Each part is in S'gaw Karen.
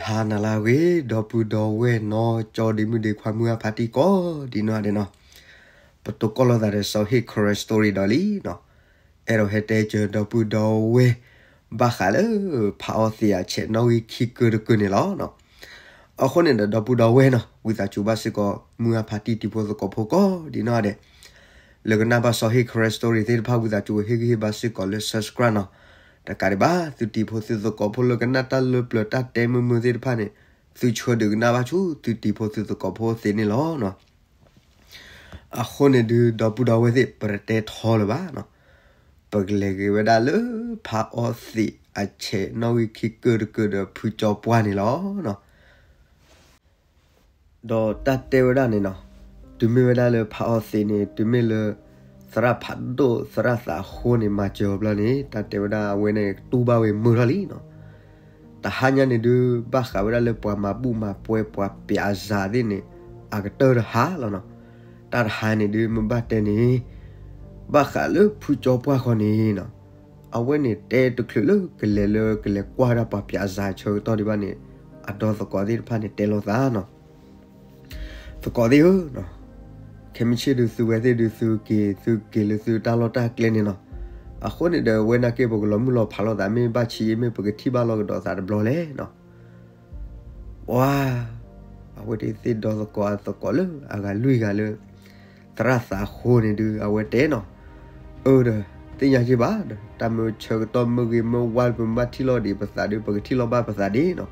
ဟါနၤလၢအဂ့ၤ ဒီပုၢ်ဒီဝဲၢ်နီၢ်ကၠီဒ့မုၣ်ဒ့ခွါ မုၢ်အါဖးတံၢ်ကိးဒံးနီၢ်ဒဲးနီၢ်, ပတိၢ်ကီၢ်လိာ်သးဒီးစီၤဟ့ၣ် Karen Story ဒီးလံနီၢ်, အဲၣ်ဒိးဟဲတဲစၢၤဒီပုၢ်ဒီဝဲၢ် ဘၣ်ဃးလၢ ဖးအီသံးအဆဲးနီၣ်ဂံၢ်ခံကၢၢ်တကၢၢ်န့ၣ်လီၤ. အဃိန့ၣ်ဒီး ဒီပုၢ်ဒီဝဲၢ်နီၢ် ဝံသးစူၤဘၣ်စ့ၢ်ကီး မုၢ်အါဖးတံၢ်တံၤဖိသကိးဖိကိးဒံးနီၢ်ဒဲး လၢကနၣ်ဘၣ်စီၤဟ့ၣ် Karen Story သ့ၣ်တဖၣ် ဝံသးစူၤဟ့ၣ်ဂံၢ်ဟ့ၣ်ဘါစ့ၢ်ကီးလၢ subscribe နီၢ်, တကးဒံးဘၣ် သုတံၤဖိသုသကိးဖိလၢကနၣ်တၢ်လၢပျၢၤတၢ်တဲမုာ်မုာ်သ့ၣ်တဖၣ်န့ၣ် သုဆှၢဒုးကနၣ်ဘၣ်ဆူသုတံၤဖိသုသကိးဖိသ့န့ၣ်လီၤ. အဃိန့ၣ်ဒုး ဒီပုၢ်ဒီဝဲၢ်သ့ၣ် ပတတဲထီလၢၤဘၣ်နီၢ်, ပကလဲၤဂ့ၤဝဲဒၣ်လၢ ဖးအီသံးအဆဲးနီၣ်ဂံၢ်ခံကၢၢ်တကၢၢ်ဒီးဖုကၠီပှၢ်န့ၣ်လီၤ. ဒီးတၢ်တဲဝဲဒၣ်န့ၣ်နီၢ်, တုၤမ့ၢ်ဝဲဒၣ်လၢဖးအီသံးန့ၣ် တုၤမ့ၢ်လၢ သရၣ်ဖးဒိၣ်သရၣ်သးဃိန့ၣ် မၤစၢၤအီၤဘျီန့ၣ် တၢ်တဲဝဲဒၣ်အဝဲန့ၣ်တူၢ်ဘၣ်ဝဲမုာ်ထီၣ်လံနီၢ်. တဟါညါန့ၣ်ဒုး ဘၣ်ဃးဝဲဒၣ်လၢပှၤမၤဘူၣ်မၤပှဲၤပှၤပျးစၤသ့ၣ်န့ၣ် အကတၢၢ်တဟါလီၤနီၢ်. တၢ်တဟါန့ၣ်ဒုး မ့ၢ်ဘၣ်တဲန့ၣ် ဘၣ်ဃးလၢဖုကၠီပှၢ်ခီန့ၣ်နီၢ်, အဝဲန့ၣ်တဲတချုးလၢကလဲၤလၢကလဲၤကွၢ်ဒၣ်ပှၤပျးစၤဆၢကတီၢ်ဒံးဘၣ်န့ၣ် အဒီသကိးသ့ၣ်တဖၣ်န့ၣ်တဲလိာ်သးနီၢ်, သကိးသ့ၣ်ဧၢ, ခဲမုၢ်ဆ့ၣ်ဒုးသုဝဲသ့ၣ်ဒုးသုက့ၤ သုက့ၤလၢသုတၢ်လီၢ်တၢ်ကျဲန့ၣ်နီၢ်. အဃိန့ၣ်ဒီး ဝဲနာ်က့ပကလီၤမုၢ်လီၤဖးလိာ်သး မ့ၢ်ဘၣ်ဆံးအ့ မ့ၢ်ပကထံၣ်ဘၣ်လီၤကဒီးသးတဘျီလဲၣ်နီၢ်. ဝါ, အဝဲသ့ၣ်ဒီသကိးအသကိးလၢအဂၤလွံၢ်ဂၤလၢ သရၣ်သးဃိန့ၣ်ဒုး အဝဲတဲနီၢ်, အၢဒီး သ့ၣ်ညါက့ၤဘၣ်ဒီး တၢ်မၢဆၢကတီၢ်မၢဂ့ၤမၢဝါ ပမ့ၢ်ဘၣ်ထံၣ်လိာ်ဒံးပသးဒုး ပကထံၣ်လိာ်ဘၣ်ပသးဒံးနီၢ်.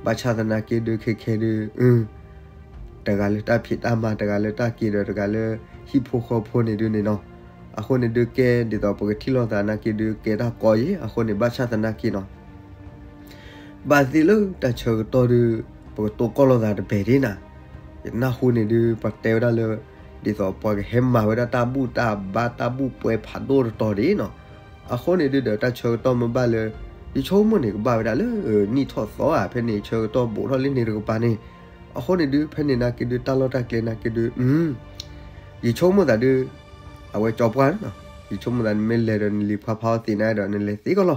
ဘၣ်ဆၣ်သနာ်က့ဒုး ခဲခဲဒုး တဂၤလၢတၢ်ဖံးတၢ်မၤ တဂၤလၢတၢ်က့ၤဒီး တဂၤလၢဟံၣ်ဖိဃီဖိန့ၣ်ဒုးန့ၣ်နီၢ်. အဃိန့ၣ်ဒုး ကဲဒ်သိးပကထံၣ်လိာ်သးနာ်က့ဒုး ကဲတၢ်ကီယဲၢ် အဃိန့ၣ် ဘၣ်ဆၣ်သနာ်က့နီၢ် ဘၣ်သ့ၣ်လၢတၢ်ဆၢကတီၢ်ဒုး ပကတိၢ်ကီၢ်လိာ်သးတဘဲၣ်ဒၣ်နၤ, ယနၢ်ဟူန့ၣ်ဒုး ပှၤတဲဝဲဒၣ်လၢ ဒ်သိးပှၤကဟဲမၤဝဲဒၣ်တၢ်ဘူၣ်တၢ်ဘါတၢ်ဘူၣ်ပှဲၤဖးဒိၣ်တတီၤဒၣ်နီၢ်. အဃိန့ၣ်ဒုးဒီးတၢ်ဆၢကတီၢ်မ့ၢ်ဘၣ်လၢ ယဆိကမိၣ်န့ၣ် ကဘၣ်ဝဲဒၣ်လၢ နံၣ်ထီၣ်သီဧါ ဖဲန့ၣ်ဆၢကတီၢ်ဘူးထီၣ်လၢန့ၣ်တကပၤန့ၣ်. အဃိန့ၣ်ဒုး ဖဲန့ၣ်နာ်က့ဒုး တၢ်လီၢ်တၢ်ကျဲနာ်က့ဒုး ယဆိကမိၣ်သးဒုး အဝဲကၠီပှၢ်နီၢ်, ယဆိကမိၣ်သးနမ့ၢ်လဲၤဒီးနလံၤဖါဖးအီသံးန့ၣ်ဒီး နလဲၤသ့ကီးလီၤ.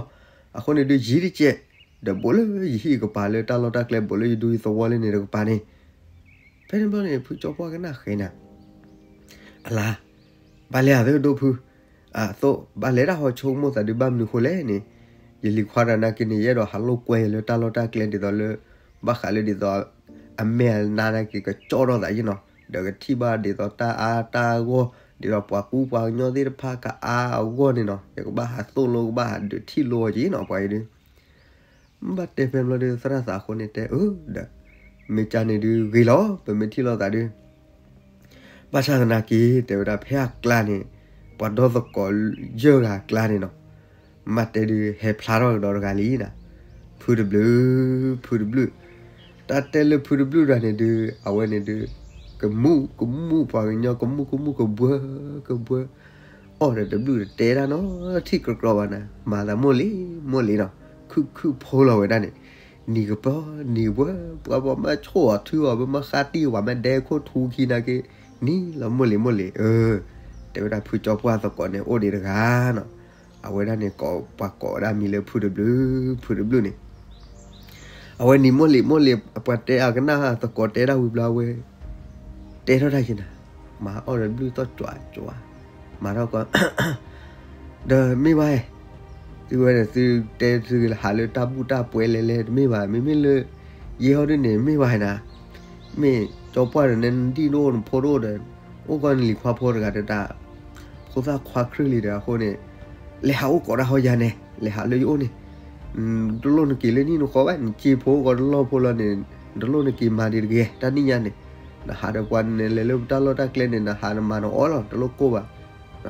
အဃိန့ၣ်ဒုး ယံၤတကဲး ဒီးဘူးလၢယဟံၣ်ကပၤလၢတၢ်လီၢ်တၢ်ကျဲ ဘူးလၢယဒူယသဝီလၢန့ၣ်တကပၤန့ၣ်. ဖဲန့ၣ်ဘျီန့ၣ် ဖုကၠီပှၢ်ကနၣ်ဃဲၤနၤ အလါ, ဘၣ်လဲၤအသးဒိၣ်ဖု, အသိး ဘၣ်လဲၤဒၣ်ဟီဆိကမိၣ်သးဒုး ဘၣ်မနုၤဃိလဲၣ်န့ၣ်, ယလံၤခွါတဂၤနာ်က့န့ၣ် ယအဲၣ်ဒိးဟးလိာ်ကွဲလၢတၢ်လီၢ်တၢ်ကျဲဒ်သိးလၢ ဘၣ်ဃးလၢဒ်သိး အမဲာ်အနါနာ်က့ကကၠီထီၣ်သးယဲၢ်နီၢ်, ဒီးကထံၣ်ဘၣ်ဒ်သိးတၢ်အါတၢ်ဂီၢ် ဒ်သိးပှၤကူပှၤကညီသ့ၣ်တဖၣ်ကအါအဂီၢ်န့ၣ်နီၢ်, ယကဘၣ်ဟးသိၣ်လိ ကဘၣ်ဟးဒုးထံၣ်လိအီၤက့နီၢ် ပှၤအံၤဒုး ဘၣ်တဲဖဲဘျီဒုး သရၣ်သးဃိန့ၣ်တဲအၢဒီး မ့ၢ်ကန့ၣ်ဒုးဂ့ၤလီၤ ပမ့ၢ်ထံၣ်လိာ်သးဒုး. ဘၣ်ဆၣ်သနာ်က့ တဲဝဲဒၣ်ဖဲအကျါန့ၣ် ပှၤဒီသကိးယဲၢ်ဂၤအကျါန့ၣ်နီၢ်, မ့ၢ်တဲဒုးဟဲဖျါထီၣ်ကဒီးတဂၤလံနၤ, ဖုတဘျုး, ဖုတဘျုး, တၢ်တဲလၢဖုတဘျုးတဂၤန့ၣ်ဒုး အဝဲန့ၣ်ဒုး ကမူၣ်ကမူၣ်ပှၤကညီ ကမူၣ်ကမူၣ်ကဘှၢကဘှၢ အီၣ်ဒီးတဘျုးတတဲတၢ်နီတထံၣ်ကြီကြီဘၣ်နၤ, မၤသးမိၢ်လံၤမိၢ်လံၤနီၤ, ခုၣ်ခုၣ်ဖိလီၤဝဲဒၣ်န့ၣ်, နံၤကပီၤနံၤဝဲ, ပှၤဘၣ်မ့ၢ်ဆိၣ်အီၤထုအီၤ မ့ၢ်မ့ၢ်ဃါတံၢ်ဝဲ မ့ၢ်ဒဲခိၣ်ထူခံနာ်က့, နံၤလီၤမိၢ်လံၤမိၢ်လံၤ, အၢ, တဲဝဲဒၣ်ဖုကၠီပှၢ်သကိးန့ၣ် အိၣ်ဒံးတဂၤနီၤ, အဝဲဒၣ်န့ၣ် ပှၤကိးဝဲဒၣ်မံၤလၢဖုတဘျုး, ဖုတဘျုးန့ၣ် အဝဲနံၤမိၢ်လံၤမိၢ်လံၤ ပှၤတဲအကနၣ်သကိးတဲဒၣ်ဝံၤဘျီဝဲ တဲထီၣ်တၢ်ယံၤနၤ, မၤအီၣ်ဒီးဘျုးသီၣ်ကွၢ်ကွၢ်, မၤထီၣ်ကီး, ဒီးမ့ၢ်ဘၣ်, သုဝဲဒီးသုတဲသုဟးလၢတၢ်ဘူၣ်တၢ်ပှဲၤလဲၤလဲၤတမ့ၢ်ဘၣ်, မ့မ့ၢ်လၢ ယဲဟီဒ်န့ၣ် မ့ၢ်ဘၣ်နၤ, မ့ၢ်ကၠီပှၢ်ဒီးနဒံၣ်တအိၣ်နဖိတအိၣ်ဒီး, အိၣ်ကီးနလံၤခွါဖိတဂၤဒီးတၢ်, ဖိသၣ်ခွါခရံာ်လံဒီးအဃိန့ၣ်, လဲၤဟးအိၣ်ကိးတၢ်ဟီယၤန့ၣ် လဲၤဟးလၢယအိၣ်န့ၣ် တလိၣ်နက့ၤလၢနံၣ်နဃီဘၣ်, နစ့ဖိအိၣ်ကီးတလီၢ်ဖိလီၤန့ၣ်, တလိၣ်နက့ၤမၤဒံးတဂ့ၤ, တၢ်နံၣ်ညါန့ၣ်, နဟးဒီးပှၤနလဲၤလၢပတၢ်လီၢ်တၢ်ကျဲန့ၣ် နဟးနမၤနအီၣ်လီၤ, တလိၣ်ကိၢ်ဘၣ်,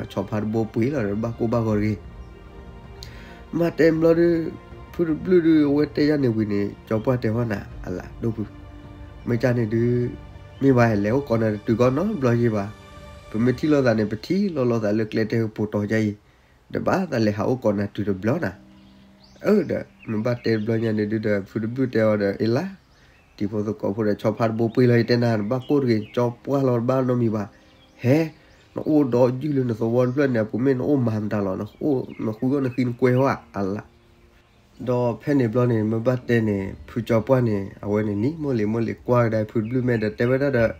ဆီဖါတဘိပှ့ၤလီၤဒီးဘၣ်ကိၢ်ဘၣ်ဂီၤတဂ့ၤ. မ့ၢ်တဲဘျီဒီး, ဖုတဘျုးဒုးအဝဲတဲယၤန့ၣ်ဝံၤန့ၣ် ကၠီပှၢ်တဲဟီၣ်နၤ အလၤဒိၣ်ဖု, မ့ၢ်ကန့ၣ်ဒုး, မ့ၢ်ဘၣ်လဲၤအိၣ်ကိးနၤတတုၤကီးနီတဘျီယံၤဘၣ်, ပမ့ၢ်ထံၣ်လိာ်သးန့ၣ် ပထံၣ်လိာ်လိာ်သးလၢကျဲတဲကပိာ်တီၤယါအံၤ, ဒီးဘၣ်သးလဲၤဟးအိၣ်ကိးနၤတုၤတဘျီနၤ. အၢဒီး မ့ၢ်ဘၣ်တဲတဘျီညါန့ၣ်ဒုးဒီး ဖုတဘျုးတဲအီၤဒီး အ့လါ, တံၤဖိသကိးဖိဒီး ဆီဖါတဘိပှ့ၤလီၤ ယတဲနၤ နဘၣ်ကိၢ်တဂ့ၤ ကၠီပှၢ်လီၤတဘၣ်နီတမံၤဘၣ်, ဟဲ, နအိၣ်ဒီးယုၢ်လၢနသဝီတဖျၢၣ်န့ၣ် အပူၤမ့ၢ်နအိၣ်မၤမတၤလီၤ, နဃုဂီၢ်နဃံနကွဲဟီၣ်ဧါ အလၤ ဒီးဖဲန့ၣ်ဘျီန့ၣ် မ့ၢ်ဘၣ်တဲန့ၣ် ဖုကၠီပှၢ်န့ၣ် အဝဲန့ၣ်နံၤမိၢ်လံၤမိၢ်လံၤကွၢ်ကဒါဖုတဘျုးမဲာ်ဒီးတဲဝဲဒၣ်ဒီး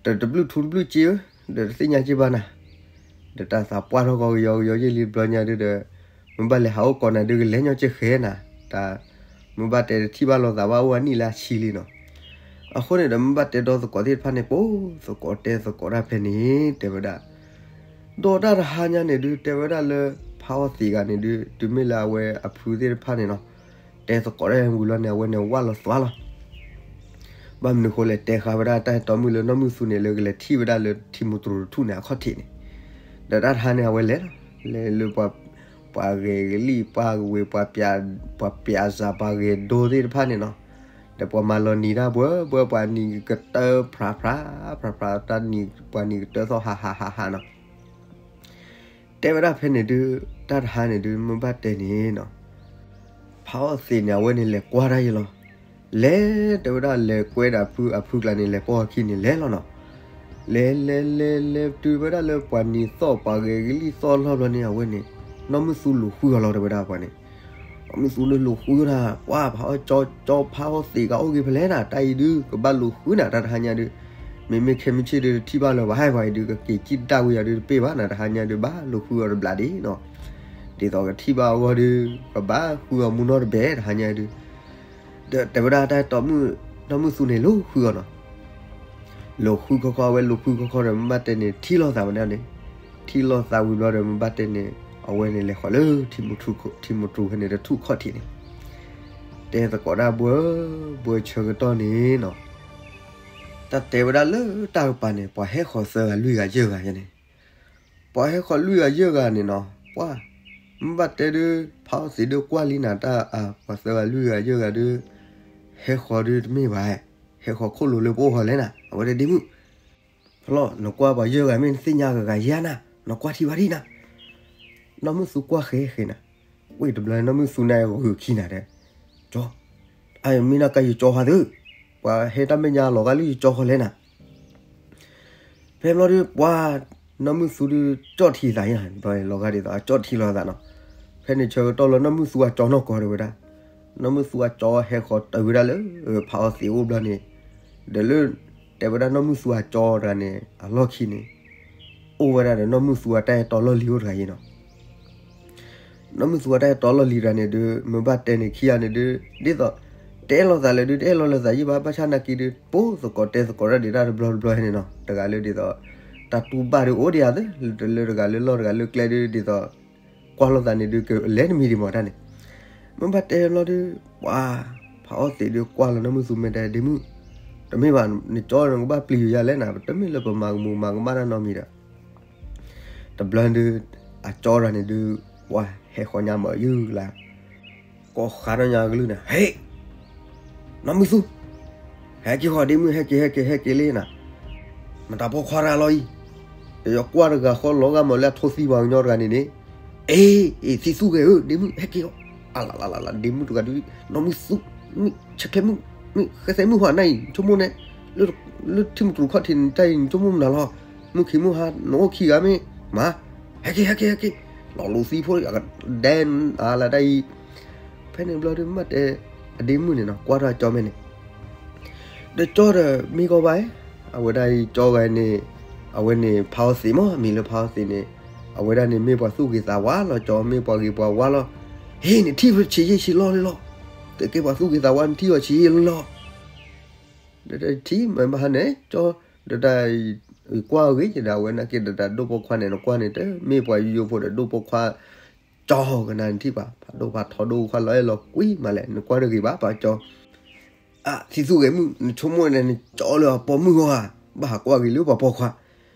တတဘျုးထူတဘျုးက့ဧၢ, ဒီးတသ့ၣ်ညါက့ဘၣ်နၤ, ဒီးတၢ်သးပှၢ်ထီၣ်ကီကယီကယီယ့ၢ်လံတဘျီညါဒုဒီး မ့ၢ်ဘၣ်လဲၤဟးအိၣ်ကိးနၤဒုကလဲၤညီက့ဃဲနၤ, တၢ် မ့ၢ်ဘၣ်တဲတထံၣ်ဘၣ်လိာ်သးဘၣ်အိၣ်အနံၣ်လၢအဆံလံနီၤ. အဃိန့ၣ်ဒီး မ့ၢ်ဘၣ်တဲဒီသကိးသ့ၣ်တဖၣ်န့ၣ် ပိာ်သကိးတဲသကိးတၢ်ဖဲန့ၣ် တဲဝဲဒၣ် ဒီးတၢ်တဟါညါန့ၣ်ဒု တဲဝဲဒၣ်လၢ ဖးအီၣ်သံးဂၤန့ၣ်ဒု တုၤမ့ၢ်လၢအဝဲအဖုသ့ၣ်တဖၣ်န့ၣ်နီၤ, တဲသကိးတၢ်ဝံၤလီၤန့ၣ် အဝဲန့ၣ်ဝၣ်လီၤသွါလီၤ. ဘၣ်မနုၤဃိလဲၣ် တဲဃာ်ဝဲဒၣ်တၢ်အဲၣ်တီမုၣ်လၢနီၢ်မုၣ်သူန့ၣ် လၢကလဲၤထံၣ်ဝဲဒၣ်လၢထံမူတြူးတထူၣ်န့ၣ်အခီၣ်ထံးန့ၣ်, ဒီးတၢ်တဟါန့ၣ် အဝဲလဲၤလီၤ လဲၤလၢပှၤ ပှၤဂဲၤကလံၣ် ပှၤဝ့ၤ ပှၤပၠးစး ပှၤဂဲၤဒိသ့ၣ်တဖၣ်န့ၣ်နီၤ, ဒီးပှၤမၤလီၤနံၤတၢ်ဘှၢဘှၢ ပှၤနံၤကတၢၢ်ဖြးဖြး ဖြးဖြး တၢ်နံၤ ပှၤနံၤကတၢၢ်သီၣ်ဟးဟးဟးဟးနီၤ. တဲဝဲဒၣ်ဖဲန့ၣ်ဒု တၢ်တဟါန့ၣ်ဒု မ့ၢ်ဘၣ်တဲန့ၣ်နီၤ, ဖးအီၣ်သံးန့ၣ် အဝဲန့ၣ်လဲၤကွၢ်တၢ်ယဲလီၤ. လဲၤတဲဝဲဒၣ်လဲၤကွဲဒၣ်ဖုအဖုကျါန့ၣ် လဲၤပိာ်အခံန့ၣ်လဲၤလီၤနီၤ. လဲၤလဲၤလဲၤလဲၤတုၤဝဲဒၣ်လၢ ပှၤနံၤသီၣ်ပှၤဂဲၤကလံၣ်သီၣ်လီၢ်ဘျီန့ၣ် အဝဲန့ၣ် နီၢ်မုၣ်သူလိာ်ဃုအီၤလီၤ တဲဝဲဒၣ်ပှၤန့ၣ်, နီၢ်မုၣ်သူန့ၣ်လိာ်ဃုနၤ, ပှၤဖးအီၣ်ကၠီကၠီ ဖးအီၣ်သံးကအိၣ်ဂ့ၤဖဲလဲၣ်နၤ, တၢ်အံၤဒု ကဘၣ်လိာ်ဃုနၤ တၢ်တဟါညါဒု, မ့မ့ၢ်ခဲမုၢ်ဆ့ၣ်ဒု တထံၣ်ဘၣ်လၢၤဘၣ် ဟဲပှၤအံၤဒု ကက့ၤကံၣ်တၢ်ဝံၤအီၤဒုတပ့ၢ်ဘၣ်နၤ, တဟါညါဒု ဘၣ်လိာ်ဃုအီၤတဘျးဒံးနီၤ. ဒ်သိးကထံၣ်ဘၣ်အဂီၢ်ဒု ကဘၣ်ဃုအီၤမူနီတဘဲ တဟါညါဒု ဒီးတဲဝဲဒၣ်တၢ်တီမုၣ် နီၢ်မုၣ်သူန့ၣ် လိာ်ဃုအီၤနီၤ. လိာ်ဃုခီခီ အဝဲလိာ်ဃုခီခီဒီး မ့ၢ်ဘၣ်တဲန့ၣ် ထံၣ်လိာ်သးဝဲဒၣ်န့ၣ်, ထံၣ်လိာ်သးဝံၤဘျီဒီး မ့ၢ်ဘၣ်တဲန့ၣ် အဝဲန့ၣ်လဲၤဃီၤလၢ ထံမူတြူးဖဲန့ၣ်တထူၣ်ခီၣ်ထံးန့ၣ်, တဲသကိးတၢ်ဘှၢဘှၢဆၢကတီၢ်န့ၣ်နီၤ, တၢ်တဲဝဲဒၣ်လၢတၢ်ကပၤန့ၣ် ပှၤဟဲဃီၤသၢဂၤလွံၢ်ဂၤယဲၢ်ဂၤန့ၣ်, ပှၤဟဲဃီၤလွံၢ်ဂၤယဲၢ်ဂၤန့ၣ်နီၤ, ပှၤ မ့ၢ်ဘၣ်တဲဒု ဖးအီၣ်သံးဒုကွၢ်လံနၤတၢ်အါ, ပှၤသၢဂၤလွံၢ်ဂၤယဲၢ်ဂၤဒု ဟဲဃီၤဒုတမ့ၢ်ဘၣ်, ဟဲဃီၤခိၣ်လိၤလၢပအိၣ်ဃီလဲၣ်နၤ, အဝဲဒၣ်ဒ့မုၣ် ဖျီၣ် နကွၢ်ပှၤယဲၢ်ဂၤမ့ၢ်နသ့ၣ်ညါဂၤဂၤယဲၢ်နၤ, နကွၢ်ထံဝဲဒၣ်နၤ, နီၢ်မုၣ်သူကွၢ်ဃဲဃဲနၤ, ဝံၤတဘျီနီၢ်မုၣ်သူန့ၣ်ဂုာ်ခံနၤဒီး, ကၠီ, အမ့ၢ်နကယကၠီဃီသု, ပှၤဟဲတၢ်မဲာ်ညါလီၤဂာ်လၢယကၠီဃီလဲၣ်နၤ ဖဲဘျီဒု ပှၤ နီၢ်မုၣ်သူဒု ကၠီၣ်ထံသးယါ, လီၤဂာ်ဒ်သိး အကၠီၣ်ထံလီၤသးနီၤ, ဖဲန့ၣ်ဆၢကတီၢ်လၢနီၢ်မုၣ်သူအကၠီနီၢ်ကီၢ်တဲဝဲဒၣ်, နီၢ်မုၣ်သူအကၠီဟဲဃီၤတုၤဝဲဒၣ်လၢ ဖးအီၣ်သံးအိၣ်ဘျီန့ၣ်, ဒီးလၢ တဲဝဲဒၣ်နီၢ်မုၣ်သူအကၠီတဂၤန့ၣ် အလီၢ်ခံန့ၣ် အိၣ်ဝဲဒၣ်ဒီးနီၢ်မုၣ်သူအတၢ်အဲၣ်တီလီၢ်လံၤအိၣ်တဂၤအံၤနီၤ နီၢ်မုၣ်သူအတၢ်အဲၣ်တီလီၢ်လံၤတဂၤန့ၣ်ဒု မ့ၢ်ဘၣ်တဲန့ၣ်ခံဂၤန့ၣ်ဒု ဒ်သိး တအဲၣ်လိာ်သးလၢဒု တအဲၣ်လိာ်သးယံၣ်ဘၣ် ဘၣ်ဆၣ်နာ်က့ဒု ပိာ်သကိးတဲသကိးတၢ်ဒံးတၢ်တဘျီတဘျီန့ၣ်နီၤ တဂၤလၢဒ်သိး တၢ်တူၢ်ဘၣ်ဒုအိၣ်ဒံးဧါသ့ လၢတဂၤလၢလီၢ်တဂၤလၢကျဲဒု ဒ်သိး ကွၢ်လိာ်သးန့ၣ်ဒု ကလဲၤတမံၤဒံးမးတၢ်န့ၣ် မ့ၢ်ဘၣ်တဲဘျီဒု ပှၤ ဖးအီၣ်သံးဒုကွၢ်လီၤနီၢ်မုၣ်သူမဲာ်တဲဒ့မုၣ် တမ့ၢ်ဘၣ် နကၠီနကဘၣ်ပျံၤယၤလဲၣ်နၤ တမ့ၢ်လၢပမၤကမူၤမၤကမၣ်တၢ်နီတမံၤဒီး တဘျီဒု အကၠီတဂၤန့ၣ်ဒု ပှၤဟဲဃီၤညါမးယုၢ်လၢ ကိးဃါထီၣ်ညါကလုၢ်န့ၣ် ဟဲ နီၢ်မုၣ်သူ ဟဲက့ၤဃီၤဒ့မုၣ် ဟဲက့ၤ ဟဲက့ၤ ဟဲက့ၤလံနၤ မတၤပိာ်ခွါတဂၤလီၤအံၤ ယကွၢ်တဂၤဃီလီၤဂာ်မးလၢအထိသံပှၤကညီတဂၤန့ၣ်န့ၣ် အ့ အ့ သံသူၣ်ဂဲၤဧၢ ဒ့မုၣ် ဟဲက့ၤအီၤ အလလလလ ဒ့မုၣ်တဂၤဒု နီၢ်မုၣ်သူ မုၣ်ဆဲးကျဲမုၣ် မုၣ်ဃဲသဲမုၣ်ဟါနၤအံၤ နဆိကမိၣ်န့ၣ် လၢထံမူတြူးခီၣ်ထံးန့ၣ်တၢ်အံၤ နဆိကမိၣ်မနုၤလီၤ မုၣ်ခံမုၣ်ဟါ နအိၣ်ခံဂၤမ့ၢ်မၤ ဟဲက့ၤ ဟဲက့ၤ ဟဲက့ၤ လီၤလိာ်သံဖိ အကဒဲ အါလၢတၢ်အံၤ ဖဲန့ၣ်ဘျီဒု မ့ၢ်တဲ အဒ့မုၣ်န့ၣ်နီၤ ကွၢ်ထီၣ်အကၠီမဲာ်န့ၣ် ဒီးကၠီဒီးမ့ၢ်ကီဘၣ် အဝဲဒၣ်အံၤကၠီဂၤန့ၣ် အဝဲန့ၣ်ဖးအီၣ်သံးမး မံၤလၢဖးအီၣ်သံးန့ၣ် အဝဲဒၣ်န့ၣ်မ့ၢ်ပှၤသူၣ်ဂ့ၤသးဝါလီၤ ကၠီမ့ၢ်ပှၤဂ့ၤပှၤဝါလီၤ ဟ့ၣ်န့ၣ် ထံၣ်ဆံးယံာ်ဆံးလီၢ်လံလီၤ သုက့ၤပှၤသူၣ်ဂ့ၤသးဝါန့ၣ် ထံၣ်အီၤဆံးယံာ်လီၢ်လံလီၤ ဒီးတထံၣ်မ့ၢ်ဘၣ်ဟါန့ၣ် ကၠီ ဒီးတၢ် ကွၢ်ဂ့ၤကဒါဝဲ နာ်က့ဒီးတၢ်ဒိၣ်ပိာ်ခွါန့ၣ် နကွၢ်န့ၣ် တမ့ၢ်ပှၤယိယိဖိဒီးဒိၣ်ပိာ်ခွါ ကၠီကနၤနထံၣ်ပှၤ ဖးဒိၣ်ဖးထီဒိၣ်ခွါလီၤအဲၣ်လီၤကွံမးလဲၣ် နကွၢ်တဂ့ၤဘၣ် ပှၤကၠီ အါ သံသူၣ်ဂဲၤမုၣ် နဆိကမိၣ်န့ၣ် နကၠီလၢအပိာ်မုၣ်ဟီဧါ ဘၣ်ဟးကွၢ်ဂ့ၤလၢပှၤပိာ်ခွါ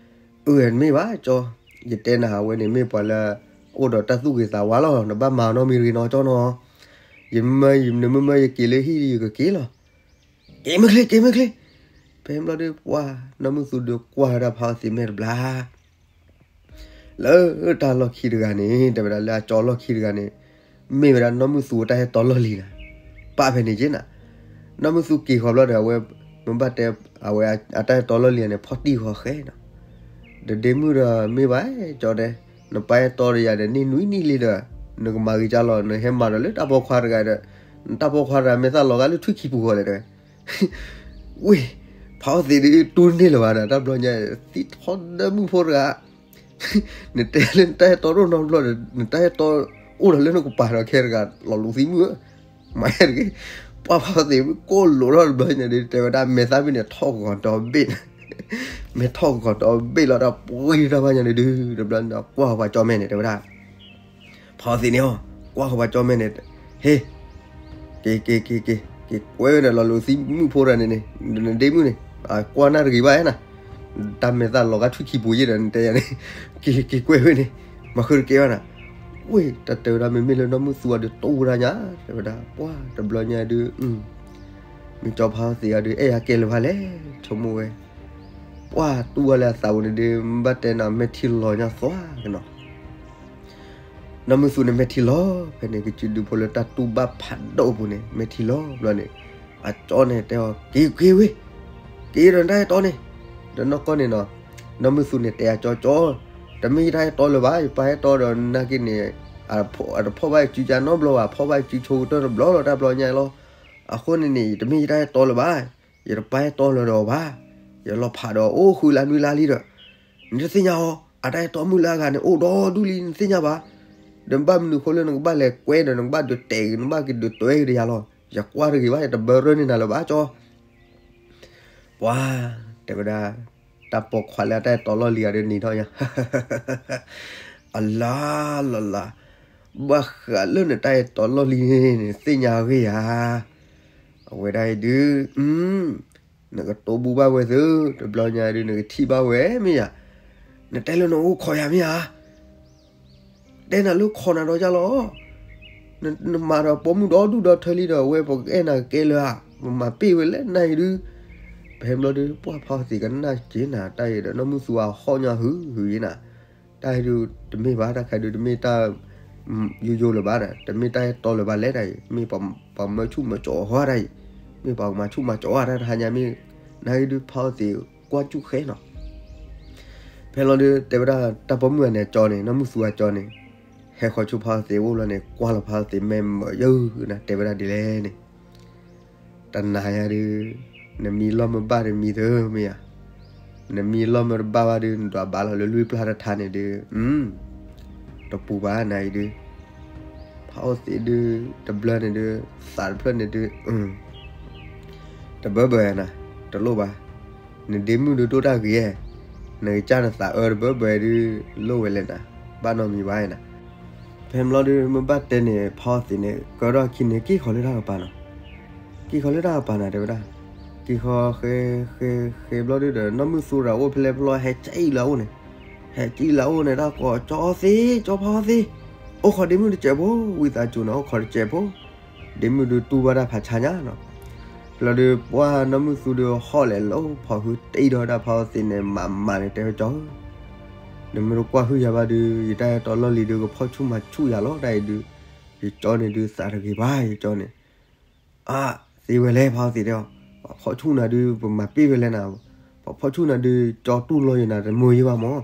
အၢ မ့ၢ်ဘၣ်ကၠီ ယတဲနၤ အဝဲန့ၣ်မ့ၢ်ပှၤလၢ အိၣ်ဒီးတၢ်သူၣ်ဂ့ၤသးဝါလီၤ နဘၣ်မၤနီတမံၤတဂ့ၤနီၤ ကၠီနီၤ ယမၢ နမ့ၢ်မၢယက့ၤလၢဟံၣ် ယကက့ၤလီၤ က့ၤမုၢ်ချ့ က့ၤမုၢ်ချ့ ဖဲဘျီဒု ပှၤ နီၢ်မုၣ်သူဒုးကွၢ်ဝဲဒၣ်ဖးအီၣ်သံးမဲာ်တဘျီ လၢတၢ်လီၢ်ခံတဂၤန့ၣ် တဲဝဲဒၣ်လၢအကၠီလီၢ်ခံတဂၤန့ၣ် မ့ၢ်ဝဲဒၣ်နီၢ်မုၣ်သူအတၢ်ဟဲတီလီၢ်လံၤနၤ ပာ်ဖဲန့ၣ်က့နၤ နီၢ်မုၣ်သူက့ၤဃီၤဘျီဒီး အဝဲ မ့ၢ်ဘၣ်တဲ အဝဲအတၢ်ဟဲတီလီၢ်လံၤန့ၣ် ဖီၣ်တံၢ်ဃီၤဃဲနီၤ ဒီးဒ့မုၣ်ဒီးမ့ၢ်ဘၣ် ကၠီတဲ နပၢ်ဟဲတီဒီးယၤဒီး နံၣ်နွံနံၣ်လံဒီး နကမၤဂ့ၤကၢ်လီၤ နဟဲမၤဒီးလၢတၢ်ပိာ်ခွါတဂၤဒီး နတၢ်ပိာ်ခွါတဂၤမဲာ်သၣ်လီၤဂာ်လၢထွံၣ်ခံပူၤဃီလဲၣ်တဲဝဲ. ဝ့ၢ်, ဖးအီၣ်သံးဒုးတူၢ်န့ၢ်လၢၤဘၣ်ဒီး တၢ်ဘျီညါ သံၣ်ထီၣ်ဒၢမုၣ်ဖိတဂၤ နတဲလၢနတၢ်အဲၣ်တီဒိၣ်နီတဘျီဒီး နတၢ်အဲၣ်တီအိၣ်ဒီးလၢနကပၤဒီးခဲတဂၤ လီၤလိာ်သံမုၣ်ဧၢ, မၤဟဲတဂ့ၤ, ပှၢ်ဖးအီၣ်သံးကိၢ်လိာ်ထီၣ်တဘျီညါဒုး တဲဝဲဒၣ်မဲာ်သၣ်ဘ့ၣ်န့ၣ်ထီၣ်ဂီၤဒီဘ့ၣ်, မဲာ်ထီၣ်ဂီၤဒီဘ့ၣ်လီၤဒီး ပှံတၢ်ဘၣ်ညါန့ၣ်ဒုး တဘျီန့ၣ်ကွၢ်ဃီၤပှၤကၠီမဲာ်န့ၣ် တဲဝဲဒၣ် ဖးအီၣ်သံးန့ၣ်အီၤ ကွၢ်ဃီၤပှၤကၠီမဲာ်န့ၣ်, ဟ့ၣ်, က့ၤ က့ၤ က့ၤ က့ၤ က့ၤကွဲဝဲဒီးလီၤလိာ်သံမုၣ်ဖိတဂၤန့ၣ်န့ၣ်, နဒ့မုၣ်န့ၣ်, ကွၢ်နၢ်တဂ့ၤဘၣ်ဧါနၤ, တၢ်မဲာ်သၣ်လီၤဂာ်ထွံၣ်ခံပူၤယဲၢ်ဒီး နတဲယၤန့ၣ်, က့ၤ က့ၤကွဲဝဲန့ၣ်, မၤဃုတကဲဘၣ်နၤ, ဝ့ၢ် တၢ်တဲဝဲဒၣ်မ့မ့ၢ်လၢနီၢ်မုၢ်သူအီၤဒီးတိၢ်ဝဲဒၣ်ညါ, တဲဝဲဒၣ် ပှၢ်တဘျီညါဒုး မ့ၢ်ကၠီဖးအီၣ်သံးအီၤဒုး အဲၣ်ယၤကဲလၢၤဘၣ်လဲၣ်, ဆိကမိၣ်ဝဲ, ပှၢ်တူၢ်ဝဲလၢအသးပူၤန့ၣ်ဒုး ဘၣ်တဲနၤမဲာ်ထံလီၤညါသွါကနီၤ နီၢ်မုၢ်သူန့ၣ်မဲာ်ထံလီၤ, ဖဲန့ၣ် ကစုဒုဖိလၢတၢ်တူၢ်ဘၣ်ဖးဒိၣ်အပူၤန့ၣ် မဲာ်ထံလီၤဘျီန့ၣ်, အကၠီန့ၣ်တဲအီၤ က့ၤ က့ၤဝ့ၢ်, က့ၤဒီးနတၢ်အဲၣ်တီန့ၣ်, ဒီးနီၢ်ကီၢ်န့ၣ်နီၤ, နီၢ်မုၢ်သူန့ၣ်တဲအကၠီ ကၠီ, တမ့ၢ်ယတၢ်အဲၣ်တီလၢၤဘၣ်, ယပၢ်အဲၣ်တီဒီးနာ်က့န့ၣ်, အတဖီၣ်ဘၣ်ယစုကါနီတဘျီဘၣ်, ဖီၣ်ဘၣ်ယစုဆိကတၢၢ်တဘျီလီၤ တၢ်ဘျီညါလီၤ, အဃိန့ၣ်န့ၣ် တမ့ၢ်ယတၢ်အဲၣ်တီလၢၤဘၣ်, ယတပၢ်အဲၣ်တီလၢၤဒီးအီၤဘၣ်, ယလီၤဖးဒီးအိၣ်ဃုလါနွံလါလံဒီး နတသ့ၣ်ညါအီၤ, အတၢ်အဲၣ်တီမုၣ်လၢအဂၤန့ၣ် အိၣ်ဒီဒူၣ်လံ နတသ့ၣ်ညါဘၣ်, ဒီးဘၣ်မနုၤအဃိလၢနကဘၣ်လဲၤကွဲဒီး နကဘၣ်ဒုးတဲာ်ဂ့ၤ နကဘၣ်က့ၤဒုးတွဲဂ့ၤဒီးယၤလီၤ, ယကွၢ်တဂ့ၤဘၣ် ယတဘၢရၢၢ်န့ၢ်နၤလၢၤဘၣ်ကၠီ, ပှၤ, တဲဝဲဒၣ်, တၢ်ပိာ်ခွါလၢအတၢ်အဲၣ်တီလီၢ်လံၤဂၤဒီးနံၤထီၣ်ညါ အလါလီၤလါ, ဘၣ်ဃးလၢနတၢ်အဲၣ်တီလီၢ်လံၤန့ၣ် သ့ၣ်ညါဂ့ၤဧါ, အဝဲဒၣ်အံၤဒုး, နကတိၢ်ဘူၣ်ဘၣ်ဝဲသု, တဘျီညါဒုး နကထံၣ်ဘၣ်ဝဲမ့ၢ်ဧါ, နတဲလၢနအိၣ်ခိးယၤမ့ၢ်ဧါ, တဲနၤလၢခိးနၤဒီးယၤလီၤ, နမၤဒီးပိာ်မုၣ်ဒီဒူၣ်ဒီထၢလံဒီး အဝဲပကအဲၣ်နၤကဲလၢၤဧါ, ပမၤပ့ၢ်ဝဲလဲၣ်နၤအံၤဒုး, ဖဲဘျီဒုး ပှၢ်ဖးအီၣ်သံးကနၣ်က့ၤနၤတၢ်အံၤဒီး နီၢ်မုၢ်သူအဟီၣ်ညါဟုဟုယဲနၤ, တၢ်အံၤဒုး တမ့ၢ်ဘၣ် တၢ်ခါဒုး တမ့ၢ်တၢ် ယိယိလၢၤဘၣ်ဒီး တမ့ၢ်တၢ်အဲၣ်တီလၢၤဘၣ်လဲၣ်တၢ်အံၤ, မ့ၢ်ပှၤမၢဆူၣ်မၢစိးအီၤတၢ်အံၤ, မ့ၢ်ပှၤမၤဆူၣ်မၤစိးအီၤတၢ်တဟါညါမ့ၢ်, နၤအံၤဒုးဖးအီၣ်သံးကွၢ်စူၣ်ဃဲနီၤ, ဖဲလီၤဒုး တဲဝဲဒၣ်တၢ်ပိာ်မုၣ်ဂၤန့ၣ် အကၠီန့ၣ် နီၢ်မုၢ်သူအကၠီန့ၣ်, ဟဲဃီၤဆူဖးအီၣ်သံးအိၣ်လီၤန့ၣ် ကွၢ်လီၤဖးအီၣ်သံးမဲာ်မၢယၢၢ်နၤ တဲဝဲဒၣ်ဒ်လဲၣ်န့ၣ် တနၤညါဒုး, နမံလီၢ်မ့ၢ်ဘၣ်တမံသၢမ့ၢ်ဧါ, နမံလီၢ်မ့ၢ်တဘၣ်ဘၣ်ဒုး နဒွးဘၣ်လီၤလၢလွံၢ်ပျၢ်တထါန့ၣ်ဒုး, တပူၤဘၣ်နၤအံၤဒုး, ဖးအီၣ်သံးဒုး, တဘျၢန့ၣ်ဒုး, သးတဖျၢၣ်န့ၣ်ဒုး, တဘၢဘၢနၤ, တလိၣ်ဘၣ်, နဒ့မုၣ်ဒုးဒိၣ်တၢ်ဂ့ၤ, နကစၢ်နသးအၢတဘၢဘၢဒုး, လိၣ်ဝဲလဲၣ်နၤ, ဘၣ်နီတမံၤဘၣ်နၤ, ဖဲဘျီဒုး မ့ၢ်ဘၣ်တဲန့ၣ် ဖးအီၣ်သံးန့ၣ် ကၢထီၣ်အခံန့ၣ် က့ၤဃီၤလၢတၢ်ကပၤနီၤ, က့ၤဃီၤလၢတၢ်ကပၤနၤ တဲဝဲဒၣ်, က့ၤဃီၤဃဲ, ဃဲ, ဃဲဘျီဒုးဒီး နီၢ်မုၢ်သူတဂၤအိၣ်ဖဲလဲၣ်ဖဲလဲၣ် ဟဲကံၣ်လၢအအိၣ်န့ၣ်, ဟဲကံၣ်လၢအအိၣ်န့ၣ် တၢ်ကိးကၠီသ့ ကၠီဖးအီၣ်သံး, အိၣ်ခိးဒ့မုၣ်တစဲးဖိ, ဝံသးစူၤန့ၣ် အိၣ်ခိးတစဲးဖိ, ဒ့မုၣ်ဒုးတူၢ်ဘၣ်တၢ်ဖးဆါညါနီၤ, ဖဲလီၤဒုး ပှၢ်နီၢ်မုၢ်သူဒုးဟီၣ်လဲၤလီၤ ဖီၣ်ဟုတ့ၢ်ဒီးတၢ်ဖးအီၣ်သံးန့ၣ် မၤမၤန့ၣ် တဲဝဲကၠီဧၢ နမ့ၢ်တကွၢ်ဟုၣ်ယၤဘၣ်ဒုး ယတၢ်အဲၣ်တီလီၢ်လံၤဒုး ကဖီၣ်ဆူၣ်မၤဆူၣ်ယၤလီၤ တၢ်အံၤဒုး, ယကၠီန့ၣ်ဒုး သးတဂ့ၤဘၣ် ယကၠီန့ၣ်, အါ, သ့ဝဲလဲၣ် ဖးအီၣ်သံးတဲအီၤ, ပှၤဖီၣ်ဆူၣ်နၤဒုး ပမၤပ့ၢ်ဝဲလဲၣ်နၤ, ပှၤဖီၣ်ဆူၣ်နၤဒုး ကၠီတူၢ်လိာ်ယနၤတမုာ်ယံဘၣ်မၢ်,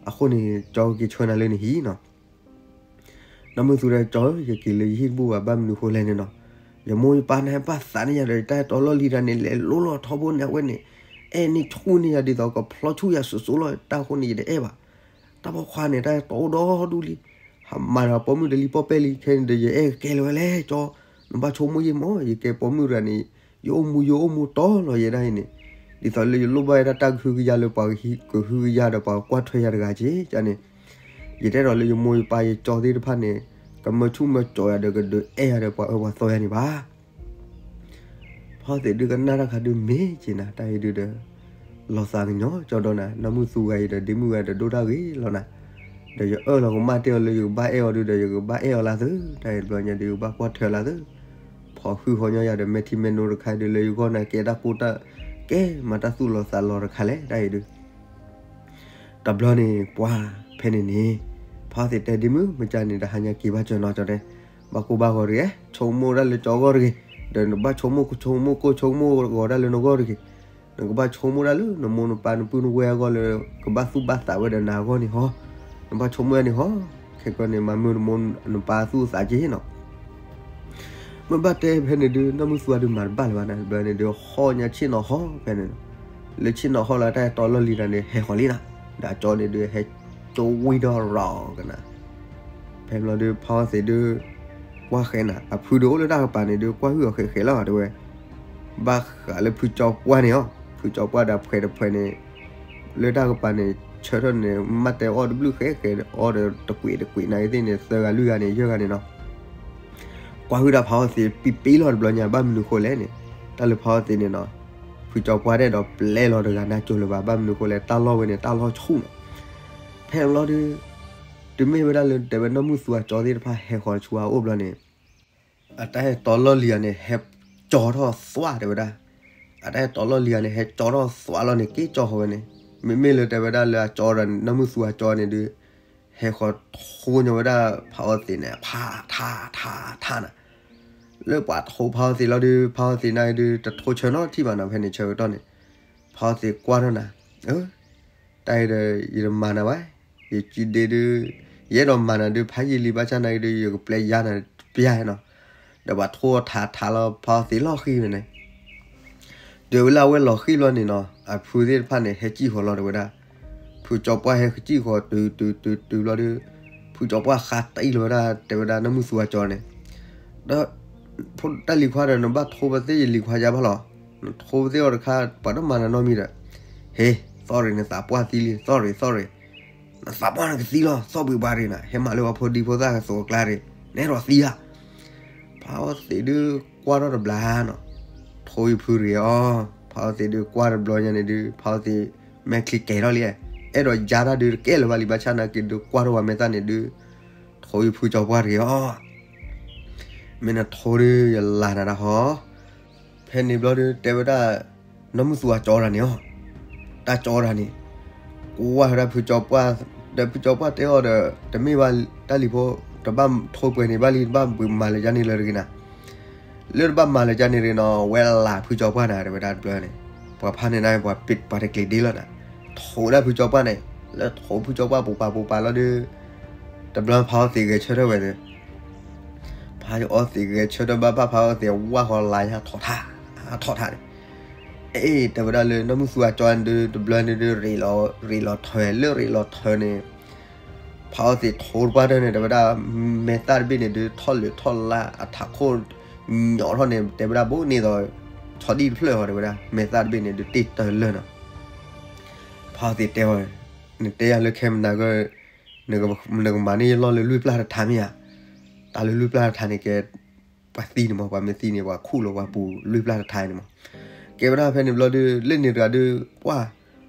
အဃိန့ၣ် ကၠီက့ၤဆှၢနၤလၢနဟံၣ်နီၤ နီၢ်မုၢ်သူဒီးကၠီဧၢ ယက့ၤလၢယဟံၣ်တဘူၣ်ဘၣ် ဘၣ်မနုၤဃိလဲၣ်န့ၣ်နီၤ, ယမိၢ်ယပၢ်န့ၣ် ဘၣ်သးန့ၢ်ယၤဒီး ယတၢ်အဲၣ်တီလီၢ်လံၤတၢ်န့ၣ် လဲၤလိလီၤထီဘိန့ၣ် အဝဲန့ၣ် အဲၣ်န့ၢ်ဆူၣ်န့ၢ်ယၤဒ်သိးကဖျီဆူၣ်ယၤစိၤစိၤလီၤ တၢ်အဃိန့ၣ် ယတအဲၣ်ဘၣ်. တၢ်ပိာ်ခွါန့ၣ် တၢ်အဲၣ်တီအိၣ်ဒီဒူၣ်လံ, ဟးမၤဒီးပိာ်မုၣ်တလံၤပီၣ်ပဲၣ်လံ ခဲန့ၣ်ဒီး ယအဲၣ်ကဲလၢၤဝဲလဲၣ်ကၠီ, နဘၣ်ဆိကမိၣ်ယဲမၢ် ယကဲပိာ်မုၣ်တဂၤန့ၣ် ယအိၣ်မူယိာ်အိၣ်မူတီလီၤယဲဒၣ်အံၤန့ၣ်, ဒ်သိးလၢယလိၣ်ဘၣ်ယတၢ်တၢ်ကဟုကယာ်လၢပှၤကဟုကယာ်ဒီးပှၤကွၢ်ထွဲယၤတဂၤက့ၤန့ၣ်, ယတအဲၣ်ဒိးလၢယမိၢ်ယပၢ်ယကၠီသ့ၣ်တဖၣ်န့ၣ် ကမၢဆူၣ်မၢကၠီယၤဒီးကဒုးအဲၣ်ယၤဒီးပှၤအၢပှၤသီယၤန့ၣ်ဘၣ်. ဖီသ့ၣ်ဒုးကနၣ်တၢ်ခါဒုးမ့ၢ်က့ၤနၤ တၢ်အံၤဒုးဒီး လီၤသးကညီၤကၠီဒီးနၤ, နီၢ်မုၢ်သူဂၤအံၤဒီးဒ့မုၢ်ဂၤဒီးဒိၣ်တၢ်ဂ့ၤလီၤနၤ, ဒီးယအၢၣ်လီၤကမၣ်တ့ၢ်အီၤလၢယကဘၣ်အဲၣ်အီၤဒုးဒီး ယကဘၣ်အဲၣ်အီၤလၢသု, တၢ်အံၤတဘျီညါဒုးယကဘၣ်ကွၢ်ထွဲလၢသု, ဖီၣ်ဟုၣ်ဃီညီယၤဒီးမဲာ်ထံမဲာ်နိတခါဒုးလၢယဂီၢ်န့ၣ် ကဲတၢ်ကိၢ်တၢ်, ကဲမၤတၢ်သူၣ်လီၤသးလီၤတခါလဲၣ် တၢ်အံၤဒုး တဘျီန့ၣ် ပှၤဖဲန့ၣ်န့ၣ်, ဖီသ့ၣ်တဲဒ့မုၢ် မ့ၢ်ကန့ၣ် တဟါညါက့ၤဘၣ်စၢၤနီၤကၠီတဲ, ဘၣ်ကိၢ်ဘၣ်ဂီၤတဂ့ၤ, ဆိကမိၣ်ဒၣ်လၢကၠီဂီၢ်တဂ့ၤ, ဒီးနဘၣ်ဆိကမိၣ်ဆိကမိၣ်ကိၢ်ဆိကမိၣ်ဂီၤဒၣ်လၢနဂီၢ်တဂ့ၤ, နကဘၣ်ဆိကမိၣ်ဒၣ်လၢနမိၢ်နပၢ်နပုၢ်နဝဲၢ်အဂီၢ်လၢ ကဘၣ်သူၣ်ဘၣ်သးဝဲဒီးနၤအဂီၢ်န့ၣ်ဟီ, နဘၣ်ဆိကမိၣ်န့ၣ်ဟီ, က ခဲကီန့ၣ် မၤမုာ်တမူနပၢ်သူၣ်သးက့နီၤ. မ့ၢ်ဘၣ်တဲဖဲန့ၣ်ဒုး နီၢ်မုၢ်သူဝါဒုးမၤတဘၣ်လၢၤဘၣ်န့ၣ် ဘျီန့ၣ်ဒုး ဟီၣ်ညါဆ့ၣ်နီၤဟီၣ်ဖဲန့ၣ်နီၤ. လၢဆ့ၣ်နီၤဟီၣ်လၢတၢ်ဟဲတီလီၢ်လံၤတၢ်န့ၣ် ဟဲဃီၤလံနီၤ. ဒီးအကၠီန့ၣ်ဒုး ဟဲကၠီဝံၣ်ဒီးရီၤကနၤ. ဖဲဘျီဒုး ဖါအီသံးဒုး ကွၢ်ဃဲနၤ အဖုဒုးအိၣ်လၢတၢ်ကပၤန့ၣ်ဒုး ကွၢ်ဟုၣ်အီၤဃဲဃဲလီၤ တဲဝဲ. ဘၣ်ဃးလၢဖုကၠီပှၢ်န့ၣ်အီၤ, ဖုကၠီပှၢ်ဒီးဖှဲးတဖှဲးန့ၣ် လၢတၢ်ကပၤန့ၣ် ဆၢထၢၣ်န့ၣ် မ့ၢ်တဲအီၣ်တဘျုးဃဲဃဲ အီၣ်ဒီးတကွံာ်တကွံာ်နာ်က့သ့ၣ်န့ၣ် သၢဂၤလွံၢ်ဂၤန့ၣ် ယဲၢ်ဂၤန့ၣ်နီၤ. ကွၢ်ဟုၣ်ဒၣ်ဖါအီသံး ပံပံလီၤတဘျီညါ ဘၣ်မနုၤဃိလဲၣ်န့ၣ် တၢ်လၢဖါအီသံးန့ၣ်နီၤ ဖုကၠီပှၢ်တအဲၣ်ဒိးပျဲလီၤတဂၤ နၢ်ကၠိလၢၤဘၣ် ဘၣ်မနုၤဃိလဲၣ် တၢ်လီၢ်ဝဲန့ၣ် တၢ်လီၢ်ဆူၣ်နီၤ. ဖဲဘျီဒုး တုၤမ့ၢ်ဝဲဒၣ်လၢတဲဝဲနီၢ်မုၢ်သူအကၠီသ့ၣ်တဖၣ်ဟဲဃီၤဆူအအိၣ်ဘျီန့ၣ် အတၢ်ဟဲတီလီၢ်လံၤဂၤန့ၣ် ဟဲကၠီထီၣ်သွါတဲဝဲဒၣ်. အတၢ်ဟဲတီလီၢ်လံၤဂၤန့ၣ် ဟဲကၠီထီၣ်သွါလီၤန့ၣ် က့ၤကၠီဃီၤဝဲန့ၣ် မ့မ့ၢ်လၢတဲဝဲဒၣ်လၢအကၠီဒီး နီၢ်မုၢ်သူအကၠီန့ၣ်ဒုး ဟဲဃီၤထိညီဝဲဒၣ်ဖါအီသံးန့ၣ် ဖးထးထးထးနၤ. လၢပှၤထိဖါအီသံးလီၤဒုး ဖါအီသံးန့ၣ်ဒုး တထိဆၢနီတထံၣ်ဘၣ်နီၤ ဖဲန့ၣ်ဆၢကတီၢ်န့ၣ် ဖါအီသံးကွၢ်ထီၣ်နၤ တၢ်အံၤဒီး ယတမၤနၤဘၣ်, ယစုဒ့ဒုး ယအဲၣ်ဒိးမၤနၤဒုး ဖးယံာ်လံ ဘၣ်ဆၣ်နာ်က့ဒုး ယကပျဲယါနၤတပျၢ်နီၤ. ဒီးပှၤထိထးထးလီၤ ဖါအီသံးလီၤဃံၤဝဲန့ၣ် တုၤဝဲလၢအဝဲလီၤဃံၤဘျီန့ၣ်နီၤ အဖုသ့ၣ်တဖၣ်န့ၣ် ဟဲကံၣ်ဃီၤလီၤတဲဝဲဒၣ်. ဖုကၠီပှၢ်ဟဲကံၣ်ဃီၤတုၤတုၤတုၤတုၤဘျီဒုး ဖုကၠီပှၢ်ဃါတံၢ်လီၤဝဲဒၣ် တဲဝဲဒၣ်နီၢ်မုၢ်သူအကၠီန့ၣ် ဒီး ဖိတၢ်လံၤခွါဒီး နဘၣ်ထိပသ့ၣ်ယလံၤခွါယါဘၣ်လီၤ. နထိပသ့ၣ်အီၤတခါ ပှၤတမၤနၤနီတမံၤဒီး ဟ့ၣ် သီၣ်ရ့ၣ် နသးပှၢ်သံလံ သီၣ်ရ့ၣ် သီၣ်ရ့ၣ် နသးပှၢ်နကသံလီၤ သီၣ်ဘှံးဘှါရ့ၣ်နၤ ဟဲမၤလၢပှၤဖိဒံဖိသၣ်ကသိးအကျါရ့ၣ် နအဲၣ်ဒိးသံဧါ. ဖါအီသံးဒုးကွၢ်ထီၣ်တဘျီနီၤ ထိယဖုရ့ၤအီၤ. ဖါအီသံးဒုးကွၢ်တဘျီညါန့ၣ်ဒုး ဖါအီသံးမဲာ်ချံကဲၤထီၣ်လံ. အဲၣ်ဒိးယါတၢ်ဒုးတကဲလၢၤဘၣ်လံ ဘၣ်ဆၣ်နာ်က့ဒုးကွၢ်ထီၣ်ပှၤမဲာ်သၣ်န့ၣ်ဒုး ထိယဖုကၠီပှၢ်တဂ့ၤအီၤ မ့ၢ်နထိဒုးယလၤနၤတၢ်ဟီ. ဖဲန့ၣ်ဘျီဒုးတဲဝဲဒၣ် နီၢ်မုၢ်သူအကၠီတၢ်န့ၣ်အီၤ တၢ်ကၠီတၢ်န့ၣ် ကွၢ်ဝဲဒၣ်ဖုကၠီပှၢ် ဒီးဖုကၠီပှၢ်တဲအီၤဒီး တမ့ၢ်ဘၣ်တၢ်လံၤဖိ တဘၣ်ထိပှဲၤန့ၣ်ဘၣ်လံ တဘၣ်မၤလၢၤယါန့ၣ်လၢၤတဂ့ၤနၤ. လၢတဘၣ်မၤလၢၤယါန့ၣ်တဂ့ၤနီၤ ဝဲလၢ်ဖုကၠီပှၢ်နၤ တဲဝဲဒၣ်တဘျီန့ၣ် ပှၤဖးန့ၢ်နၤ ပှၤတကျ့ၤဒ့လီၤနၤ. ထိဝဲဒၣ်ဖုကၠီပှၢ်န့ၣ် လၢထိဖုကၠီပှၢ်ပူၤပာ်ပူၤပာ်လီၤဒုး တဘျီဖါအီသံးဂဲၤဆၢထၢၣ်ဝဲ ဖါအီသံးဂဲၤဆၢထၢၣ်ဘၣ်ဘၣ် ဖါအီသံးဝၢ်ဃီလၤယါထီၣ်ထါ ထီၣ်ထါန့ၣ် အ့ တဲဝဲဒၣ်လၢနီၢ်မုၢ်သူအကၠီန့ၣ်ဒုး တဘျီန့ၣ်ဒုး ရ့ၣ်လီၤထွဲ လၢရ့ၣ်လီၤထွဲန့ၣ် ဖါအီသံးထိတပှၢ်တၢၢ်န့ၣ် တဲဝဲဒၣ် မဲာ်သၣ်တဘ့ၣ်န့ၣ်ဒုး ထီၣ်လၢာ်ထီၣ်လါ အထးခိၣ် ညီထီၣ်န့ၣ် တဲဝဲဒၣ်ဘိန့ၣ်သိး ဆီဒံၣ်တဖျၢၣ်ဃီ တဲဝဲဒၣ် မဲာ်သၣ်တဘ့ၣ်န့ၣ်ဒုး တ့ၢ်တၢၢ်လၢာ်နီၤ. ဖါအီသံးတဲအီၤ နတဲယၤလၢခဲမနၤက နကမၤန့ၢ်ယလီၢ်လၢလွံၢ်ပျၢ်တထါမ့ၢ်ဧါ. တၢ်လၢလွံၢ်ပျၢ်တထါန့ၣ်ကဲ ပှၤသံန့ၣ်မး ပှၤမ့ၢ်သံန့ၣ် ပှၤခူၣ်လီၤပှၤပူၤလွံၢ်ပျၢ်တထါန့ၣ်မး. ကဲဝဲဒၣ်ဖဲန့ၣ်ဘျီဒုး လၢန့ၣ်တဂၤဒုး ပှၢ်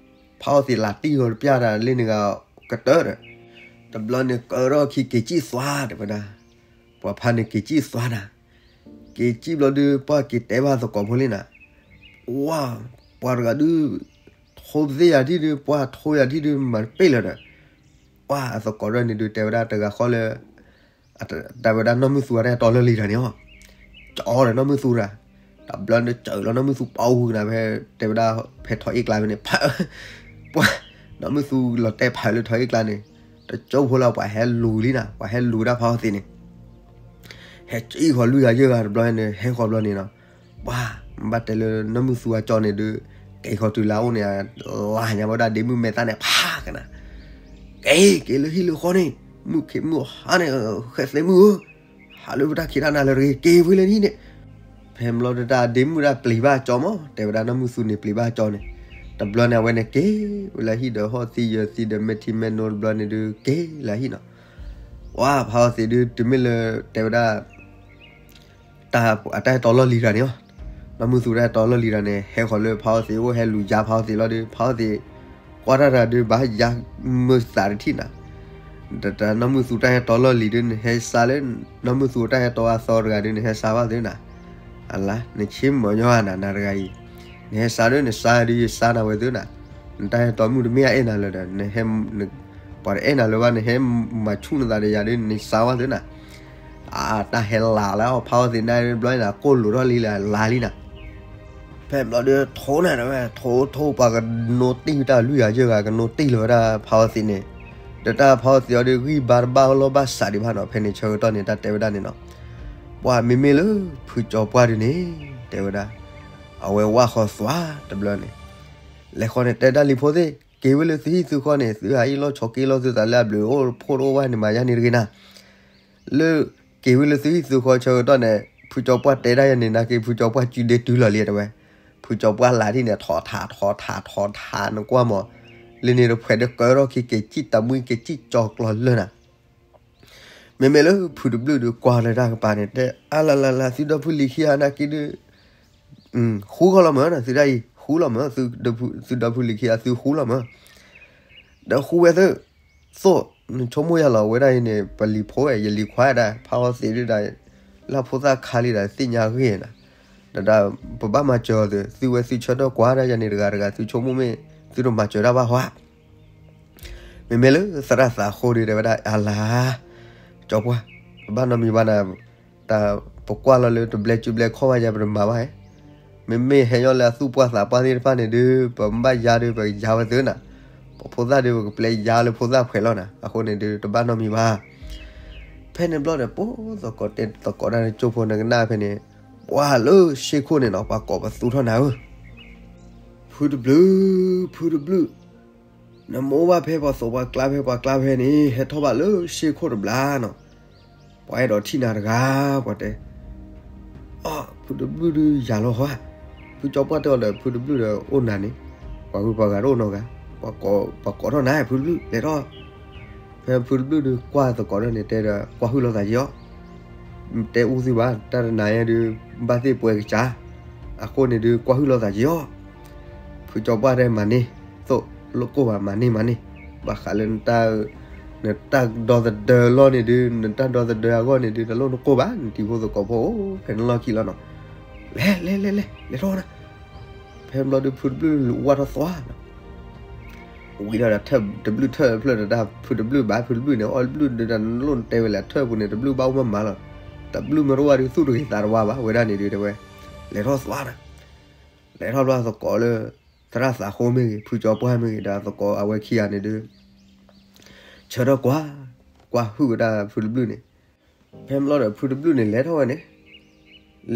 ဖါအီသံးလးတံၢ်ဂီၤတပျၢ်တၢ်လၢန့ၣ်ဂၤကတၢၢ်ဒီး တဘျီန့ၣ်ကၢထီၣ်ခံက့ၤကံၣ်သွါ တဲဝဲဒၣ်. ပှၤဖါန့ၣ်က့ၤကံၣ်သွါနၤ. က့ၤကံၣ်ဘျီဒုး ပှၢ်က့ၤတဲဘၣ်သကိးဖိလံနၤ. ဝါ ပှၤတဂၤဒုး ထိပသ့ၣ်ယၤဒ်ဒုး ပှၢ်ထိယၤဒ်ဒုး မၤတပ့ၢ်လၢၤဒီး ပှၢ်အသကိးဒၣ်န့ၣ်ဒုးတဲဝဲဒၣ်တဂၤဃီလၢ တဲဝဲဒၣ်နီၢ်မုၢ်သူအတၢ်ဟဲတီလီၢ်လံၤတၢ်န့ၣ်အီၤ ကၠီဒီးနီၢ်မုၢ်သူတၢ် တဘျီန့ၣ်စၢၤလီၤနီၢ်မုၢ်သူပီၣ်ဝူၤကနၤဖဲ တဲဝဲဒၣ် ဖဲထီၣ်အ့ၣ်ကျါဖဲန့ၣ် ပှၢ် နီၢ်မုၢ်သူလီၤတဲာ်ဖးလၢထီၣ်အ့ၣ်ကျါန့ၣ် တကၠိဖိလၢပှၤဟဲလူၤလံနၤ ပှၤဟဲလူၤဒၣ်ဖါအီသံးန့ၣ် ဟဲကံၣ်ဃီလွံၢ်ဂၤယဲၢ်ဂၤတဘျီန့ၣ် ဟဲဃီဘျီန့ၣ်နီၤ ပှၢ် ဘၣ်တဲလၢနီၢ်မုၢ်သူအကၠီန့ၣ်ဒုး က့ၤဃီတုၤလၢအအိၣ်န့ၣ် လါညါဝဲဒၣ်ဒ့မုၣ်မဲာ်သၣ်န့ၣ် ဖးကနၤ က့ၤ က့ၤလၢဟံၣ်လၢဃီန့ၣ် မုၢ်ခ့မုၢ်ဟါန့ၣ် ဃဲသဲမုၣ်ဧၢ ဟးလၢပတၢ်ခံးတၢ်နၤလၢတဂ့ၤ က့ၤဝံၤလၢနဟံၣ်န့ၣ် ဖဲဘျီဒုးတၢ်ဒ့မုၣ်ဒၣ်ပျံၤဘၣ်ကၠီမး တဲဝဲဒၣ်နီၢ်မုၢ်သူန့ၣ်ပျံၤဘၣ်ကၠီန့ၣ် တဘျီန့ၣ်အဝဲန့ၣ်က့ၤဝဲလၢဟံၣ်ဒီးဟီၣ်သံယၢၤသံဒီးမဲာ်ထံမဲာ်နိတဘျီန့ၣ်ဒုးက့ၤလၢဟံၣ်နီၤ ဝါ ဖါအီသံးဒုး တုၤမ့ၢ်လၢတဲဝဲဒၣ် တၢ်အတၢ်ဟဲတီလီၢ်လံၤတၢ်န့ၣ်အီၤ နီၢ်မုၢ်သူတၢ်ဟဲတီလီၢ်လံၤတၢ်န့ၣ် ဟဲဃီၤလၢဖါအီသံးအိၣ် ဟဲလူၤယါဖါအီသံးလီၤဒီး ဖါအီသံး ကွၢ်တၢ်တၢ်ဒုး ဘၣ်ယါမုာ်သးတထံၣ်နၤ တၢ်နီၢ်မုၢ်သူတၢ်ဟဲတီလီၢ်လံၤဒုး နဟဲစါလၢ နီၢ်မုၢ်သူတၢ်ဟဲတီအသီတဂၤဒုး နဟဲစါဘၣ်သုနၤ အလါ နဆ့မၤညီနၤ နၤတဂၤအံၤ နဟဲစါဒုး နစါဒုး ယစါနၤဝဲသုနၤ နတၢ်ဟဲတီမုၢ်တမ့ၢ်အအဲၣ်နၤလၢၤဒီး နဟဲ ပှၤတအဲၣ်နၤလၢၤဘၣ် နဟဲမၤဆူၣ်နသးဒီးယၤဒုး နစါဘၣ်သုနၤ အတၢ်ဟဲလၤလၢအီၤ ဖါအီသံးန့ၣ်ဘျီန့ၣ် ကိၢ်လိာ်ထီၣ်လံလၢလါလံနၤ ဖဲဘျီဒုးထိနၤဝဲ ထိထိပှၤကနိတ့ၢ်တၢ်လွံၢ်ဂၤယဲၢ်ဂၤ ကနိတ့ၢ်လၢၤဝဲဒၣ်ဖါအီသံးန့ၣ် ဒီးတၢ်ဖးအီၣ်သံးအီၤဒီး ဂံၢ်ဘါတဘၣ်လီၢ်ဘၣ်စးဒံးဘၣ်နီၤ. ဖဲန့ၣ်ဆၢကတီၢ်န့ၣ် တၢ်တဲဝဲဒၣ်န့ၣ်နီၤ, ပှၤမ့မ့ၢ်လၢဖုကၠီပှၢ်ဒုန့ၣ် တဲဝဲဒၣ်, အဝဲဝၢ်ဃီသွါတဘျီန့ၣ်, လဲၤဃီန့ၣ် တဲဒၣ်လံၤဖိသ့ၣ်, က့ၤဝဲလၢသုဟံၣ်သုဃီန့ၣ် သုဟးအ့ၣ်လိာ်ဆိးက့လိာ်သုသးလၢအဘျုးအိၣ်ဖှိၣ်တအိၣ်ဘၣ်န့ၣ် မၤယါန့ၣ်တဂ့ၤနၤ. လၢက့ၤဝဲလၢသုဟံၣ်သုဃီဆၢကတီၢ်န့ၣ် ဖုကၠီပှၢ်တဲဒၣ်ယၤန့ၣ် နာ်က့ဖုကၠီပှၢ်စုဒ့တုၤလီၤလံတဲဝဲ. ဖုကၠီပှၢ်လးထံၣ်န့ၣ် ထိးထးထိးထးထိးထး နကွၢ်မး, လၢန့ၣ်တဖှဲးဒီးကၢထီၣ်ခံ က့ၤစံၣ်တမှံ က့ၤစံၣ်ကၠီကျီၤလၢနၤ. မ့မ့ၢ်လၢဖုတဘျုးဒုးကွၢ်လၢတၢ်ကပၤန့ၣ် တဲအါလၢ်လၢ်လၢ် သုဒီဖုလံၤခံဂၤနာ်က့ဒုး ဃူဃီလီၤမၢ်နီၤ သုဒၣ်အံၤ ဃူလီၤမၢ်, သုဒီဖုလံၤခံဂၤသုဃူလီၤမၢ်. ဒီးဃူဝဲသ့ၣ်, သိး, နဆိကမိၣ်ယၤလီၤ ဝဲဒၣ်အံၤန့ၣ် ပလံၤဖိဝဲ ယလံၤခွါဒၣ် ဖးအီၣ်သံးဒုဒၣ် လၢဖိသၣ်ခါလံဒၣ် သ့ၣ်ညါဂ့ၢ်နၤ, ဒီးဒၣ် ပဘၣ်မၤစၢၤအီၤသု, သုဝဲသုဆၢထၢၣ်ကွၢ်ဒၣ်ယၤန့ၣ်တဂၤတဂၤ သုဆိကမိၣ်မ့ၢ် သုတမၤစၢၤတၢ်ဘၣ်ဟီဧါ. မ့မ့ၢ်လၢသရၣ်သးဃိဒုတဲဝဲဒၣ် အါလါ, ကၠီပှၢ်, ပဘၣ်နီတမံၤဘၣ်နၤ, တၢ်ပကွၢ်လီၤလၢတဘျဲးစုဘျဲးခီၣ်ဘၣ်ယၤ ပတမၤဘၣ်ဧါ. မ့မ့ၢ်ဟဲညီလၢအသူၣ်ပှၢ်သးပှၢ်သ့ၣ်တဖၣ်န့ၣ်ဒုး ပမ့ၢ်ဘၣ်ယါဒုး ပကယါဝဲသ့ၣ်နၤ, ပဖိသၣ်ဒုး ပကပျဲယါလၢဖိသၣ်ဖှဲးလီၤနၤ, အဃိန့ၣ်ဒုး တဘၣ်နီတမံၤဘၣ်. ဖဲန့ၣ်ဘျီဒီး ပိသကိးတဲသကိးဒၣ်န့ၣ် ကၠိဖိနကနၣ်ဖဲန့ၣ်, ပှၤလၢရှ့ခိၣ်န့ၣ်နီၤ ပှၤကိးပသူထီၣ်နၤဧၢ ဖုတဘျုး, ဖုတဘျုး, နမ့ၢ်အိၣ်ဘၣ်ဖဲပှၤသးပှၢ်ကျါဖဲပှၤကျါဖဲန့ၣ် ဟဲထီၣ်ဘၣ်လၢရှ့ခိၣ်တဘျီနီၤ, ပှၤအဲၣ်ဒိးထံၣ်နၤတဂၤ, ပှၤတဲ, အီ ဖုတဘျုးဒုးယၤလီၤဟီဧါ, ဖုကၠီပှၢ်တဲအီၤဒီး ဖုတဘျုးဒီးအိၣ်နၤန့ၣ်, ပှၤဂုၤပှၤဂၤတအိၣ်နီတဂၤ, ပှၤကိးထီၣ်နၤ ဖုတဘျုး လဲၤထီၣ် ဖဲဖုတဘျုးဒုးကွၢ်သကိးဒၣ်န့ၣ် တဲဒီး ကွၢ်ဟုၣ်လိာ်သးယံာ်အီၤ, တဲအူသ့ၣ်ဘၣ် တၢ်တနၤယဲဒုး ဘၣ်သ့ၣ်ပှဲၤကစၢ်, အဃိန့ၣ်ဒုး ကွၢ်ဟုၣ်လိာ်သးယံာ်အီၤ, ဖုကၠီပှၢ်တဲမၤန့ၢ်, သိးလိၣ်ကိၢ်ဘၣ် မၤန့ၢ်မၤန့ၢ်, ဘၣ်ဃးလၢ နတၢ်ဒီသဒၢလီၢ်န့ၣ်ဒုး နတၢ်ဒီသဒၢအဂီၢ်န့ၣ်ဒုး တလိၣ်နကိၢ်ဘၣ် နတံၤဖိသကိးဖိအိၣ်ဖဲနလီၢ်ခံလီၤနီၤ, လဲၤလဲၤလဲၤလဲၤ လဲၤထီၣ်နၤ ဖဲဘျီဒုး ဖုတဘျုးဝၢ်ထီၣ်သွါနီၤ, ဝံၤဒီးထၢၣ်တဘျုးထၢၣ်ဖျၢၣ်ဒီးတၢ်ဖုတဘျုးဘၣ် ဖုတဘျုးန့ၣ် အီၣ်တဘျုးဒုးတၢ်နလိၣ်နတဲဝဲလဲၣ် ထၢၣ်ပူၤန့ၣ် တဘျုးဘၣ်အိၣ်မးမးလီၤ, တဘျုးမ့ၢ်တအိၣ်ဘၣ်ဒုး သူၣ်တဂ့ၤသးတဝါဘၣ် ဝဲဒၣ်န့ၣ်ဒုးတဲဝဲ, လဲၤထီၣ်သွါနီၤ, လဲၤထီၣ်ဘျီသကိးလၢ သရၣ်သးဃိမ့ၢ်ဂ့ၤ ဖုကၠီပှၢ်မ့ၢ်ဂ့ၤ ဒီးသကိးအဝဲခံဂၤန့ၣ်ဒုး ဆၢထၢၣ်ကွၢ်, ကွၢ်ဟုၣ်ဝဲဒၣ်ဖုတဘျုးန့ၣ်, ဖဲဘျီဒီးဖုတဘျုးန့ၣ် လဲၤထီၣ်ဝဲန့ၣ်,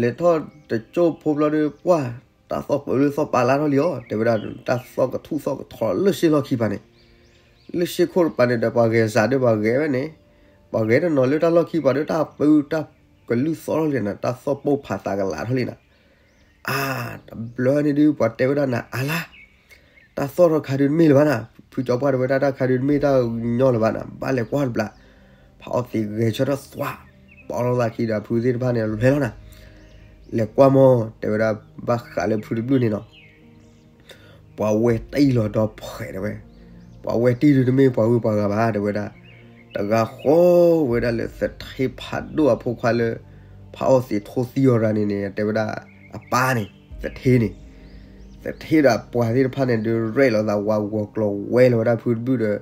လဲၤထီၣ်တကၠိၢ်ဖိဘျီဒီး ပှၢ် တၢ်သီၣ်ပၢလၢသီၣ်ပာ်လၢထီၣ်လံအီၤ တဲဝဲဒၣ် တၢ်သီၣ်ကထူၣ်သီၣ်ကထီလၢရှ့လီၢ်ခံပၤန့ၣ်, လၢရှ့ခိၣ်တပၤန့ၣ်ဒီး ပှၤဂဲၤစးဒီးပှၤဂဲၤဝဲန့ၣ်, ပှၤဂဲၤတနီၤလၢတၢ်လီၢ်ခံပၤဒီး တၢ်ပၢတၢ်ကလုၢ်သီၣ်ထီၣ်လံနၤ တၢ်သီၣ်ပိၢ်ဖးသးကလးထီၣ်လံနၤ အါ, တဘျီန့ၣ်ဒုး ပှၤတဲဝဲဒၣ်နၤ အါလါ, တၢ်သီၣ်ထီၣ်တခါဒုးတမ့ၢ်လၢၤဘၣ်နၤ, ဖုကၠီပှၢ်တဲဝဲဒၣ် တၢ်ခါဒုးတမ့ၢ်တၢ်ညီလၢၤဘၣ်နၤ, ဘၣ်လဲၤကွၢ်တဘျီ, ဖးအီၣ်သံးဂဲၤဆၢထၢၣ်သွါ, ပီလီၤသးခံဒီးဖုသ့ၣ်တဖၣ်န့ၣ် လဲၤလီၤနၤ, လဲၤကွၢ်မီၢ် တဲဝဲဒၣ် ဘၣ်ဃးလၢဖုတဘျုးန့ၣ်နီၤ ပှၤဝဲတံၢ်လီၤဒီဖှဲးတဲဝဲ, ပှၤဝဲတံၢ်ဒုးတမ့ၢ်ပှၤဂုၤပှၤဂၤဘၣ် တဲဝဲဒၣ်, တဂၤဃီဝဲဒၣ်လၢသထ့ဖးဒိၣ်အဖိခွါလၢ ဖးအီၣ်သံးထိသံအီၤတဂၤန့ၣ်န့ၣ် တဲဝဲဒၣ် အပၢ်န့ၣ် သထ့န့ၣ်, သထ့ဒီးပှၤသ့ၣ်တဖၣ်န့ၣ်ဒုး ရဲၣ်လီၤသးဝးဂီၤကျိၤဝဲလီၤဝဲဒၣ်ဖုတဘျုးဒီး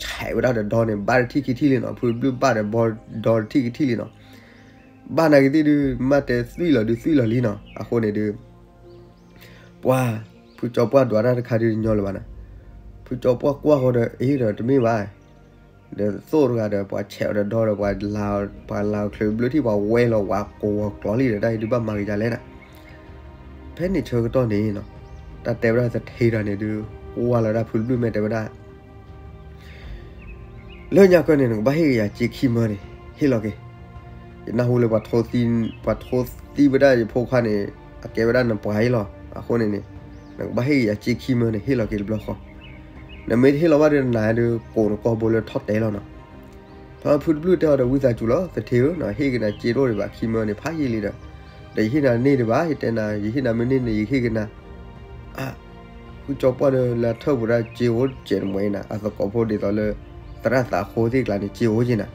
ဆဲးဝဲဒၣ်ဒီးဒီန့ၣ် ဘၣ်တထံၣ်ခံထံၣ်လံနီၤ, ဖုတဘျုးဘၣ်ဒီးဘီဒီတထံၣ်ခံထံၣ်လံနီၤ, ဘၣ်နာ်က့ၤသ့ၣ်ဒုး မ့ၢ်တဲသွံၣ်လီၤဒုးသွံၣ်လီၤလံနီၤ, အဃိန့ၣ်ဒုး ပှၤ ဖုကၠီပှၢ်ဒွးတၢ်တခါဒုးတညီလၢၤဘၣ်နၤ, ဖုကၠီပှၢ်ကွၢ်ဃီဒီး အ့ဒီးတမ့ၢ်ဘၣ်, ဒီးသိၣ်တဂၤဒီး ပှၤဆဲးအီၤဒီးဒီဒီး ပှၤလၤအီၤချ့ဘျုးထံၣ် ပှၤဝဲလီၤဝးကိးဂီၤကျိၤလံဒီး တၢ်အံၤဒုးဘၣ်မၤက့ၤဒ်လဲၣ်နၤ, ဖဲန့ၣ်ဆၢကတီၢ်န့ၣ်နီၤ, တၢ်တဲဝဲဒၣ်သထ့တဂၤန့ၣ်ဒုး ကွၢ်လီၤဝဲဒၣ်ဖုတဘျုးမဲာ်တဲဝဲဒၣ် လၢညါကၢၢ်န့ၣ် နကဘၣ်ဟ့ၣ်က့ၤယၤစ့ခံမၢန့ၣ် ဟ့ၣ်လီၤက့ၤ, ယနၢ်ဟူလၢ ပှၤထိသံဝဲဒၣ်ယဖိခွါန့ၣ် အကဲဝဲဒၣ်နပှၤအံၤလီၤ, အဃိန့ၣ်န့ၣ် နကဘၣ်ဟ့ၣ်က့ၤယၤစ့ခံမၢန့ၣ် ဟ့ၣ်လီၤက့ၤတဘျီဃီ, နမ့ၢ်တဟ့ၣ်လီၤဘၣ်ဒီး နၤဒုးကိးနကိာ်ဘိလၢထီၣ်တဲလီၤနီၤ, ဖဲဖုတဘျုးတဲအီၤဒီး ဝံသးစူၤလီၤ သထ့ဧၢ, ဟ့ၣ်က့ၤနၤစ့တအိၣ်ဒံးဘၣ် ခံမၢန့ၣ် ဖးယံာ်လံဒီး, ဒီးယဟ့ၣ်နၤန့ၢ်ဒံးဘၣ် ယတဲနၤ ယဟ့ၣ်နၤမ့ၢ်န့ၢ်န့ၣ် ယဟ့ၣ်က့ၤနၤ အါ, ဖုကၠီပှၢ်ဒီး လၢထၢၣ်ပူၤဒၣ်စ့အိၣ်စဲးတမှဲၤအံၤနၤ အသကိးဖိဒ်သိးလၢ သရၣ်သးဃိသ့ၣ်ကျါန့ၣ် စ့အိၣ်က့ၤနၤ,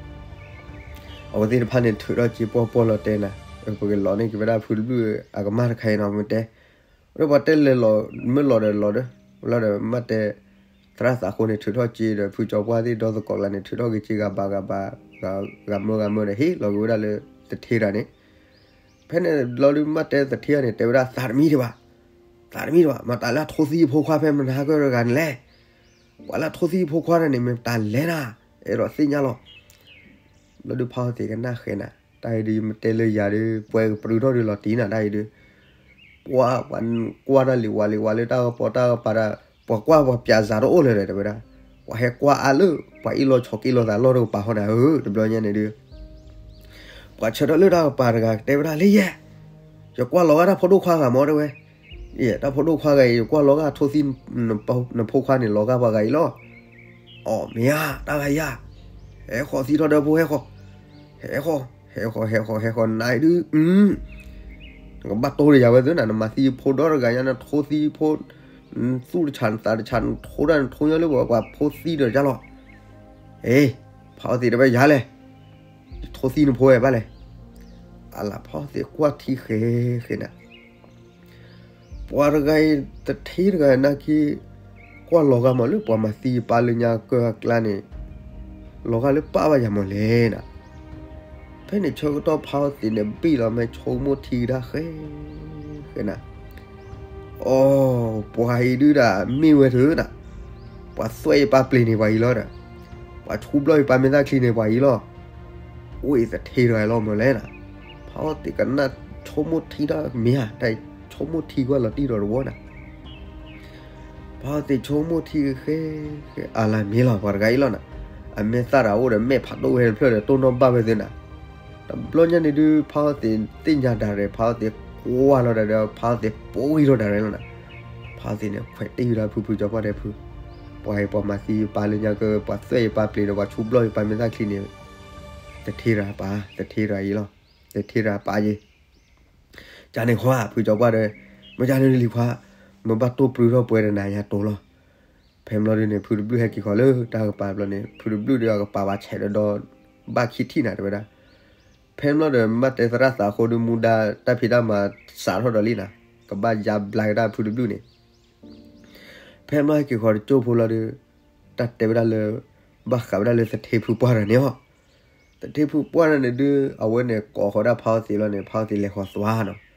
အဝဲသ့ၣ်တဖၣ်န့ၣ် ထုးထီၣ်စ့ပှီၢ်ပှီၢ်လီၤတဲနၤ, ပကလီၤန့ၢ်က့ၤဝဲဒၣ်ဖုတဘျုးအကမၢ်တခါအံၤနီၤ မ့ၢ်တဲ, ပှၤတဲလဲၤလီၤမ့ၢ်လီၤဒီးလီၤဒီး, လီၤဒီးမ့ၢ်တဲ, သရၣ်သးဃိန့ၣ် ထုးထီၣ်စ့ဒီး ဖုကၠီပှၢ်သ့ၣ်ဒီသကိးကျါန့ၣ် ထုးထီၣ်က့ၤစ့ဂၤဘၣ်ဂၤဘၣ်, ဂၤမၢဂၤမၢဒီး ဟ့ၣ်လီၤက့ၤဝဲဒၣ်လၢ သထ့တဂၤန့ၣ် ဖဲန့ၣ်ဘျီဒုး မ့ၢ်တဲသထ့တဂၤန့ၣ် တဲဝဲဒၣ် သးတမံဒံးဘၣ်, သးတမံဒံးဘၣ်, မတၤလၢအထိသံယဖိခွါဖဲမနၤကၢၢ်တဂၤန့ၣ်လဲၣ်, ပှၤလၢအထိသံယဖိခွါတဂၤန့ၣ် မ့ၢ်မတၤလဲၣ်နၤ, အဲၣ်ဒိးသ့ၣ်ညါလီၤ. ဘျီဒုးဖးအီသံးကနၣ်ဃဲနၤ, တၢ်အံၤဒုး ယမ့ၢ်တဲလၢယၤဒုး ပှၤကပြုထီၣ်ဒုးလီၤတံၢ်နၤ တၢ်အံၤဒုး, ပှၤ ပှၤကွၢ်တၢ်လံၤဝၤလံၤဝၤလၢတၢ်ကပီၤတၢ်ကပၤဒီး ပှၤကွၢ်ပှၤပၠးစးတအိၣ်လၢၤဒီး တဲဝဲဒၣ်, ပှၤဟဲကွၢ်အါလၢ ပှၤအ့ၣ်လိာ်ဆိးက့လိာ်သးလီၢ်တကပၤဃီနၤဧၢ, တဘျီညါန့ၣ်ဒုး ပှၤဆၢထၢၣ်လၢတၢ်ကပၤတဂၤ တဲဝဲဒၣ်လၢယဲ, ယကွၢ်လီၤဂာ်တၢ်ဖိဒိၣ်ခွါဂၤမၢ် တဲဝဲ, ယဲ တၢ်ဖိဒိၣ်ခွါဂၤအံၤ ယကွၢ်လီၤဂာ်ထိသံ နဖိခွါန့ၣ် လီၤဂာ်ပှၤဂၤအံၤလီၤ. အိ မ့ၢ်ဧါ တၢ်ဂၤယၤ, ဟဲဃီၤသံထီၣ်ဒီးဖိ ဟဲဃီၤ, ဟဲဃီၤ, ဟဲဃီၤ ဟဲဃီၤ ဟဲဃီၤ နၤအံၤဒုး နကဘၣ်တိၢ်ဒီးယၤဝဲသ့နၤ, နမၤသံယဖိဒီတဂၤညါ နထိသံယဖိ သူၣ်တဆးနသးတဆး နထိတၢ်နထိညီလၢပှၤ ပှၤဖိသံဒီးယၤလီၤ. အ့ ဖးအီသံးတဲဝဲယၤလဲၣ်, ယထိသံနဖိဝဲဘၣ်လဲၣ်. အလၤဖးအီသံးကွၢ်ထံဃဲဃဲနၤ ပှၤတဂၤအံၤ သထ့တဂၤနာ်က့ ကွၢ်လီၤဂာ်မးလၢပှၤမၤသံယပၢ်လၢညါကၢၢ်အကျါန့ၣ် လီၤဂာ်လၢပၢ်ဘၣ်ယၤမးလဲၣ်နၤ. ဖဲန့ၣ်ဆၢကတီၢ်ဖးအီသံးန့ၣ် ဘံၣ်လီၤမ့ၢ်ဆိကမိၣ်ထံကဒါဃဲ ဃဲနၤ, အိ ပှၤအံၤဒုးဒၣ်မ့ၢ်ဝဲတဂၤနၤ, ပှၤသွဲၣ်ယပၢ်ပျ့ၤန့ၣ်ပှၤအံၤလီၤဒီး ပှၤဆူဘျီၣ်ယပၢ်မ့ၢ်သၣ်ချံန့ၣ်ပှၤအံၤလီၤ. အိ အံၤသထ့တဂၤလီၤမးလဲၣ်နၤ. ဖးအီသံးကနၣ်ဆိကမိၣ်ထံတၢ်မ့ၢ်ဧါ, တၢ်အံၤဆိကမိၣ်ထံကွၢ်လီၤတံၢ်ဒီးတဝီနၤ ဖးအီသံးဆိကမိၣ်ထံဃဲဃဲ အလၤမ့ၢ်လီၤ ပှၤတဂၤအံၤလီၤနၤ, အမဲာ်သၣ်တၢ်အိၣ်ဒီးမဲာ်ဖးဒိၣ်ဝဲတဖျၢၣ်ဒီး တိၢ်နီၣ်ဘၣ်ဝဲသ့နၤ. တဘျီညါန့ၣ်ဒုး ဖးအီသံးသ့ၣ်ညါဒၣ်ရဲၣ်, ဖးအီသံးကွၢ်လီၤဒၣ်ဒီး ဖးအီသံးပိၢ်ဂံၢ်ထီၣ်ဒၣ်ရဲၣ်လီၤနၤ. ဖးအီသံးန့ၣ် ခွဲးတ့ၢ်ဝဲဒၣ်ဖုဖုကၠီပှၢ်ဒီးဖု, ပှၤအံၤပှၤမၤသံယပၢ်လၢညါကၢၢ် ပှၤသွဲၣ်ယပၢ်ပျ့ၤဒီး ပှၤဆူဘျီၣ်ယပၢ်မ့ၢ်သၣ်ချံန့ၣ် သထ့တဂၤပၢ်, သထ့တဂၤအံၤလီၤ, သထ့တဂၤပၢ်ယ့ၣ် ကန့ၣ်ခွါ ဖုကၠီပှၢ်ဒီး, မ့ၢ်ကန့ၣ်လံၤခွါ, မ့ၢ်ဘၣ်တိၢ်ပြူထီၣ်ပှဲၤဒီးနၤယၤတိၤလီၤ. ဖဲမလီၤဒုးန့ၣ် ဖုတဘျုးဟဲက့ၤဃီၤလၢတၢ်ကပၤဘျီန့ၣ် ဖုတဘျုးဒီးအကပၤဘၣ်ဆဲးဒီးဒီး ဘၣ်ခံထံၣ်နၤတဲဝဲဒၣ်. ဖဲမလီၤဒီး မ့ၢ်ဘၣ်တဲသရၣ်သးအဃိဒီး မူဒါတၢ်ဖံးတၢ်မၤစးထီၣ်ဒီးလံနၤ, ကဘၣ်ယါဘျါက့ၤတၢ်ဖုတဘျုးန့ၣ် ဖဲမလီၤဟဲက့ၤဃီၤတကၠိၢ်ဖိလီၤဒီး တၢ်တဲဝဲဒၣ်လၢ ဘၣ်ဃးဝဲဒၣ်လၢသထ့ဖုပှၢ်တဂၤန့ၣ်လီၤ. သထ့ဖုပှၢ်တဂၤန့ၣ်ဒုး အဝဲန့ၣ်ကိးဃီၤဒၣ်ဖးအီသံးလီၤန့ၣ် ဖးအီသံးလဲၤဃီၤသွါနီၤ.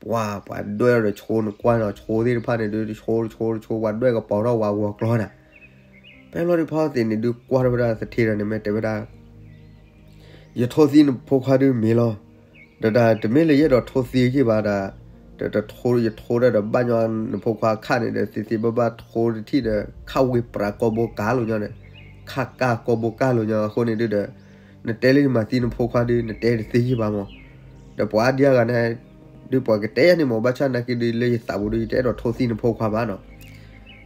ပှၤ ပှၤဒွဲၣ်ဒီးဆိနကွၢ်နီၤ ဆိသ့ၣ်တဖၣ်န့ၣ်ဒုး တဆိတဆိတဆိ ပှၤဒွဲၣ်ကပီၤထီၣ်ဝဲဂီၤကျီၤနၤ. ဖဲမလီၤဒုးဖးအီသံးန့ၣ်ဒုး ကွၢ်ထီၣ်ဝဲဒၣ်သထ့တဂၤန့ၣ် မ့ၢ်တဲဝဲဒၣ် ယထိသံနဖိခွါဒုးမ့ၢ်လီၤ. ဒီးတၢ်တမ့ၢ်လၢယအဲၣ်ဒိးထိသံယ့ၣ်ဘၣ်ဒီး, တထိယထိဒီးဒီးဘၣ်ညီနဖိခွါခါန့ၣ်ဒီး သ့သ့ဘၣ်ဘၣ်ထိတထံၣ်ဒီး ခၣ်ဝ့ပြးကီၢ်ဘိကါလိာ်ညီဒီး, ခၣ်ကၢ်ကီၢ်ဘိကါလိာ်ညီအဃိန့ၣ်ဒုးဒီး, နတဲလၢယမၤသံနဖိခွါဒုး နတဲတသ့ယ့ၣ်ဘၣ်မး. ဒီးပှၤအါဒံအါဂၤန့ၣ် ဒုးပှၤကတဲယၤန့ၣ်မး ဘၣ်ဆၣ်နာ်က့ဒုးလၢယသးပူၤဒုး ယတအဲၣ်ဒိးထိသံနဖိခွါဘၣ်နီၤ.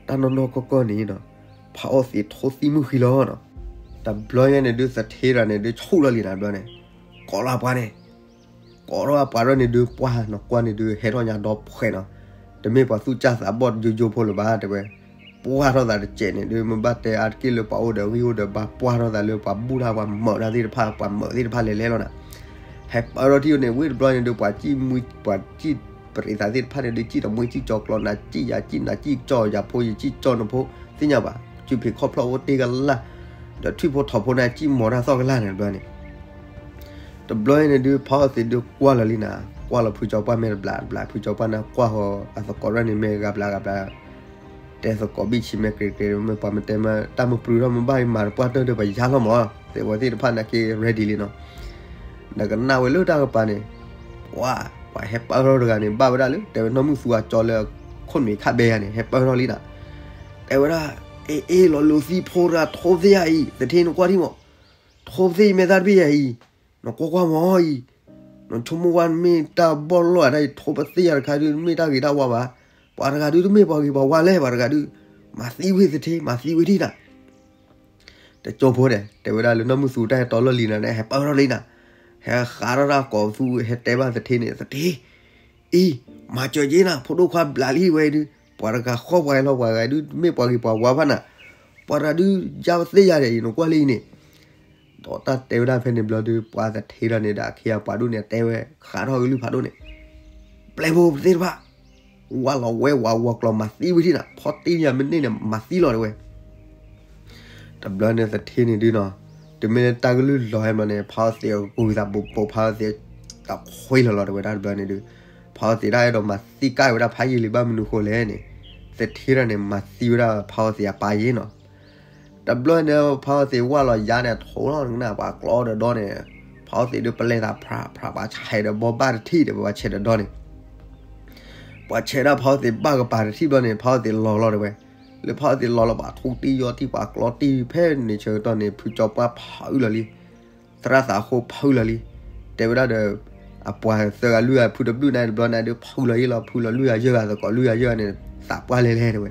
တၢ်နီၢ်နီၢ်ကီၢ်ကီၢ်န့ၣ်နီၤ, ဖးအီသံးထိသံမုၢ်ဃံလီၤနီၤ. တဘျီညါန့ၣ်ဒုးသထ့တဂၤန့ၣ်ဒုးဆူၣ်လီၤလံနၤတဘျီန့ၣ်, ကိးလီၤပှၤန့ၣ်, ကိးထီၣ်ပှၤထီၣ်န့ၣ်ဒုး ပှၢ်နီၤကွၢ်န့ၣ်ဒုး ဟဲထီၣ်ညါဒီဖှဲးနီၤ. တမ့ၢ်ပှၤသူၣ်ကၢ်သးဘီၣ်ယိယိဖိလၢၤဘၣ်တဲဝဲ, ပှၢ်ထီၣ်သးတစဲးန့ၣ်ဒုး မ့ၢ်ဘၣ်တဲအါတက့ၢ်လၢပှၤအိၣ်ဒီးဂံၢ်အိၣ်ဒီးဘါ ပှၢ်ထီၣ်သးလၢပှၤဘူၣ်တၢ်ပှၤမၢးတၢ်သ့ၣ်တဖၣ် ပှၤမၢးသ့ၣ်တဖၣ်လဲၤလဲၤလီၤနၤ. ဟဲပၢၢ်ထီၣ်ထံၣ်န့ၣ် ဝ့ၢ်တဘျီန့ၣ်ဒုး ပှၤစံၣ်မှံ ပှၤစံၣ်ပရံးသးသ့ၣ်တဖၣ်န့ၣ်ဒုး စံၣ်တမှံစံၣ်ကၠီကျီနၤ စံၣ်ယၤစံၣ်နၤ စံၣ်ကၠီယၤဖိ ယစံၣ်ကၠီနဖိ သ့ၣ်ညါဘၣ် စုဖံးခီၣ်ဖျီၣ်အိၣ်တ့ၢ်ကလၢ် ဒီးထွံၣ်ဖိထိးဖိန့ၣ် စံၣ်မီၤတၢ်သီၣ်ကလၢ်န့ၣ်တဘျီန့ၣ် တဘျီအံၤန့ၣ်ဒုး ဖးအီသံးဒုးကွၢ်လီၤလံနၤ, ကွၢ်လီၤဖုကၠီပှၢ်မ့ၢ်တဘျးဘျး ဖုကၠီပှၢ်န့ၣ်ကွၢ်ဃီၤ အသကိးရဲၣ်န့ၣ်မ့ၢ်ဂၤဘျးဂၤဘျး တဲသကိးဘံၣ်ဆံးမဲာ်ကရ့းကရ့း မ့ၢ်ပှၤမ့ၢ်တဲမ့ၢ်တၢ်မ့ၢ်ပြူထီၣ်မ့ၢ်ဘၣ်အံၤမၤတပှၢ်တၢၢ်ဒီးပယါလီၤမး, သ့ၣ်ဝဲသ့ၣ်တဖၣ်နာ်က့ ready လံနီၤ. ဒီးကနၣ်ဝဲလၢတၢ်ကပၤန့ၣ် ပှၤ ပှၤဟဲပၢၢ်ထီၣ်တဂၤန့ၣ် ဘၣ်ဝဲဒၣ်လၢ တဲဝဲနီၢ်မုၢ်သူအကၠီလၢခိၣ်နူာ်ခၣ်ဘဲယၤန့ၣ် ဟဲပၢၢ်ထီၣ်လံနၤ. တဲဝဲဒၣ် အ့ အ့ လီၤလိၤသံဖိတဂၤ ထိသ့ယၤအံၤ သထ့နကွၢ်ထံမး, ထိပသ့ယမဲာ်သၣ်တဘ့ၣ်ယၤအံၤ, နကွၢ်ကွၢ်မးအံၤ, နဆိကမိၣ်ဝဲမ့ၢ်တၢ်ဘီၣ်လီၢ်အတၢ်အံၤ ထိပသ့ယၤတခါဒုး တမ့ၢ်တၢ်ဂ့ၤတၢ်ဝါဘၣ်. ပှၤတဂၤဒုးတမ့ၢ်ပှၤဂ့ၤပှၤဝါလဲၣ် ပှၤတဂၤဒုး, မၤသံဝဲသထ့ မၤသံဝဲဒံးနၤ တကၠိဖိန့ၣ် တဲဝဲဒၣ်လၢနီၢ်မုၢ်သူတၢ်ဟဲတီလီၢ်လံၤနၤန့ၣ် ဟဲပၢၢ်ထီၣ်လံနၤ, ဟဲဃးထီၣ်တၢ်ကိးသူ ဟဲတဲဘၣ်သထ့န့ၣ် သထ့ အံၤ မၤစၢၤက့ၤနၤ ဖိဒိၣ်ခွါဘျးလံဝဲဒုး ပှၤတဂၤဃီပှၤဟဲလီၤပှၤဂၤဒုး တမ့ၢ်ပှၤဂ့ၤပှၤဝါဘၣ်နၤ, ပှၤတဂၤဒုး ယါပသ့ယၤဒီး ယနကွၢ်လံအံၤန့ၣ် ဒီးတၢ်တဲဝဲဒၣ်ဖဲန့ၣ်ဘျီဒုး ပှၤသထ့တဂၤန့ၣ်ဒီး အခ့အပှၤဒိၣ်န့ၣ် တဲဝဲ ဃးထီၣ်ကလုၢ်ဖးဒိၣ်န့ၣ် ပျဲၢ်ဖိပသ့ၣ်တဖၣ် ဝါလီၤဝဲဝၤဝီၤကျီၤ မၤသံဝဲဒံးနၤ ဖီတ့ၢ်ယၤမ့ၢ်န့ၢ်န့ၣ် မၤသံလီၤတဲဝဲ တဘျီန့ၣ်သထ့န့ၣ်ဒုးနီၤ, တမ့ၢ်လၢတၢ်ကလုၢ်လီၤဟဲဘျီန့ၣ် ဖးအီသံးအဂုၤသးဘိးဘိး ဖးအီသံး တခွ့လီၤလီၤတဲဝဲဒၣ်တဘျီန့ၣ်ဒုး, ဖးအီသံးတၢ်အဲၣ်ဒိးမၤသံကၢ်ဝဲဒၣ်ဖးယံာ်လံဘၣ်မနုၤဃိလဲၣ်န့ၣ်, သထ့တဂၤန့ၣ် မၤသံဝဲဒၣ်ဖးအီသံးအပၢ်ယ့ၣ်နီၤ. တဘျီန့ၣ် ဖးအီသံးဝၢ်လီၤယါန့ၣ် ထိလီၤနၤ ပှၤကျီဒီးဒီန့ၣ်, ဖးအီသံးဒုးပလဲၤသးဖြးဖြး ပှၤဆဲးဒီးဘီဘၣ်တထံၣ်ဒီး ပှၤဆဲးဒီးဒီန့ၣ်, ပှၤဆဲးဒၣ်ဖးအီသံးဘၣ်ကပၤတထံၣ်ဘျီန့ၣ် ဖးအီသံးလီၤလီၤတဲဝဲ, လၢဖးအီသံးလီၤလီၤ ပှၤထူတံၢ်ယီၤတံၢ် ပှၤကျီတံၢ် ဖဲန့ၣ်ဆၢကတီၢ်န့ၣ် ဖုကၠီပှၢ်ဖုးလီၤလံ, သရၣ်သးဃိဖုးလီၤလံ, တဲဝဲဒၣ်ဒီး အပှၤသၢဂၤလွံၢ်ဂၤ ဖုတဘျုးန့ၣ်တဘျီန့ၣ်ဒုး ဖုးလီၤယံာ်လီၤ ဖုးလီၤလွံၢ်ဂၤယဲၢ်ဂၤသကိး လွံၢ်ဂၤယဲၢ်ဂၤန့ၣ် သးပှၢ်လဲၤလဲၤတဲဝဲ,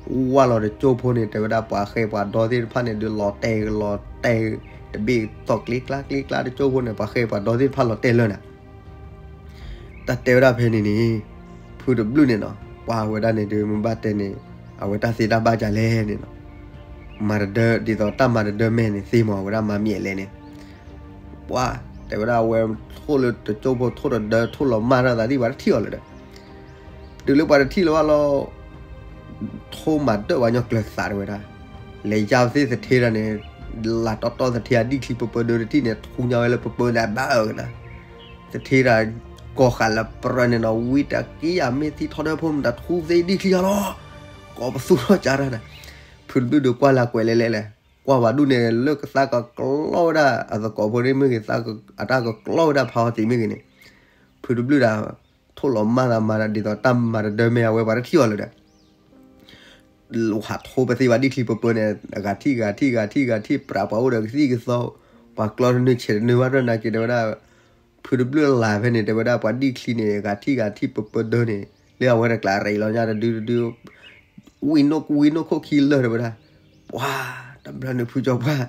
ဝၢ်လီၤတကၠိၢ်ဖိန့ၣ် တဲဝဲဒၣ်ပှၤဃဲပှၤဒီသ့ၣ်တဖၣ်န့ၣ်ဒုး လီၤတဲာ်လီၤတဲာ် တဘ့ၣ်သီၣ်ကျ့ကျါကျ့ကျါတကၠိၢ်ဖိန့ၣ် ပှၤဃဲပှၤဒီသ့ၣ်တဖၣ်လီၤတဲာ်လၢနၤ တၢ်တဲဝဲဒၣ်ဖဲန့ၣ်န့ၣ်, ဖုတဘျုးန့ၣ်နီၤ ပှၤဝဲဒၣ်န့ၣ်ဒုး မ့ၢ်ဘၣ်တဲန့ၣ် အဝဲတၢ်သ့တၢ်ဘၣ်ကလဲၣ်န့ၣ်နီၤ, မၤတဒၢ ဒ်သိးတၢ်မၤတဒၢမဲာ်န့ၣ် သ့မး အဝဲဒၣ်မၤမံၤလဲၣ်န့ၣ်, ပှၤ တဲဝဲဒၣ်အဝဲထိၣ်လၢတကၠိၢ်ဖိ ထိၣ်တဒၢ ထိၣ်လီၤမၢ်ထီၣ်သးသံၣ် ပှၤတထံၣ်အီၤလၢၤဒီး, တုၤလၢပှၤတထံၣ်လၢၤဘၣ်လီၤ ထိၣ်မၤဒၢၣ်ပှၤကညီကျၢၤသးတဲဝဲဒၣ်, လဲၤယါပသ့ၣ်သထ့တၢ်န့ၣ်, လၢတီတီသထ့အဒံၣ်ချံပပၢဒၢတထံၣ်န့ၣ် ထူညါဝဲလၢပပၢန့ၣ် အဘၣ်အၢကနၤ, သထ့တၢ် ကီၢ်ဃာ်လၢပြၢန့ၣ်နီၤ ဝံတက့ၢ်အမ့ၢ်သံထီၣ်ဒၢဖိမတၤထူသ့ဒံၣ်ချံအီၤလီၤ, ကီၢ်ပသူထီၣ်ကၢ်တၢ်နၤ, ဖုတဘျုးဒုးကွၢ်လၢကွဲးလဲၤလဲၤလဲၤ, ကွၢ်ပှၤဒူၣ်န့ၣ် လၢကသါကကျီဝဲဒၣ် အသကိးဖိန့ၣ်မ့ၢ်ဂ့ၤ အတၢ်ကကျီဝဲဒၣ်ဖးအီသံးမ့ၢ်ဂ့ၤန့ၣ်, ဖုတဘျုးဒၣ် ထိၣ်လီၤမၢ်သးမၤဒ်သိးတၢ်မၤတဒၢမဲာ် အဝဲပှၤတထံၣ်အီၤလၢၤဒီး ဟးထိပသ့ၣ်ပှၤဒံၣ်ချံပပၢန့ၣ် အဂၤထံၣ်ဂၤထံၣ်ဂၤထံၣ်ဂၤထံၣ် ပြးပှၤအိၣ်ဒီးကသံၣ်ကသီ, ပှၤကျီတနုၤဆဲးတနုၤဘၣ်ဒီးနာ်က့ၤတဲဝဲဒၣ်, ဖုတဘျုးလၢ်ဖဲန့ၣ် တဲဝဲဒၣ်ပှၤဒံၣ်ချံန့ၣ် ဂၤထံၣ်ဂၤထံၣ်ပပၢဒၢန့ၣ် လၢအဝဲတကျးရ့းလီၤညါတဒုတဒု ဝံနိၣ်ဝံနိၣ်ခိၣ်ခံလၢာ်တဲဝဲဒၣ်, ပှၤ တဘျီန့ၣ်ဖုကၠီပှၢ်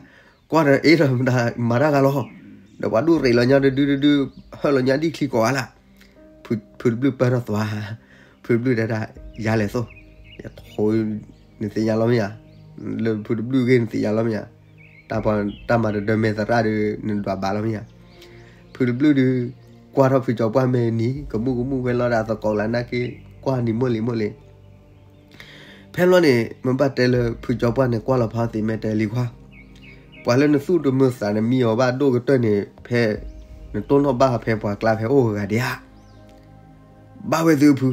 ကွၢ်ဒီးအ့ၣ်ဒီးမတၤမၤတၢ်ဂၤလီၤ, ဒီးပှၤဒူၣ်ရ့းလီၤညါတဒုတဒု ဟၢလီၤညါဒံၣ်ချံကိးဂၤလၢ် ဖုတဘျုးပၢၢ်ထီၣ်သွါ, ဖုတဘျုးတဲဒၣ် ယၤလဲၣ်သိ, ယထိ နသ့ၣ်ညါလီၤမ့ၢ်ဧါ, လၢဖုတဘျုးဂ့ၢ်နသ့ၣ်ညါလီၤမ့ၢ်ဧါ, တၢ်မၤတဒၢမဲာ်သရၣ်ဒီး နဒွးဘၣ်လီၤမ့ၢ်ဧါ, ဖုတဘျုးဒီး ကွၢ်ထီၣ်ဖုကၠီပှၢ်မဲာ်နံၤ ကမူၣ်ကမူၣ်ဝဲလီၤဒီးအသကိးလၢနာ်က့ ကွၢ်နံၤမိၢ်လံၤမိၢ်လံၤ ဖဲဘျီန့ၣ် မ့ၢ်ဘၣ်တဲလၢဖုကၠီပှၢ်န့ၣ် ကွၢ်လီၤဖးအီသံးမဲာ်တဲလံခွါ, ပှၤလၢနသူၣ်တမုာ်သးတမံအီၤဘၣ်ဒိၣ်ကတၢၢ်န့ၣ် ဖဲ နတိၢ်နီၣ်ဘၣ်ဖဲပှၤကျါဖဲအိၣ်ဂၤဒံးဧါ, ဘၣ်ဝဲသုဖု,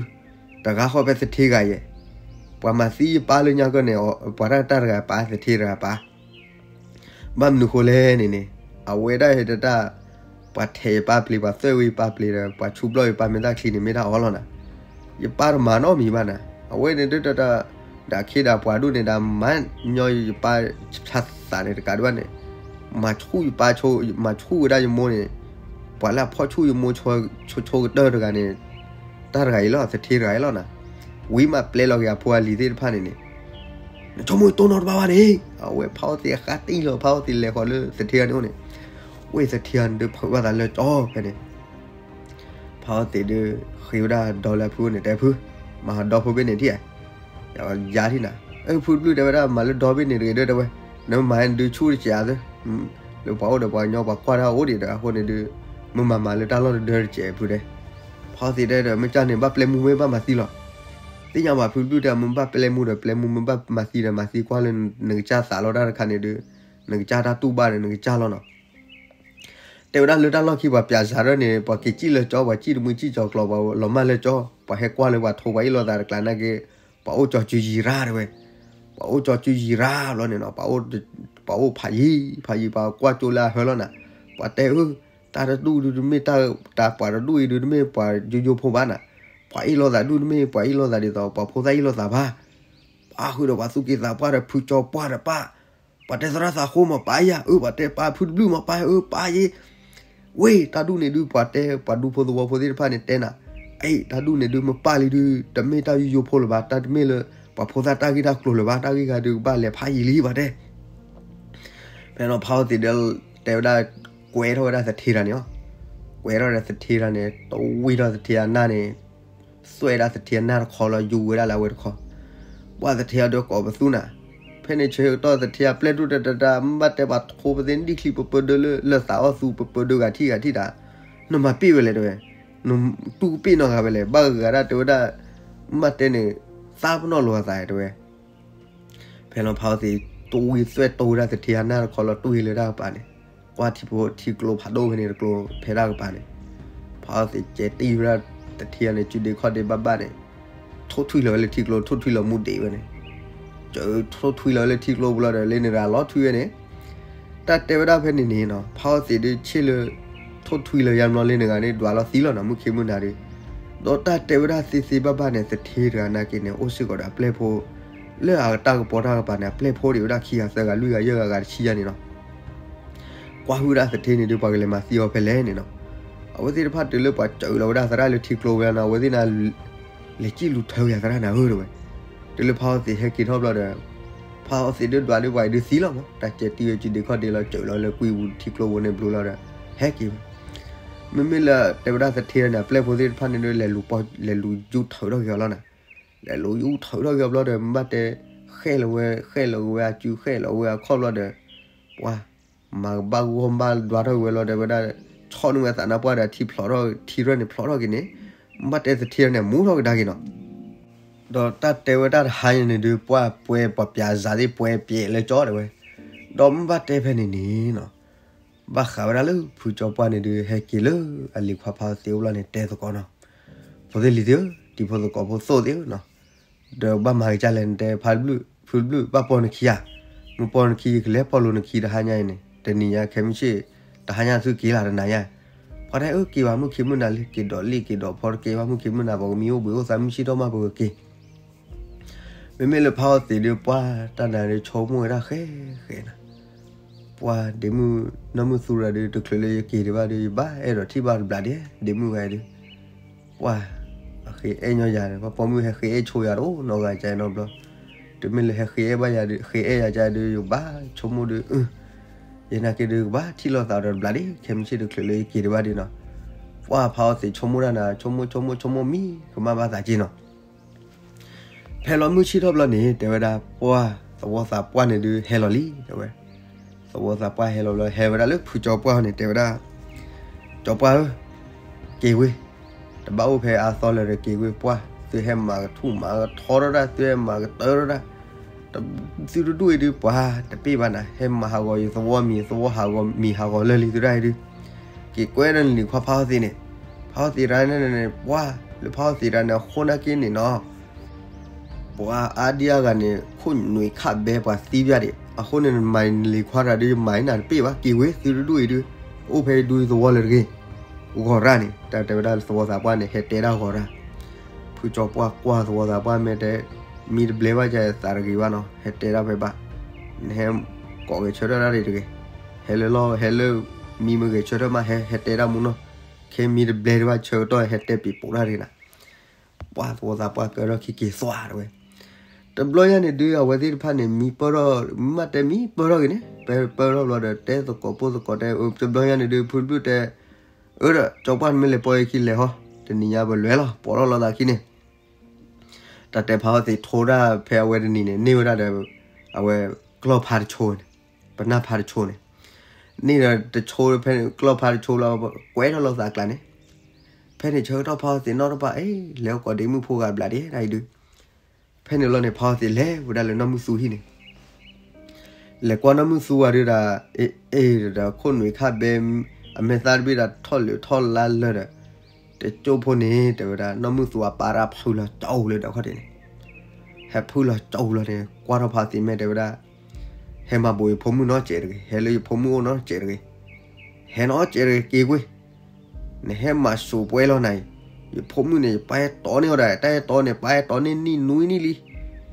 တဂၤဃီဖဲသထ့ဂၤယဲၢ်, ပှၤမၤသံယပၢ်လၢညါကီၢ်န့ၣ် ပှၤတၢ်တၢ်တဂၤပၢ်သထ့တဂၤပၢ် ဘၣ်မနုၤဃိလဲၣ်န့ၣ်န့ၣ် အဝဲဒၣ်ဟဲတတၢ် ပှၤထဲးယပၢ်ပျ့ၤ ပှၤသွဲၣ်ဝဲယပၢ်ပျ့ၤဒီး ပှၤဆူဘျီၣ်ယပၢ်မ့ၢ်တၢ်ချံန့ၣ် မ့ၢ်တၢ်အီလီၤနၤ, ယပၢ်တမၤနီတမံၤဘၣ်နၤ, အဝဲန့ၣ်ဒ်တၢ် ဒၣ်ခ့ဒၣ်ပှၤဒူၣ်န့ၣ် ဒၣ်မၤညီယပၢ်ဆါသးန့ၣ်တကးဒံးဘၣ်န့ၣ်, မၤဆူၣ်ယပၢ် မၤဆူၣ်ဝဲဒၣ်ယမိၢ်န့ၣ်, ပှၤလၢအဖီၣ်ဆူၣ်ယမိၢ်ဆိကတၢၢ်တဂၤန့ၣ်, တၢ်တဂၤအံၤလီၤ သထ့တဂၤအံၤလီၤနၤ, ဝံၤမးပျဲလီၤက့ၤအဖိအလံၤသ့ၣ်တဖၣ်န့ၣ်န့ၣ် နဆိကမိၣ်ယတိၢ်နီၣ်တဘၣ်ဘၣ်န့ၣ်, အဝဲဖးအီသံးဃါတံၢ်လီၤ ဖးအီသံးလဲၤဃီၤလၢသထ့ဂၤန့ၣ်အိၣ်န့ၣ်, ဝဲသထ့ဂၤန့ၣ်ဒုးဖုးဘၣ်သးလၢကၠီဖဲန့ၣ်, ဖးအီသံးဒုး ဃ့ဝဲဒၣ်ဒီလၢအဖုအိၣ်န့ၣ် တဲဖု, မၤဟးဒီဖိဘ့ၣ်န့ၣ်ထံၣ်ဧါ, ယၤထံၣ်နၤ, အဖုတဘျုးတဲဝဲဒၣ် မၤလၢဒီဘ့ၣ်န့ၣ်တဂ့ၤဒၣ်တဲဝဲ, နမၤဟဲနဒုးဆူၣ်တစဲးဧါသၢ, လၢပှၤအိၣ်ဒီးပှၤကညီပှၤကွၢ်တၢ်အိၣ်ဒံးဒီးအဃိန့ၣ်ဒုး, မ့ၢ်မၤမၤလၢတၢ်လီၢ်တဒၢတစဲးဖုတဲ, ဖးအီသံးတဲဒီး မ့ၢ်ကၢ်န့ၣ် ဘၣ်ပျဲမူမ့ၢ်ဘၣ်မၤသံလီၤ သ့ၣ်ညါဘၣ်ဖုတဘျုးတဲ မ့ၢ်ဘၣ်ပျဲမူဒီးပျဲမူ မ့ၢ်ဘၣ်မၤသံဒီးမၤသံကွၢ်လၢနကစၢ်သးလီၤတၢ်တခါန့ၣ်ဒုး, နကစၢ်တၢ်တူၢ်ဘၣ်န့ၣ် နကစၢ်လီၤနီၤ. တဲဝဲဒၣ်လၢတၢ်လီၢ်ခံပှၤပၠးစၤရၢၣ်န့ၣ် ပှၤက့ၤစံၣ်လၢကၠီ ပှၤစံၣ်တမှံစံၣ်ကၠီၤကျီၤ ပှၤလီၤမၢ်လၢကၠီ ပှၤဟဲကွၢ်လၢပှၤထိပှၤအ့ၣ်လိာ်သးတကျါနာ်က့, ပှၤအိၣ်ကၠီစုယံၤရၣ်တဲဝဲ, ပှၤအိၣ်ကၠီစုယံၤရၣ်ဘျီန့ၣ်နီၤ ပှၤအိၣ်ဖးယံၤ ဖးယံၤ ပှၤကွၢ်ကၠိလၢအဟၢလီၤနၤ, ပှၤတဲအၢ တၢ်တဒူၣ်ဒုးတမ့ၢ်တၢ် တၢ်ပှၤတဒူၣ်အံၤဒုးတမ့ၢ်ပှၤယိယိဖိဘၣ်နၤ, ပှၤအ့ၣ်လိာ်သးဒူၣ်တမ့ၢ်ပှၤအ့ၣ်လိာ်သးဒ်သိး ပှၤဖိသၣ်အ့ၣ်လိာ်သးဘၣ်. ပှၤဃုာ်ဒီးပှၤသူၣ်က့သးပှၢ်ဒီးဖုကၠီပှၢ်ဒီးပၢ်, ပှၤတဲသရၣ်သးဃိမးပၢ်ယၤ အၢ ပှၤတဲပၢ်ဖုတဘျုးမးပၢ် အၢ ပၢ်ယ့ ဝ့ၢ် တၢ်ဒူၣ်န့ၣ်ဒုး ပှၤတဲ ပှၤဒူဖိသဝီဖိသ့ၣ်တဖၣ်န့ၣ်တဲနၤ, အ့ တၢ်ဒူၣ်န့ၣ်ဒုးမ့ၢ်ပၢ်လံဒုး တမ့ၢ်တၢ်ယိယိဖိလၢၤဘၣ်, တၢ်တမ့ၢ်လၢ ပှၤဖိသၣ်တၢ်ဂ့ၢ်တၢ်ကျိၤလၢၤဘၣ်, တၢ်ဂ့ၢ်ဂၤဒုးကဘၣ်လဲၤဖးယံၤလံ ပှၤတဲ. ဖဲန့ၣ်ဖးအီသံးဒီး တဲဝဲဒၣ် ကွဲထီၣ်ဝဲဒၣ်သထ့တၢ်န့ၣ်အီၤ, ကွဲထီၣ်ဒီးသထ့တၢ်န့ၣ် တဝံၣ်ထီၣ်သထ့အနၢ်န့ၣ် သွဲၣ်ဒၣ်သထ့အနၢ်တခီလီၤ ယူၤဝဲဒၣ်လၢအဝဲတခီ, ပှၢ်သထ့အဒုးကိးပသူနၤ, ဖဲန့ၣ်ဆၢကတီၢ်သထ့အပျဲၢ်ဒိၣ်တတတ မ့ၢ်ဘၣ်တဲပှၤထိပသ့ၣ်နဒံၣ်ချံပပၢဒၢလၢ လၢသးအီၣ်သူပပၢဒၢဂၤထံၣ်ဂၤထံၣ်တၢ်, နမၤပ့ၢ်ဝဲလဲၣ်တဲဝဲ, နတူၢ်ကပ့ၢ်နီတဂၤဝဲလဲၣ် ဘၣ်ဂၤဒၣ်တဲဝဲဒၣ်, မ့ၢ်ဘၣ်တဲန့ၣ် သးပနီၣ်လိာ်အသးတဲဝဲ ဖဲလီၤဖးအီသံး တဝံၣ်သွဲၣ်တိၢ်ဝဲဒၣ်သထ့အနၢ်တခီလီၤ တဝံၣ်လၢတၢ်ကပၤန့ၣ်, ကွၢ်ထံဖိထံကျိဖးဒိၣ်ဖဲန့ၣ်တကျိဖဲတၢ်ကပၤန့ၣ်, ဖးအီသံးကဲတံၢ်ဝဲဒၣ်သထ့န့ၣ် စုဒ့ခီၣ်ဒ့ဘၣ်ဘၣ်န့ၣ်, ထိၣ်ထွံၣ်လီၤဝဲလၢထံကျိ ထိၣ်ထွံၣ်လီၤမူဒံးဝဲန့ၣ်, စၢးထိၣ်ထွံလီၤလၢထံကျိပူၤလီၤဒီး လၢန့ၣ်တဂၤလီၤထွံဝဲန့ၣ်, တၢ်တဲဝဲဒၣ်ဖဲန့ၣ်န့ၣ်နီၤ ဖးအီသံးဒုးဆ့ၣ်လၢ ထိၣ်ထွံလၢယါမျီလၢန့ၣ်တဂၤန့ၣ် ဒွးလီၤသံလီၤနီၤ မုၢ်ခ့မုၢ်နၤဒုး, ဒီးတၢ်တဲဝဲဒၣ်သ့သ့ဘၣ်ဘၣ်န့ၣ် သထ့တဂၤနာ်က့န့ၣ် အိၣ်စ့ၢ်ကီးဒီးအပျဲၢ်ဖိ လၢအတၢ်ကပီၤတၢ်ကပၤန့ၣ် အပျဲၢ်ဖိဒံးဝဲဒၣ်ခံဂၤသၢဂၤလွံၢ်ဂၤယဲၢ်ဂၤဂၤတဆံယါန့ၣ်နီၤ ကွၢ်ဟုၣ်ဝဲဒၣ်သထ့န့ၣ်ဒုး ပှၤကလဲၤမၤသံအီၤဖဲလဲၣ်န့ၣ်နီၤ, အဝဲသ့ၣ်တဖၣ်တုၤလၢပှၤစၢးလီၤဝဲဒၣ်သရၣ်လၢထံကျိဝဲနီၤ အဝဲသ့ၣ်န့ၣ် လဲၤစံၣ်လူၤထၢက့ၤသရၣ်န့ၣ်ဧၢတဲဝဲ, တုၤလၢဖးအီသံးဟဲက့ၤထီၣ်ဘျီဒီး ဖးအီသံးဒုးဒွးဒုးပှၤဒုးသံလီၤမး တၢ်ကဲတံၢ်ဝဲစုဒ့ခီၣ်ဒ့လီၤ စၢးလီၤလၢကွံပူၤထံကျိပူၤန့ၣ်ဘျီလီၤဒီး ဟဲက့ၤဝဲ, မ့မ့ၢ်လၢတဲဝဲဒၣ်သထ့န့ၣ် အပျဲၢ်ဖိသ့ၣ်တဖၣ်န့ၣ်ဒုး လဲၤလူၤယူၢ်ထုးထီၣ်က့ၤအီၤလီၤနီၤ, လဲၤလူၤယူၢ်ထုးထီၣ်က့ၤအီၤဘျီဒီး မ့ၢ်ဘၣ်တဲ ဃဲၣ်လီၤဝဲ ဃဲၣ်လီၤဝဲအစု ဃဲၣ်လီၤဝဲအခီၣ်ဘျီဒီး ပှၤ မၤကဘၣ်ဂီၢ်ဘၣ်ဒွးထီၣ်က့ၤဝဲလီၤဒီးဝဲဒၣ် ဆီၣ်န့ၢ်ဝဲသးနါပှၢ်ဒီးထံဖျိးထီၣ် ထံရၢၢ်န့ၣ်ဖျိးထီၣ်က့ၤန့ၣ်, မ့ၢ်ဘၣ်တဲသထ့န့ၣ် မူထီၣ်ကဒါက့ၤနီၤ, ဒီးတၢ်တဲဝဲတၢ်တဟါညါန့ၣ်ဒုး ပှၢ်ပှဲၤပှၤပျးစးသ့ၣ်ပှဲၤပျဲးလၢကၠီတဲဝဲ, ဒီးမ့ၢ်ဘၣ်တဲဖဲန့ၣ်န့ၣ်နီၤ ဘၣ်ဃးဝဲဒၣ်လၢဖုကၠီပှၢ်န့ၣ်ဒုး ဟဲက့ၤလၢအလံၤခွါဖးအီသံးအိၣ်ဘျီန့ၣ် တဲသကိးနီၤ, ဖိသ့ၣ်လံၤသ့ၣ်ဧၢ တံၤဖိသကိးဖိသိၣ်သ့ၣ်ဧၢနီၤ, ဒီးဘၣ်မၤကစၢ်လဲၣ် နတဲဖးတဘျုး ဖုတဘျုး ဘၣ်ပိာ်နခံဧါ, မ့ၢ်ပိာ်နခံ ယကလဲၤပိာ်လိာ်နခံတဟါညါအံၤန့ၣ် တနံၤညါခဲမုၢ်ဆ့ၣ် တဟါညါသုက့ၤလၢတနၤညါ, ပှၤတဲအၢက့ၤဘၣ်မုၢ်ခ့မုၢ်နၤလံ က့ၤဒီးလံ က့ၤဒီးဖီတက့ၤဘၣ် မုၢ်ခ့မုၢ်နၤ ပှၤကမံအိၣ်ဘှံးအိၣ်သး မုၢ်ဆ့ၣ်ထီၣ်မးပကက့ၤ မ့မ့ၢ်လၢဖးအီသံးဒုး ပှၢ်တၢ်နၤဒုး ဆိကမိၣ်ဝဲဒၣ်ဃဲဃဲနၤ, ပှၢ်ဒ့မုၣ်နီၢ်မုၢ်သူရၤဒုး တချုးလၢယက့ၤဒံးဘၣ်ဒုး ယဘၣ်အဲၣ်ဒိးထံၣ်ဘၣ်တဘျးဒံး ဒ့မုၣ်ဂၤဒုး, ပှၢ် အဃ့အဲၣ်ညီယၤဒီး ပှၤပိာ်မုၣ်ဟဲဃ့အဲၣ်ဆိယၤတအိၣ်နီတဂၤကဲနီတဘျီ, တမ့ၢ်လၢဟဲဃ့အဲၣ်ဘၣ်ယၤဒုး ဃ့အဲၣ်ယၤကဲဒုး ယဘၣ်ဆိကမိၣ်ဒုး ယနာ်က့ဒုး ကဘၣ်ထံၣ်လိာ်သးဒီးတဘျးဒံး ခဲမုၢ်ဆ့ၣ်တချုးလၢယက့ၤဒံးဘၣ်ဒုးနီၤ, ပှၢ်ဖးအီသံးဆိကမိၣ်တၢ်နၤ ဆိကမိၣ်ဆိကမိၣ်ဆိကမိၣ်မံကမၣ်ဘၣ်သးက့နီၤ ဖဲလီၤမုၢ်ဆ့ၣ်ထီၣ်ဘျီန့ၣ် တဲဝဲဒၣ် ပှၢ်သဝီသးပှၢ်န့ၣ်ဒုး ဟဲလီၤလံ တဲဝဲ, သဝီသးပှၢ်ဟဲလီၤဘျီ ဟဲဝဲဒၣ်လၢဖုကၠီပှၢ်န့ၣ် တဲဝဲဒၣ်, ကၠီပှၢ်ဧၢ, က့ၤဝ့ၢ်, တဘၣ်အိၣ်ဖဲအါသီလၢၤဒီးက့ၤဝ့ၢ်ပှၢ်, သုဟဲမၤကထူၣ်မၤကထီထီၣ်တၢ် သုဟဲမၤကတၢထီၣ်တၢ်, သုတဒူၣ်အံၤဒုးပှၤတပ့ၢ်ဘၣ်နၤ ဟဲမၤဟးဂီၤယသဝီမံၤ သဝီဟးဂီၤမံၤဟးဂီၤလၢာ်လံသုဒၣ်အံၤဒုး, က့ၤကွဲဒၣ်နလံၤခွါဖးအီသံးန့ၣ်, ဖးအီသံးတၢ်န့ၣ်န့ၣ် ပှၢ်လၢဖးအီသံးတၢ်န့ၣ် အဃိနာ်က့န့ၣ်နီၤ ပှၤအါဒံအါဂၤန့ၣ် ခိၣ်နွံခၣ်ဘဲပှၤသံပျၢ်ဒံး အဃိန့ၣ် နမၤနလံၤခွါတၢ်ဒုး ယမၤအံၤနၤတပ့ၢ်ဘၣ် က့ၤဝ့ၢ်သုတဒူၣ်အံၤဒုး, အိၣ်ဖဲဒူသဝီလၢတဂ့ၤ, ဂီၤရၣ်န့ၣ် တၢ်တဲဝဲဒၣ်လၢသဝီသးပှၢ်န့ၣ် ဟဲတဲဒၣ်ဂီၤရၣ်, ဖုကၠီပှၢ်ကွၢ်သဝီသးပှၢ်မ့ၢ်တဲ, မံတဘျဲဘၣ်ယသးတဂ့ၤဘၣ်နီၤ ဟဲတဲဒၣ်ဖဲဘၣ်, နဟဲကိးဂဲၤဆၢထၢၣ်တၢ်ဒံးတဂ့ၤ, ဟဲလၢလီၢ်ဟဲလၢ, မံမ့ၢ်ဂဲၤဆၢထၢၣ်မး ဟဲဟဲတဲဒၣ်မူနီၤ, ခဲမံတဘျဲတဘၣ်ဆၢကတီၢ်ဟဲတဲပံၤပိာ်တၢ်တဂ့ၤနၤ ပှၢ်သဝီသးပှၢ်ကၢထီၣ်ခံက့ၤသွါတဝဲ, တဘျီညါန့ၣ်ဒုး အဝဲသ့ၣ်တဖၣ်န့ၣ် မံပၢၢ်ထီၣ်, မ့ၢ်တဲမံပၢၢ်ထီၣ်က့ၤန့ၣ် ပၢၢ်ထီၣ်ဘျီဒီး တဲသကိးပိၢ်သကိးတဲ, တဘျီညါန့ၣ်ဒုး ဖုတဘျုးတဲ, အၢဒီး ကၠီပှၢ်နမ့ၢ်လဲၤပိာ်ယခံလဲၤဟီ, တနံၤညါပလဲၤလီၤ ပိာ်ထီၣ်လိာ်သးခံန့ၣ် တၢ်တဲဖးအီသံးထိဒၣ်ဖဲအဝဲတနံၤန့ၣ် န့ၢ်ဝဲဒၣ်ဒီး အဝဲကျီၢ်ဖါတဆိန့ၣ်, ပနၢ်ဖါတဆိန့ၣ်, န့ၢ်ဒီးတဆိဖဲန့ၣ် ကျီၢ်ဖါတဆိလီၤ ကွဲထီၣ်လိာ်သးကျါန့ၣ်, ဖဲန့ၣ်ဆၢကတီၢ်ဖးအီသံးနီၢ်တပၢ် အ့ လဲၤအိၣ်ကိးဒ့မုၣ်ဖိဂၤဘျးဒံးဒ်အံၤဒုး, ဖဲန့ၣ်လီၤန့ၣ် ဖးအီသံးလဲၤဝဲဒၣ်လၢနီၢ်မုၢ်သူဟံၣ်န့ၣ် လဲၤကွၢ်နီၢ်မုၢ်သူဝၤဒုးဒီး, အ့ အ့ဒီးခိၣ်နွံခါဘဲ, အမဲာ်သၣ်တဘ့ၣ်ဒီးထီၣ်လၢထီၣ်လါလၢာ်ဒီး, တကၠိဖိန့ၣ် တဲဝဲဒၣ် နီၢ်မုၢ်သူဝၤပာ်တၢ်ဖုလီၤကၠီလၢဒီးခီၣ်ထံးန့ၣ်, ဟဲဖုလီၤကၠီလီၤန့ၣ် ကွၢ်ထီၣ်ဖးသံးမဲာ်တဲဝဲဒၣ်, ဟဲမၤဘိးယဖိမုၣ်နီတစဲးတဂ့ၤ, ဟဲလၢယဖိမုၣ်အိၣ်နီတစဲးတဂ့ၤ, ဟဲနီတစဲးတဂ့ၤ က့ၤကွံာ် နဟဲမၤစိးပှဲၤလီၤနၤအံၤ, ယဖိမုၣ်န့ၣ် ယပၢ်ဟဲတီန့ၢ်အီၤဒီး တၢ်ဟဲတီန့ၣ် ပၢ်ဟဲတီန့ၢ်နံၣ်နွံနံၣ်လံ,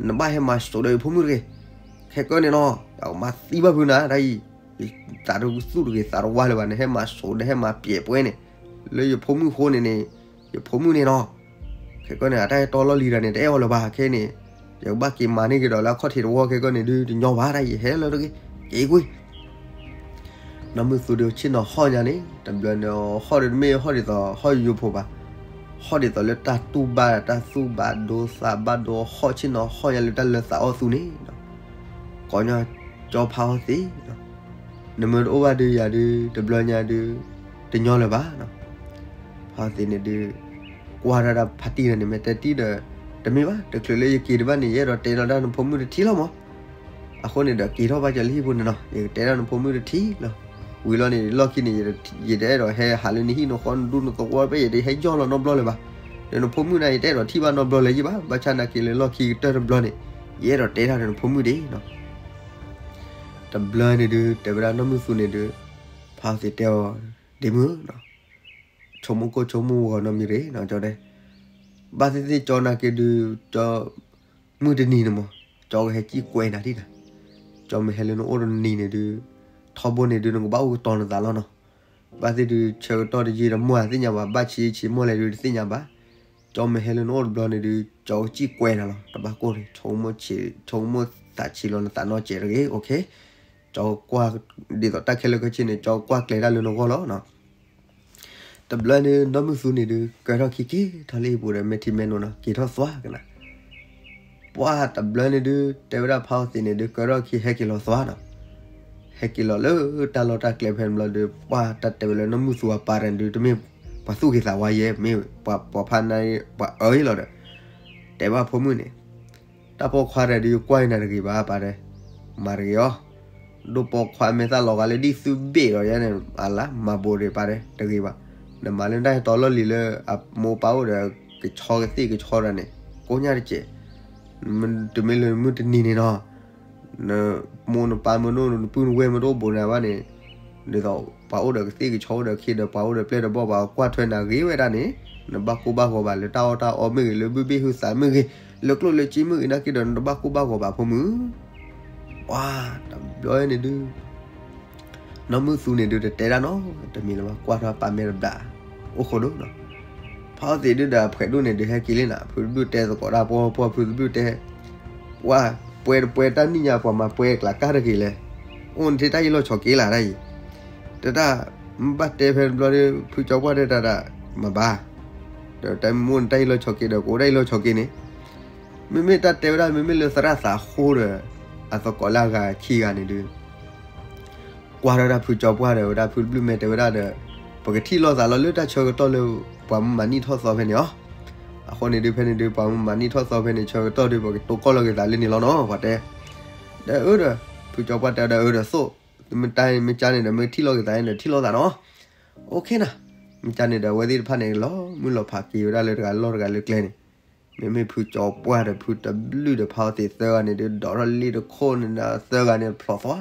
နဘၣ်ဟဲမၤစိးဒီးယဖိမုၣ်တဂ့ၤ, ခဲကၢန့ၣ်နီၤ ယကမၤသံဘၣ်ဖုနၤ တၢ်အံၤ, ယသးတသူၣ်တဂ့ၤ သးတဝါလၢၤဘၣ် နဟဲမၤစိး နဟဲမၤပျဲးပှဲၤန့ၣ်, လၢယဖိမုၣ်အဃိန့ၣ်န့ၣ်, ယဖိမုၣ်န့ၣ်နီၤ, ခဲကၢန့ၣ် အတၢ်ဟဲတီလီၢ်လံၤဒီးန့ၣ် တအဲၣ်အီၤလၢၤဘၣ် ခဲန့ၣ်, ယကဘၣ်က့ၤမၤန့ၢ်က့ၤဒီးလၢအခီၣ်ထံးတဝီ ခဲကၢန့ၣ်ဒုး တညီဘၣ် တၢ်အံၤ ဟဲလၢတဂ့ၤ, က့ၤကွံာ် နီၢ်မုၢ်သူဒီးဆ့ၣ်နီၤဟီၣ်ညါန့ၣ် တဘျီန့ၣ် ဟီၣ်ဒီးတမ့ၢ်ဟီၣ်ဒ်သိးဟီၣ်ယိယိဖိဘၣ်, ဟီၣ်ဒ်သိးလၢတၢ်တူၢ်ဘၣ်တၢ်သူၣ်ဘၣ်ဒိသးဘၣ်ဒိ ဟီၣ်ဆ့ၣ်နီၤဟီၣ်ညါလၢတၢ်လၢသးအီၣ်သူန့ၣ်, ကိးညီကၠီဖးအီသံး, နမ့ၢ်တအိၣ်ဘၣ်ဒုးယၤဒုး တဘျီညါဒုး တညီလၢၤဘၣ်, ဖးအီသံးန့ၣ်ဒုး ကွၢ်ထီၣ်ဒၣ်ဖးတံၢ်န့ၣ် မ့ၢ်တဲတံၢ်ဒီး တမ့ၢ်ဘၣ် တချုးလၢယက့ၤတဘၣ်န့ၣ် ယအဲၣ်ဒိးတဲလီၤဒၣ်နဖိမုၣ်တထံၣ်လီၤမး အဃိန့ၣ်ဒီးက့ၤထီၣ်ဘၣ်ကၢလၢဟံၣ်ပူၤန့ၣ်နီၤ ယကတဲဒၣ်နဖိမုၣ်တထံၣ်လီၤ, ဝံၤလီၤန့ၣ် လီၢ်ခံန့ၣ် ယတအဲၣ်ဒိးဟဲဟးလၢနဟံၣ်နဃီနဒူနသဝီဖဲ ယတဟဲယီၢ်လီၤနီတဘျီလၢၤဘၣ်, ဒီးနဖိမုၣ်န့ၣ် ယတအဲၣ်ဒိးထံၣ်ဘၣ်နီတဘျီလၢၤယံၤဘၣ်, ဘၣ်ဆၣ်နာ်က့လၢလီၢ်ခံကတၢၢ်တဘျီန့ၣ်, ယအဲၣ်ဒိးတဲတၢ်ဒီးနဖိမုၣ်ဒံးနီၤ. တဘျီန့ၣ်ဒုး တဲဝဲဒၣ်နီၢ်မုၢ်သူန့ၣ်ဒုး ဖါအီသံးတဲအီၤ, ဒ့မုၣ်နီၤ, ဆိကမိၣ်ကိၢ်ဆိကမိၣ်ဂီၤနီတမံၤရ့ၣ်နီၤ ကၠီတဲ, ဘၣ်သ့ၣ်သ့ၣ်ကၠီနာ်က့ဒုး ကၠီ မုၢ်တနံၤန့ၣ်မး ကၠီကဟဲစံၣ်ကွဲနၤဒံးနီၤ. ကၠီမ့ၢ်ဟဲလၢနအိၣ်တနံၤန့ၣ်ဒုး ထီဘိန့ၣ်ဒုး နကဘၣ်အိၣ်ကတီၤနသးလီၤနီၤ. ဘၣ်သ့ၣ်ဒုး ဆၢကတီၢ်တယံာ်တမီၢ်သ့ၣ်ညါဘၣ်, ဘၣ်ဆံးဆံးမီၢ်လဲၣ်ဒုးတသ့ၣ်ညါဘၣ်. ကၠီမ့ၢ်ဟဲလၢနအိၣ်တဘျီန့ၣ်ဒုး ကၠီကစံၣ်ကွဲနၤလီၤ. တဘၣ်ကိၢ်န့ၣ် ဆိကမိၣ်သးဆံးလီၤနသးနီၢ်စဲးတဂ့ၤ, OK. ကၠီကွၢ် ဒ်သိးတၢ်ခဲလၢာ်ခဲဆ့န့ၣ် ကၠီကွၢ်ကျဲၤတၢ်လၢနဂီၢ်လီၤနီၤ. တဘျီန့ၣ် နီၢ်မုၢ်သူန့ၣ်ဒုး ကၢထီၣ်ခံက့ၤထီၣ်လၢဟံၣ်ပူၤဒီး မဲာ်ထံမဲာ်နိနီၤ က့ၤထီၣ်သွါကနၤ. ပှၢ်တဘျီန့ၣ်ဒုး တဲဝဲဒၣ်ဖါအီသံးန့ၣ်ဒုး ကၢထီၣ်ခံဟဲက့ၤလီၤသွါနီၤ. ဟဲက့ၤလီၤလၢတၢ်လီၢ်တၢ်ကျဲဖဲန့ၣ်ဘျီဒုး ပှၢ်တၢ်တဲဝဲလၢနီၢ်မုၢ်သူအပၢ်တဂၤန့ၣ်ဒုး တမ့ၢ်ပှၤသူၣ်က့ၤသးဝါယဲ မ့ၢ်ပှၤဖးနါ ပှၤအၢယဲလီၤဒီး တဲဘၣ်ဖိမုၣ်န့ၣ် တၢ်ပိာ်ခွါတဂၤဒုး ကွၢ်နၤတဂ့ၤဘၣ် ပၢ်တဲ, မၤတဂ့ၤအီၤ, ဒိၣ်ပိာ်ခွါမ့ၢ်သၣ်လီၤဂာ်လၢဒ်သုဘ့ၣ်ဒီးယဲန့ၣ် အလၢမၤဘိးဒံး ပၢ်တဲ တဂ့ၤဘၣ်. နမၤလၢနတၢ်ဟဲတီလီၢ်လံၤလၢအမိၢ်ပၢ်အိၣ်ဒီး ကဆီကသ့ၣ်ကဆီတဂၤန့ၣ် ကိညၣ်တစဲး, တမ့ၢ်လၢမုၢ်တနံၤန့ၣ်နီၤ နမိၢ်နပၢ်မ့ၢ်နအိၣ် နပုၢ်နဝဲၢ်မ့ၢ်တအိၣ်ဘူးနၤဘၣ်န့ၣ်, ဒ်သိးပှၤအိၣ်ဒီးကသ့ၣ်ကဆီအိၣ်ဒီးခ့ဒီး ပှၤအိၣ်ဒီးပျဲၢ်ဒီးဘီၣ် ပှၤကွၢ်ထွဲနၤဂ့ၤဝဲဒၣ်န့ၣ်, နဘၣ်ကိၢ်ဘၣ်ဂီၤဘၣ်လၢတၢ်အီၣ်တၢ်အီမ့ၢ်ဂ့ၤ လၢဘုဘ့ၣ်ဟုသးမ့ၢ်ဂ့ၤ လၢကျိၣ်လၢစ့မ့ၢ်ဂ့ၤနာ်က့ဒီး နတဘၣ်ကိၢ်ဘၣ်ဂီၤဘၣ်ဖိမုၣ်. ပှၤတဘျီန့ၣ်ဒုး နီၢ်မုၢ်သူန့ၣ်ဒုး တတဲဒၣ်နီတမံၤလၢၤဘၣ် ကွၢ်ထီၣ်ပၢ်မဲာ်တဘျီ အိၣ်ဃိဒိၣ်နီၤ. ဖါအီသံးဒုးဒီးအဖှဲးဒိၣ်န့ၣ်ဒုး ဟဲက့ၤလံနီၤ. ဖုတဘျုးတဲသကိးတၢ်ပှီၢ်ပှီၢ် ဖုတဘျုးတဲ, ပှၤပှဲၤတပှဲၤတၢ်နံၣ်ညါ ပှၤမၤပှဲၤကျါကၢ်တဂ့ၤလဲၣ်, အိၣ်နထံၣ်တၢ်အ့ၣ်လိာ်ဆိးက့လၢ်တၢ်အံၤ, တဲဒၣ်, မ့ၢ်ဘၣ်တဲဖဲတဘျီဒီး ဖုကၠီပှၢ်တဲတၢ်ဒၣ်, မၤဘၣ်, ဒီးတၢ်မ့ၢ်အိၣ်နတၢ်အ့ၣ်လိာ်ဆိးက့ဒီး ကအိၣ်တၢ်အ့ၣ်လိာ်ဆိးက့န့ၣ် မ့မ့ၢ်တၢ်တဲဝဲဒၣ် မ့မ့ၢ်လၢသရၣ်သးဃိဒီး အသကိးလၢအဂၤခံဂၤန့ၣ်ဒုး ကွၢ်ထီၣ်ဒၣ်ဖုကၠီပှၢ်ဒီးဝဲဒၣ်ဖုတဘျုးမဲာ်တဲဝဲဒၣ်ဒီး, ပကထံၣ်လိာ်သးလီၤလၢတၢ်ဆၢကတီၢ်လၢ ပှၤမုၢ်မၤနံၣ်ထီၣ်သီဖဲန့ၣ်အီၤ, အဃိန့ၣ်ဒုးဖဲန့ၣ်ဒုး ပှၤမုၢ်မၤနံၣ်ထီၣ်သီဖဲန့ၣ် ဆၢကတီၢ်ဒုး ပကတိၤကီၢ်လီၤက့ၤသးလၢန့ၣ်လီၤနီၤ ပှၤတဲ, ဒီးအၢဒီး, ဖုကၠီပှၢ်တဲဒီးအၢဒီးသိး, မ့ၢ်တၢ်မ့ၢ်ကၢ်န့ၣ်ဒီး မ့ၢ်ထံၣ်လိာ်က့ၤသးန့ၣ်ဒီး ထံၣ်လိာ်သးနီၤ, OK နီၤ, မ့ၢ်ကၢ်န့ၣ်ဒီး အဝဲသ့ၣ်တဖၣ်န့ၣ် လီၤမုၢ်လီၤဖးက့ၤဝဲဒၣ်လၢတဂၤလီၢ်တဂၤလၢကျဲန့ၣ် မ့မ့ၢ်ဖုကၠီပှၢ်ဒီးဖုတဘျုးဒီးဖါအီသံးသၢဂၤန့ၣ်ဒုး ဒိးထီၣ်လ့ၣ်တခိၣ်န့ၣ်ဒီးသၢဂၤန့ၣ်ဖျိးသွါ,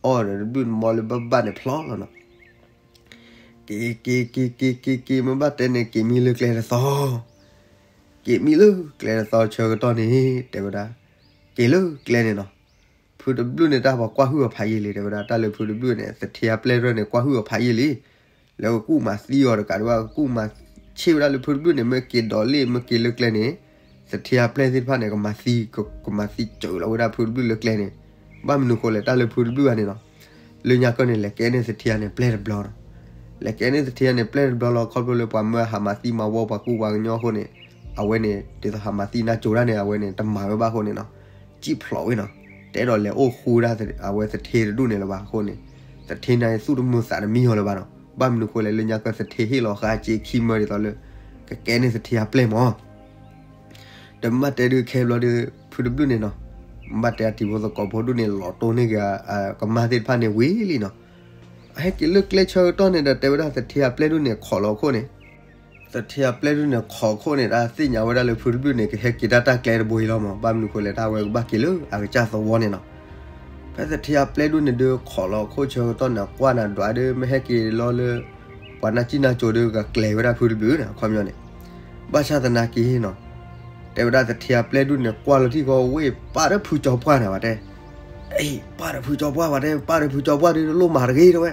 အီၣ်ဒီးတဘျုးတမီလၢဘၣ်ဘၣ်န့ၣ်ဖျိးလီၤနီၤ, က့ၤက့ၤက့ၤက့ၤက့ၤက့ၤ မ့ၢ်ဘၣ်တဲန့ၣ် က့ၤမံလၢကျဲတသီ, က့ၤမံလၢကျဲတသီဆၢကတီၢ်န့ၣ် တဲဝဲဒၣ်, က့ၤလၢကျဲန့ၣ်နီၤ, ဖုတဘျုးန့ၣ်တၢ်ပှၤကွၢ်ဟုၣ်အဖးယံာ်လံ တဲဝဲဒၣ် တၢ်လၢဖုတဘျုးန့ၣ် သထ့အပျဲၢ်တဖၣ်န့ၣ် ကွၢ်ဟုၣ်အဖးယံာ်လံ လၢကကူၣ်မၤသံအီၤတကးဒံးဘၣ် ကကူၣ်မၤဆ့ၣ်ဝဲဒၣ်လၢဖုတဘျုးန့ၣ် မ့ၢ်က့ၤဒိးလ့ၣ် မ့ၢ်က့ၤလၢကျဲန့ၣ် သထ့အပျဲၢ်သ့ၣ်တဖၣ်န့ၣ် ကမၤသံ ကမၤသံစၢၤလီၤဝဲဒၣ်ဖုတဘျုးလၢကျဲန့ၣ်, ဘၣ်မနုၤဃိလဲၣ် တၢ်လၢဖုတဘျုးဂၤန့ၣ်နီၤ, လၢညါကၢၢ်န့ၣ် လဲၤကဲန့ၢ်သထ့အန့ၣ်ပျဲၢ်တဘျီနီၤ, လဲၤကဲန့ၢ်သထ့အန့ၣ်ပျဲၢ်တဘျီလီၤ ခီဖျိလၢပှၤမၢဟးမၤသံမၤဝီပှၤကူပှၤကညီအဃိန့ၣ်, အဝဲန့ၣ် ဒ်သိးဟးမၤသံနါစိၤတၢ်န့ၣ် အဝဲန့ၣ် တမၤဝဲဘၣ်အဃိန့ၣ်နီၤ, စံၣ်ဖျိးဝဲနီၤ, တအဲၣ်ဒိးလဲၤအိၣ်ဃူဝဲဒၣ်အဝဲသထ့တဒူၣ်န့ၣ်လၢၤဘၣ်အဃိန့ၣ်, သထ့န့ၣ်သူၣ်တမုာ်သးတမံအီၤလၢၤဘၣ်နီၤ, ဘၣ်မနုၤဃိလဲၣ် လၢညါကၢၢ်သထ့ဟ့ၣ်လီၤဃာ်စ့ခံမၢဒ်သိးလၢ ကကဲန့ၢ်သထ့အပျဲၢ်မး တမ့ၢ်တဲဒုးခဲဘျီဒုး ဖုတဘျုးန့ၣ်နီၤ, ဘၣ်တဲအတံၤဖိသကိးဖိဒူၣ်န့ၣ် လီၤတိၢ်န့ၢ်က့ၤအကမၢ်သ့ၣ်တဖၣ်န့ၣ်ဝံၤလံနီၤ, အဟဲက့ၤလၢကျဲဆၢကတီၢ်န့ၣ်ဒီး တဲဝဲဒၣ်သထ့အပျဲၢ်ဒူၣ်န့ၣ် ခိးလီၤအခိၣ်န့ၣ်, သထ့အပျဲၢ်ဒူၣ်န့ၣ် ခိးခိၣ်န့ၣ် တၢ်သ့ၣ်ညါဝဲဒၣ်လၢဖုတဘျုးန့ၣ် ကဟဲက့ၤတၢ်တၢ်ကျဲတဘိအံၤလီၤမး, ဘၣ်မနုၤဃိလဲၣ် တၢ်ဝဲကဘၣ်က့ၤလၢအကစၢ်သဝီန့ၣ်နီၤ, ဖဲသထ့အပျဲၢ်ဒူၣ်န့ၣ်ဒုး ခိးလီၤခိၣ်ဆၢကတီၢ်န့ၣ် ကွၢ်နၤဒွးဒုး မ့ၢ်ဟဲက့ၤလီၤလၢ ပှၤနၢ်စံၣ်နၢ်စိၤဒုး ကကျဲၤဝဲဒၣ်ဖုတဘျုးန့ၣ် အခီပညီန့ၣ်, ဘၣ်ဆၣ်သနာ်က့နီၤ, တဲဝဲဒၣ်သထ့အပျဲၢ်ဒူၣ်န့ၣ် ကွၢ်လီၤထံၣ်ဃီဝ့ၢ် ပၢ်ဒီးဖုကၠီပှၢ်န့ၣ် ပှၤတဲ, အ့ ပၢ်ဒီးဖုကၠီပှၢ် ပှၤတဲ ပၢ်ဒီးဖုကၠီပှၢ်ဒုး တလိၣ်မၤတဂ့ၤတဲဝဲ,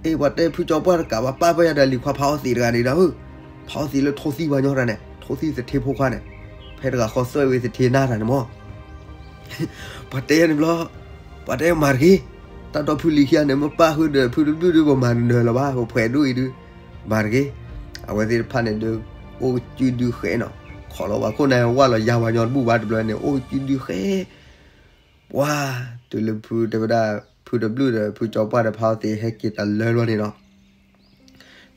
အ့ ပှၤတဲဖုကၠီပှၢ်တကးဘၣ် ပၢ်ပၢ်ယၤဒီးလံၤခွါဖးအီသံးတဂၤန့ၣ်ဒီး ဖးအီသံးလၢထိသံပှၤကညီတဂၤန့ၣ် ထိသံသထ့ဖိခွါန့ၣ်, ဖဲတဂၤဃီသွဲၣ်ဝဲသထ့နါတဂၤန့ၣ်မး ပှၤတဲယၤန့ၣ်ဘျီ, ပှၤတဲမၤတဂ့ၤ, တၢ်ဒီဖုလံၤခံဂၤန့ၣ် မ့ၢ်ပၢ်ဃုာ်ဒီးဖုတဘျုးဒုး ပမၤနၢၤလၢၤဘၣ် ပဖှဲးဒိၣ်အံၤဒုး, မၤတဂ့ၤ, အဝဲသ့ၣ်တဖၣ်န့ၣ်ဒုး အိၣ်ကစုဒုဃဲနီၤ, ခိးလီၤပှၤခိၣ်နၢ်ဝၢ်လီၤယါပှၤညီတဘူၣ်ဘၣ်တဘျီန့ၣ် အိၣ်ကစုဒုဃဲ, ပှၤ, တုၤလၢဖုတဲဝဲဒၣ် ဖုတဘျုးဒီးဖုကၠီပှၢ်ဒီးဖးအီသံးဟဲက့ၤတလၢဘျီန့ၣ်နီၤ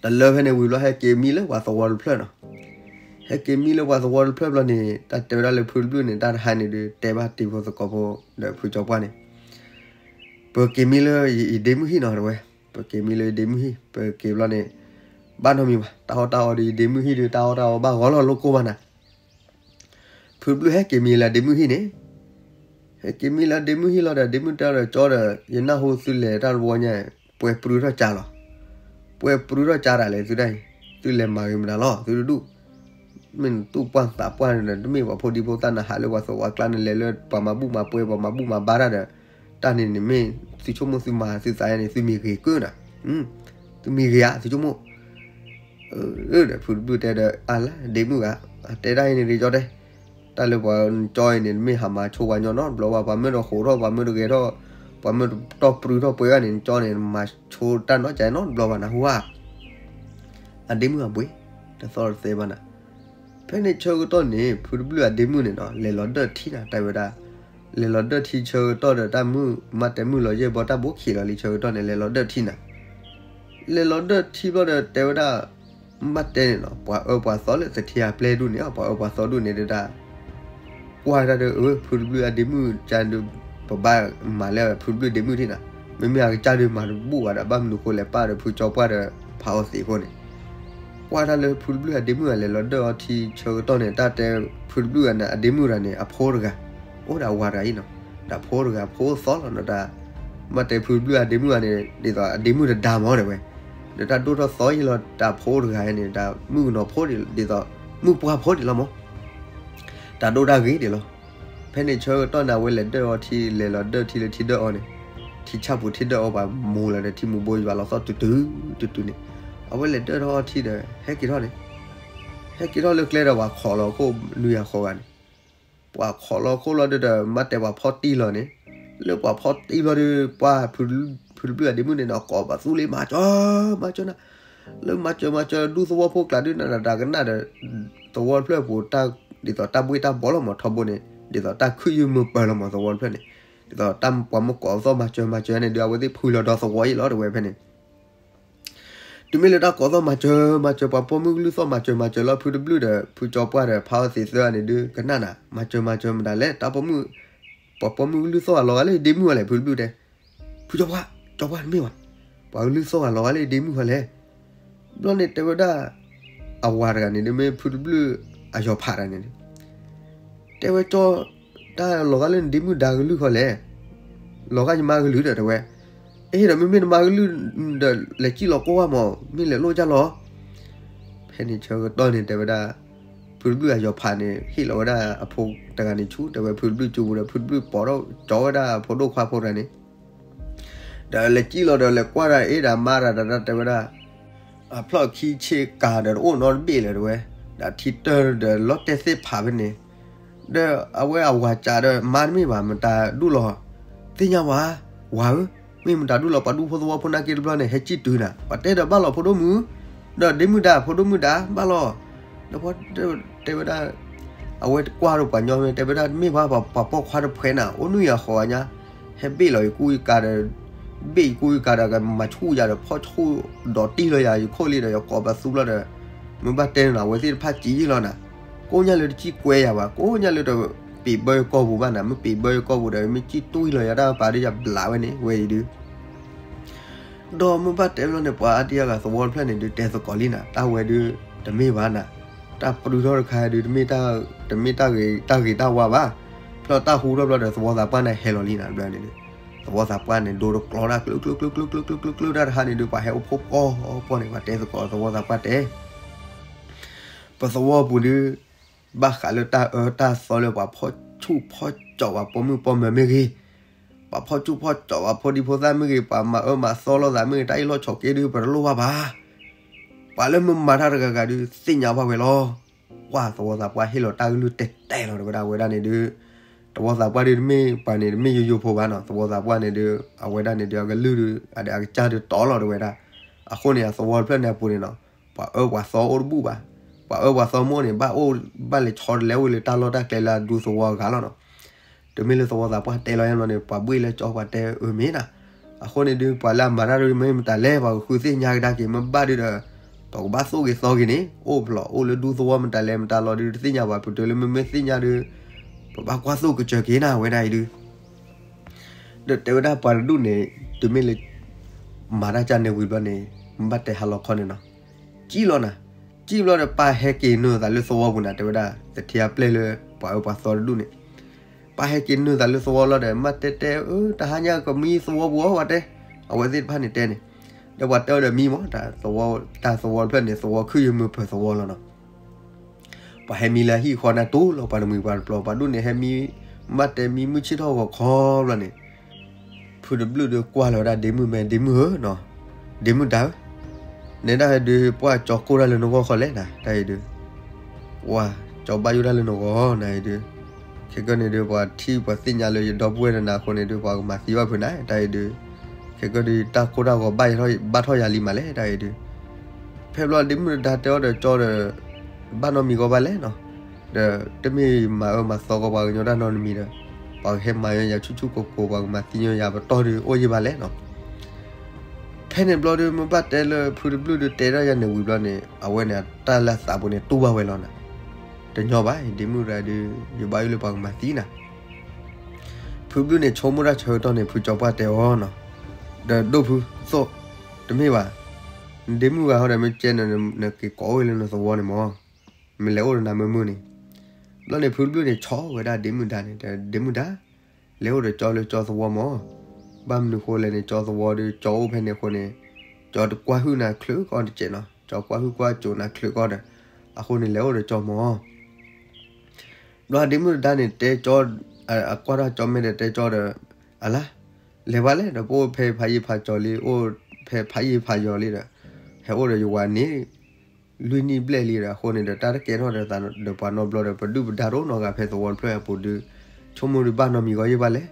တလၢဖဲန့ၣ်ဝံၤဘျီ ဟဲက့ၤမံလၢပှၤသဝီတဖျၢၣ်နီၤ. ဟဲက့ၤမံလၢပှၤသဝီတဖျၢၣ်ဘျီန့ၣ် တၢ်တဲဝဲဒၣ်လၢဖုတဘျုးန့ၣ် တၢ်တဟါန့ၣ်ဒုး တဲဘၣ်တံၤဖိသကိးဖိဒီးဖုကၠီပှၢ်န့ၣ်, ပက့ၤမံလၢယဒ့မုၢ်ဟံၣ်နီၤ တဝဲ, ပက့ၤမံလၢယဒ့မုၢ်ဟံၣ် ပက့ၤဘျီန့ၣ်, ဘၣ်နီတမံၤဘၣ် တၢ်အီၣ်တၢ်အီဒီးယဒ့မုၢ်ဟံၣ်ဒုး တၢ်အီၣ်တၢ်အီဘၣ်ဂီၤလီၤလိၣ်ကိၢ်ဘၣ်နၤ ဖုတဘျုးဟဲက့ၤမံလၢဒ့မုၢ်ဟံၣ်န့ၣ်, ဟဲက့ၤမံလၢအဒ့မုၣ်ဟံၣ်လီၤဒီး ဒ့မုၣ်တဲဒီးကၠီဒီး ယနၢ်ဟူသုလဲၤတၢ်တဝီညါ, ပှဲၤပြုထီၣ်ကၠါလီၤ. ပှဲၤပြုထီၣ်ကၠါတၢ်လဲၣ်သုတၢ်အံၤ, သုလဲၤမၤဂ့ၤမတၤလီၤ သုတဒူၣ်. မ့ၢ်နတူၢ်ပှၢ်သးပှၢ်န့ၣ်ဒီး တမ့ၢ်ပှၤဖိဒံဖိသၣ်နဟးလၢပှၤသဝီကျါန့ၣ် လဲၤလၢပှၤမၤဘူၣ်မၤပှဲၤ ပှၤမၤဘူၣ်မၤဘါတၢ်ဒီး တၢ်န့ၣ်န့ၣ်မ့ၢ်သုဆိကမိၣ်သုမၤသုသးယါန့ၣ် သုမံၤဂ့ၤကၢနၤ, သုမံၤဂ့ၤဧါ သုဆိကမိၣ် ဒီးဖုတဘျုၣ်တဲဒီး အါလၢဒ့မုၣ်ဂၤ, တဲဒၣ်အံၤန့ၣ်ဒ်ကၠီတဲ, တၢ်လၢပှၤကၠီအံၤန့ၣ် မ့ၢ်ဟးမၤဆိပှၤညီနီတဘျီဘၣ်, ပှၤမၢတဂဲၤထီၣ် ပှၤမၢတဂဲၤထီၣ် ပှၤမၢတတီၢ်ပြုထီၣ်ပှဲၤဂၤန့ၣ် ကၠီန့ၣ် မၤဆိတၢ်နီတဂၤနီတဘျီဘၣ်နၢ်ဟူဧါ. အဒ့မုၣ်အဘှံး တသီတသဲဘၣ်နၤ. ဖဲန့ၣ်ဆၢကတီၢ်န့ၣ် ဖုတဘျုၣ်အဒ့မုၣ်န့ၣ်နီၤ လဲၤလီၤဒၢၣ်ထံနၤ တဲဝဲဒၣ်, လဲၤလီၤဒၢၣ်ထံဆၢကတီၢ်ဒီးတၢ်မုၢ်မၤတဲမုၢ်လီၤယဲၢ်ဘီတၢ်ဘိခံးလီၤလံဆၢကတီၢ်န့ၣ် လဲၤလီၤဒၢၣ်ထံနၤ. လဲၤလီၤဒၢၣ်ထံဘျီဒီးတဲဝဲဒၣ်, မ့ၢ်ဘၣ်တဲန့ၣ်နီၤ ပှၤအၢပှၤသီလၢသထ့အပျဲၢ်ဒူၣ်န့ၣ် ပှၤအၢပှၤသီဒူၣ်န့ၣ်ဒၣ် ကွၢ်တၢ်ဒီး အၢ ဖုတဘျုၣ်အဒ့မုၣ်ကၢ်ဒုး ပဘၣ်မၤလၢဖုတဘျုၣ်ဒ့မုၣ်ထံနၤ, မ့မ့ၢ်အကစၢ်ဒုးမၤတဘူၣ်ဘၣ်ဒီး ဘၣ်မနုၤဃိလဲၤပာ်ဒီးဖုကၠီပှၢ်ဒီးဖးအီသံးအဃိန့ၣ် ကွၢ်တၢ်လၢဖုတဘျုၣ်အဒ့မုၣ်အလဲၤလီၤဒၢၣ်အီထံဆၢကတီၢ်န့ၣ် တၢ်တဲဖုတဘျုၣ်အဒ့မုၣ်တဂၤန့ၣ် အဖိတဂၤ, အိၣ်ဒီးအဝၤတဂၤအံၤနီၤ, ဒီးအဖိတဂၤဖိသီလီၤနီၤတၢ်, မ့ၢ်တဲဖုတဘျုၣ်အဒ့မုၣ်ဂၤန့ၣ် ဒ်သိးအဒ့မုၣ်တဒါမ့ၢ်တဲဝဲ, ဒီးတၢ်ဒိၣ်ထီၣ်သီအံၤလီၤ တၢ်ဖိတဂၤန့ၣ် တၢ်မုၣ်ကနီၤဖိဒ်သိး မုၣ်ပှၢ်ဖိဒ်လီၤမ့ၢ် တၢ်ဒိၣ်တၢ်ဂ့ၤဒ်လီၤ. ဖဲန့ၣ်ဆၢကတီၢ်န့ၣ် အဝဲလဲၤဒၢၣ်အီထံ လဲၤလီၤဒၢၣ်ထံလၢထံဒၢၣ်အီန့ၣ်, ထံဆၣ်ပူၤထံဒၢၣ်အီပှၤမိၢ်လီၤဒီးထံမူၤဘိယွၤလီၤသီၣ်တုၤတုၤ, တုၤတုၤန့ၣ်, အဝဲလဲၤဒၢၣ်ထီၣ်အီထံဒီး ဟဲက့ၤထီၣ်န့ၣ်, ဟဲက့ၤထီၣ်လၢကျဲဒီးပှၤခိးလီၤခိၣ်နွံဂၤဃိးဂၤန့ၣ်, ပှၤခိးလီၤခိၣ်လီၤဒီး မ့ၢ်တဲပှၤဖီၣ်တံၢ်လီၤန့ၣ်, လၢပှၤဖီၣ်တံၢ်လီၤဒီး ပှၤဖုတဘျုၣ်အဒ့မုၣ်န့ၣ်နီၤ ကိးပသူလ့ မၤစၢၤ မၤစၢၤနၤ, လၢမၤစၢၤမၤစၢၤဒူသဝီဖိကျါဒုးနၤ တၢ်ကနၣ်ဒီး သဝီတဖျၢၣ်ပူၤ ဒ်သိးတၢ်ဘှ့ၣ်တၢ်ဘှီလီၤမးထီဘိန့ၣ် ဒ်သိးတၢ်ခုၣ်ယုၢ်မုာ်ပၢၤလီၤမးသဝီတဖျၢၣ်န့ၣ်, ဒ်သိးတၢ်ပှၤမ့ၢ်ကိးသီၣ်မၤစၢၤမၤစၢၤန့ၣ်ဒုး အဝဲသ့ၣ်ဖုလီၤဒီသဝီအံၤလီၤတဲဝဲဖဲန့ၣ် တုၤမ့ၢ်လၢတၢ်ကိးသီၣ်မၤစၢၤမၤစၢၤ ပှၤပိာ်မုၣ်ကလုၢ်သီၣ်မၤစၢၤမၤစၢၤလီၤ ဖုတဘျုၣ်ဒီး ဖုကၠီပှၢ်ဒီး ဖးအီသံးသၢဂၤန့ၣ်ဒုး ကနၣ်နၤ မၤစၢၤမၤစၢၤမတၤလဲၣ် တၢ်ပိာ်မုၣ်, ပှၤပိာ်မုၣ်ကလုၢ်သီၣ်အလီၤဂာ်လၢဒ့မုၣ်အီၤလဲၣ် ဖုတဘျုၣ်တဲ, ဖုကၠီပှၢ်, ကၠီပှၢ်တမ့ၢ်ဘၣ်, ပှၤကလုၢ်သီၣ်အလီၤဂာ်လၢဒ့မုၣ်အီၤလဲၣ်, ဘျီန့ၣ်တဲဝဲဒၣ်, အဝၤတဂၤန့ၣ်ဒုးမ့ၢ်ဖုတဘျုၣ်အယီၤဖးတဂၤန့ၣ် တဲဝဲကၠီ, တၢ်လီၤဂာ်လၢနဒ့မုၣ်ဒါကလုၢ်ခီလဲၣ်, လီၤဂာ်ယမါကလုၢ်ဒီးတဲဝဲ, အ့ဒီးမ့မ့ၢ်နမါကလုၢ်ဒီးလဲၤစံၣ်လီၤကိၢ်ဝါမး မ့ၢ်လဲၤလိၣ်ကၢ်လီၤ, ဖဲန့ၣ်ဆၢကတီၢ်န့ၣ်တဲဝဲဒၣ်, ဖုတဘျုၣ်အယီၤဖးန့ၣ် ဟ့ၣ်လီၤဝဲဒၣ်အဖိတဂၤန့ၣ်ဆူ တဲဝဲဖုတဘျုၣ်ကၠိပူၤဒီး ဖုတဘျုၣ်ပိာ်ထီၣ်ကၠီဝဲဒၣ်အဖိဒိၣ်ခွါဖိတဂၤန့ၣ် ဒီးလဲၤစံၣ်လီၤဒီးလဲၤကွၢ်ဒၣ်အ့ဒီးမါတဂၤဒီးတဲဝဲဒၣ်, အဖျီၣ်ခံဆ့ကၤဒီးတအိၣ်နီတဘ့ၣ်လၢၤတဲဝဲ, ဒီးထံတၢၢ်ဒီးလီၤတဲာ်သ့ၣ်ဖးဖဲန့ၣ်, ဒီးအဝဲအဝၤကးဒီးမါတမ့ၢ်ဘၣ် မတၤဒူၣ်လီၤ, သ့ၣ်ညါဝဲ, ဝၤဧၢ, မ့ၢ်မတၤဒူၣ်လီၤ ပှၤဒူဖိသဝီဖိနာ်က့တဘျီန့ၣ် ဟဲစံၣ်တုၤနၤ ပှၤတဲဒီးဘၣ်လီၤဖိဒိၣ်မုၣ်, ဒီးဒ့မုၣ်ဒါဖိဒိၣ်မုၣ်ဒါဘၣ်လီၤ, ဒီးတဲဝဲဒၣ် အဝဲကွၢ်ဒီးပှၤညီမ့ၢ်တဲဝဲဒၣ်တမ့ၢ်ဘၣ် ပှၤပိာ်ခွါတဖှဲးနၤ အိၣ်နုၢ်ယၤဃီၤအညါ, ဟဲဘ့ၣ်လီၤယကူယကၤဒီး, ဘ့ၣ်ယကူယကၤဒီး မၤဆူၣ်ယၤဒီး ဖီၣ်ဆူၣ်ဒီးတံၢ်လီၤယၤ ယခိၣ်လံဒီး ယကိးပသူဘျီဒီး, မ့ၢ်ဘၣ်တဲနၤ အဝဲသ့ၣ်တဖၣ်စံၣ်ယံၣ်လီၤနၤ, ကိးညါလၢတစံၣ်ကွဲယၤဘၣ် ကိးညါလၢတပ့ၤဘၢယကီၢ်ပူၤဘၣ်နၤ မ့ၢ်ပ့ၤဘၢယကီၢ်ပူၤဒီး မ့ၢ်စံၣ်တွံၢ်လီၤယၤတၢ်ပာ်ဒီးယၤဘျးဝဲန့ၣ် ဝဲအံၤဒုး ဒီးမ့ၢ်ဘၣ်တဲဘျီန့ၣ် ပှၤအါဒံအါဂၤသဝီတဖျၢၣ်န့ၣ်ဒုး တဲသကိးလံနၤ တၢ်ဝဲဒုး တမ့ၢ်ဘၣ်နၤ, တၢ်ပျုၢ်ထီၣ်တခါဒုး တမ့ၢ်တၢ်ဂ့ၤတၢ်ဂ့ၤတၢ်ဝါဘၣ်, ဖျီၣ်တၢ်ဟူထီၣ်ဘျီဒီး သဝီသးပှၢ်န့ၣ်ဟဲလီၤလံနၤ ဘျီန့ၣ်ဒုး, သဝီသးပှၢ်န့ၣ် ဒိတကျီတၢ်ကျုကျုကျုကျုကျုကျုတၢ်တခါန့ၣ်ဒုး ပှၤဟဲအိၣ်ဖှိၣ်ကီၢ်ပီၢ်န့ၣ် ပှၤတဲသကိးသဝီသးပှၢ်တဲ ပသဝီပူၤဒုး ဘၣ်ဃးလၢတၢ်အၢတၢ်သီလၢပှၤဖီၣ်ဆူၣ်ဖီၣ်ကၠီၣ် ပှၤပိာ်မုၣ်ပိာ်မၢၤမ့ၢ်ဂ့ၤ, ပှၤဖီၣ်ဆူၣ်ဖီၣ်ကၠီၣ် ပှၤဖိဒံဖိသၣ်မ့ၢ်ဂ့ၤ, ပှၤမၤအၢမၤသီလိာ်သးမ့ၢ်ဂ့ၤ, တၢ်အ့ၣ်လိာ်ဆိးက့ဒုး ပတလိၣ်ဘၣ်ဘၣ်. ပှၤလၢမ့ၢ်မၤတၢ်တဂၤဂၤဒုး သ့ၣ်ညါဘၣ်ဝဲလီၤ. ပှၤသဝီသးပှၢ်ဟ့ၣ်လီၤတၢ်ကလုၢ်တဲာ်တဲာ်လီၤ တဲဝဲဒၣ် အဝဲဒၣ်န့ၣ်ဒုး သဝီသးပှၢ်ဒုးတမ့ၢ်ပှၤန့ၣ် တမ့ၢ်ယိယိဖိဘၣ်နီၤ, သဝီသးပှၢ်န့ၣ်ဒုး အဝဲဒၣ်န့ၣ်ဒုး အကလုၢ်ဒုး အဒၣ်အကစၢ်ဒုးတီလီၤ တဲဝဲဒၣ်. အဃိန့ၣ် အသဝီတဖျၢၣ်န့ၣ်အပူၤန့ၣ်နီၤ ပှၤအၢပှၤသီအိၣ်တဘူၣ်ဘၣ်. ပှၤအၢပှၤသီမ့ၢ်အိၣ်န့ၣ် ဘၣ်အိၣ်ဘၣ်လဲၤဆီတလဲအိၣ်လၢတၢ်လီၢ်တၢ်ကျဲလၢအဒူသဝီအဂၤလီၤနီၤ. တမ့ၢ်လၢသဝီသးပှၢ်တဲလီၤယါလီၤန့ၣ် ပှၤဘှ့ၣ်လၢကၠီပှၤတဲအၢမ့ၢ်နၤ. အဃိန့ၣ်ဒုး ပှၤလၢအမၤတၢ်ဒုးမ့ၢ်မတၤလဲၣ် ပှၤကဃုသ့ၣ်ညါကဒါက့ၤ မ့ၢ်ဘၣ်ဒုးဒီး ပကဘၣ်သိၣ်ဂ့ၤသီဂ့ၤန့ၣ် အိၣ်ဖျိးအိၣ်လၢဒူသဝီမတၤလဲၣ်မတၤလီၤဒုး တသ့ၣ်ညါဘၣ် ပတုၤလၢမ့မ့ၢ်သ့ၣ်ညါဒုး ပဘၣ်ကွၢ်သိၣ်ကစၢၢ်က့ၤနၤ အဝဲဒၣ်အံၤဒုး ဒီးတဲဝဲဒၣ်ပှၤတဒူၣ်န့ၣ် တုၤမ့ၢ်လၢ မၤတၢ်ကၢ်န့ၢ်ဝံၤဘျီန့ၣ် မ့ၢ်ဘၣ်တဲဟါလီၤခီန့ၣ်နီၤ စံၣ်လီၤနၤ, စံၣ်ဘျီဒီးပၢ်ဟဲက့ၤနုာ်သးလၢသဝီပူၤနၤ တဲဝဲဒၣ် သထ့အပျဲၢ်လၢ ပှၤအၢပှၤသီတဒူၣ်န့ၣ်, ပှၤဟဲက့ၤနုာ်သးလၢသဝီလီၤဒီး မါတဲတဲ အၢ တဟါညါကမံသဝီပူၤအီၤ ပှၤတဲ, အဝဲသ့ၣ်တဖၣ်န့ၣ်တဲန့ၣ်, ဒီးပှၤတဲအီၤဒီးမံမး တၢ်သဝီတဖျၢၣ်န့ၣ် သဝီခုၣ်ယမုာ်ပၢၤသဝီလီၤနီၤ. ပှၤဟဲမံလၢဟံၣ်ဃီနၢ်တူၢ်လီၤ ပှၤတမှံၤပှၤတပျီၤ ပှၤဒိၣ်န့ၣ်ဟဲမံ, မါတဲမံမုၢ်ဆ့ၣ်ထီၣ်ဂီၤခီဘျီန့ၣ် ဖုတဘျုၣ်ဒီးကွၢ်လီၤဝဲဒၣ်ဒ့မုၢ်မဲ ဒ့မုၢ်ဒါဧၢ, ဒ့မုၢ်ဒါဧၢ, နဲဒၣ်ဟဲဒုး ပှၢ်ကၠီကိၢ်တၢ်လၢနဂီၢ်ဃီလဲၣ်နၤ တၢ်အံၤဒုး, ပှၢ်ကၠီဘၣ်ယိၣ်တၢ်လၢနဂီၢ်နၤအံၤဒုး, ခဲကနံၣ်ဒုး ပှၤထံၣ်ပှၤသ့ၣ်ညါလၢယဒီပုၢ်ဝဲၢ်တနၤအဃိန့ၣ်ဒုး ပှၤကမၤသံဘၣ်ဖုနၤ တၢ်အံၤဒုး, ခဲကနံၣ်ဒုး တၢ်ကိၢ်တၢ်ဂီၤဘၣ်ထီၣ်ယၤလံမးလဲၣ် တၢ်အံၤဒုး, ဖဲဘျီဒ့မုၢ်ဒါတဲအီၤဒီးကၠီဒီး ဘၣ်နီတမံၤဂီၢ်ဘၣ်လဲၣ်နီၤ, ဒီးတမ့ၢ်မၤအၢမၤသီကီးပှၤကညီတၢ်နီတမံၤဒီး ပှၤကဟဲမၤယၤဆူၣ်ဆူၣ်ကိၢ်ကိၢ် ပှၤကမၤသံညီယၤပတီၢ်ဒုးအိၣ်ယံာ်ဘၣ်လဲၣ်နီၤ. ဖဲန့ၣ်ဘျီဒုး မ့ၢ်ဘၣ်တဲလၢဖုတဘျုၣ်ဒုးတဲဒၣ်ယၤန့ၣ်ဝံၤဘျီန့ၣ် အဝဲန့ၣ်တၢ်လၢသးပူၤန့ၣ်တူၢ်ဘၣ်ဝဲလီၤနၤ, တညီဘၣ် ဒ့မုၢ်ဒါဒုး ယဘၣ်ယိၣ်လၢပှၤကမၤသံနၤ. ဖုဘျုၣ်န့ၣ်ဆိကမိၣ်တၢ်ဆၢကတီၢ်န့ၣ် ဖုကၠီပှၢ်တဲအီၤနီၤ, ဒီးဒိၣ်ဖုသိၣ်, တမ့ၢ်ဘၣ်, နဒ့မုၢ်ဂၤဟီဒီး မ့ၢ်ကဲနၤ နက့ၤကိးအိၣ်လၢနသဝီန့ၣ်မး, မ့ၢ်လဲၤအိၣ်ဒီးနၤမုာ်မုာ်န့ၣ်. ဘျီန့ၣ်ဖုတဘျုၣ်န့ၣ်ဆီဝဲဒၣ်ဒ့မုၢ်ဒါန့ၣ် တဲဒ့မုၢ်ဒါ လဲၤအိၣ်ဒီးကၠီလၢကၠီသဝီမး, ဘၣ်မနုၤဃိလဲၣ်န့ၣ် ကၠီသဝီဒီးကၠီအိၣ်ဖဲန့ၣ်အဃိန့ၣ် ကၠီတကွၢ်ဟုၣ်နၤချုးကီးတစဲးနီၤ, ကၠီကွၢ်ဟုၣ်ကွၢ်စိးနၤချုးကီးဒီး အဃိန့ၣ်လဲၤအိၣ်ဒီးကၠီမး. ဘျီဒ့မုၢ်ဒါန့ၣ်တဲကၠီ, အကွၢ်ထီၣ်ကၠီမဲာ်ဒီးတဲကၠီဒီး, အလါ, လဲၤဘၣ်လဲၣ်ဒီး ပအိၣ်ဖဲဖးယံာ်ဖးကၠီလံ အိၣ်ဖဲဖးယံာ်ဖးယီၤလံဒီး ဟဲအိၣ်ဒီးယဝၤန့ၣ် လွံၢ်နံၣ်ဘျဲၣ်လံဒီး အဃိန့ၣ်ဒီး တၢ်တကဲထီၣ်ဒီးသးဒီးပှၤနီတဘျီဒီး ပဒုၣ်ပဒါတအိၣ်နီတဂၤဖဲသဝီတဖျၢၣ်အပူၤဒုး ဆိကမိၣ်ဒုးဘၣ်နီတမံၤဂီၢ်ယံာ်ဘၣ်လဲၣ်.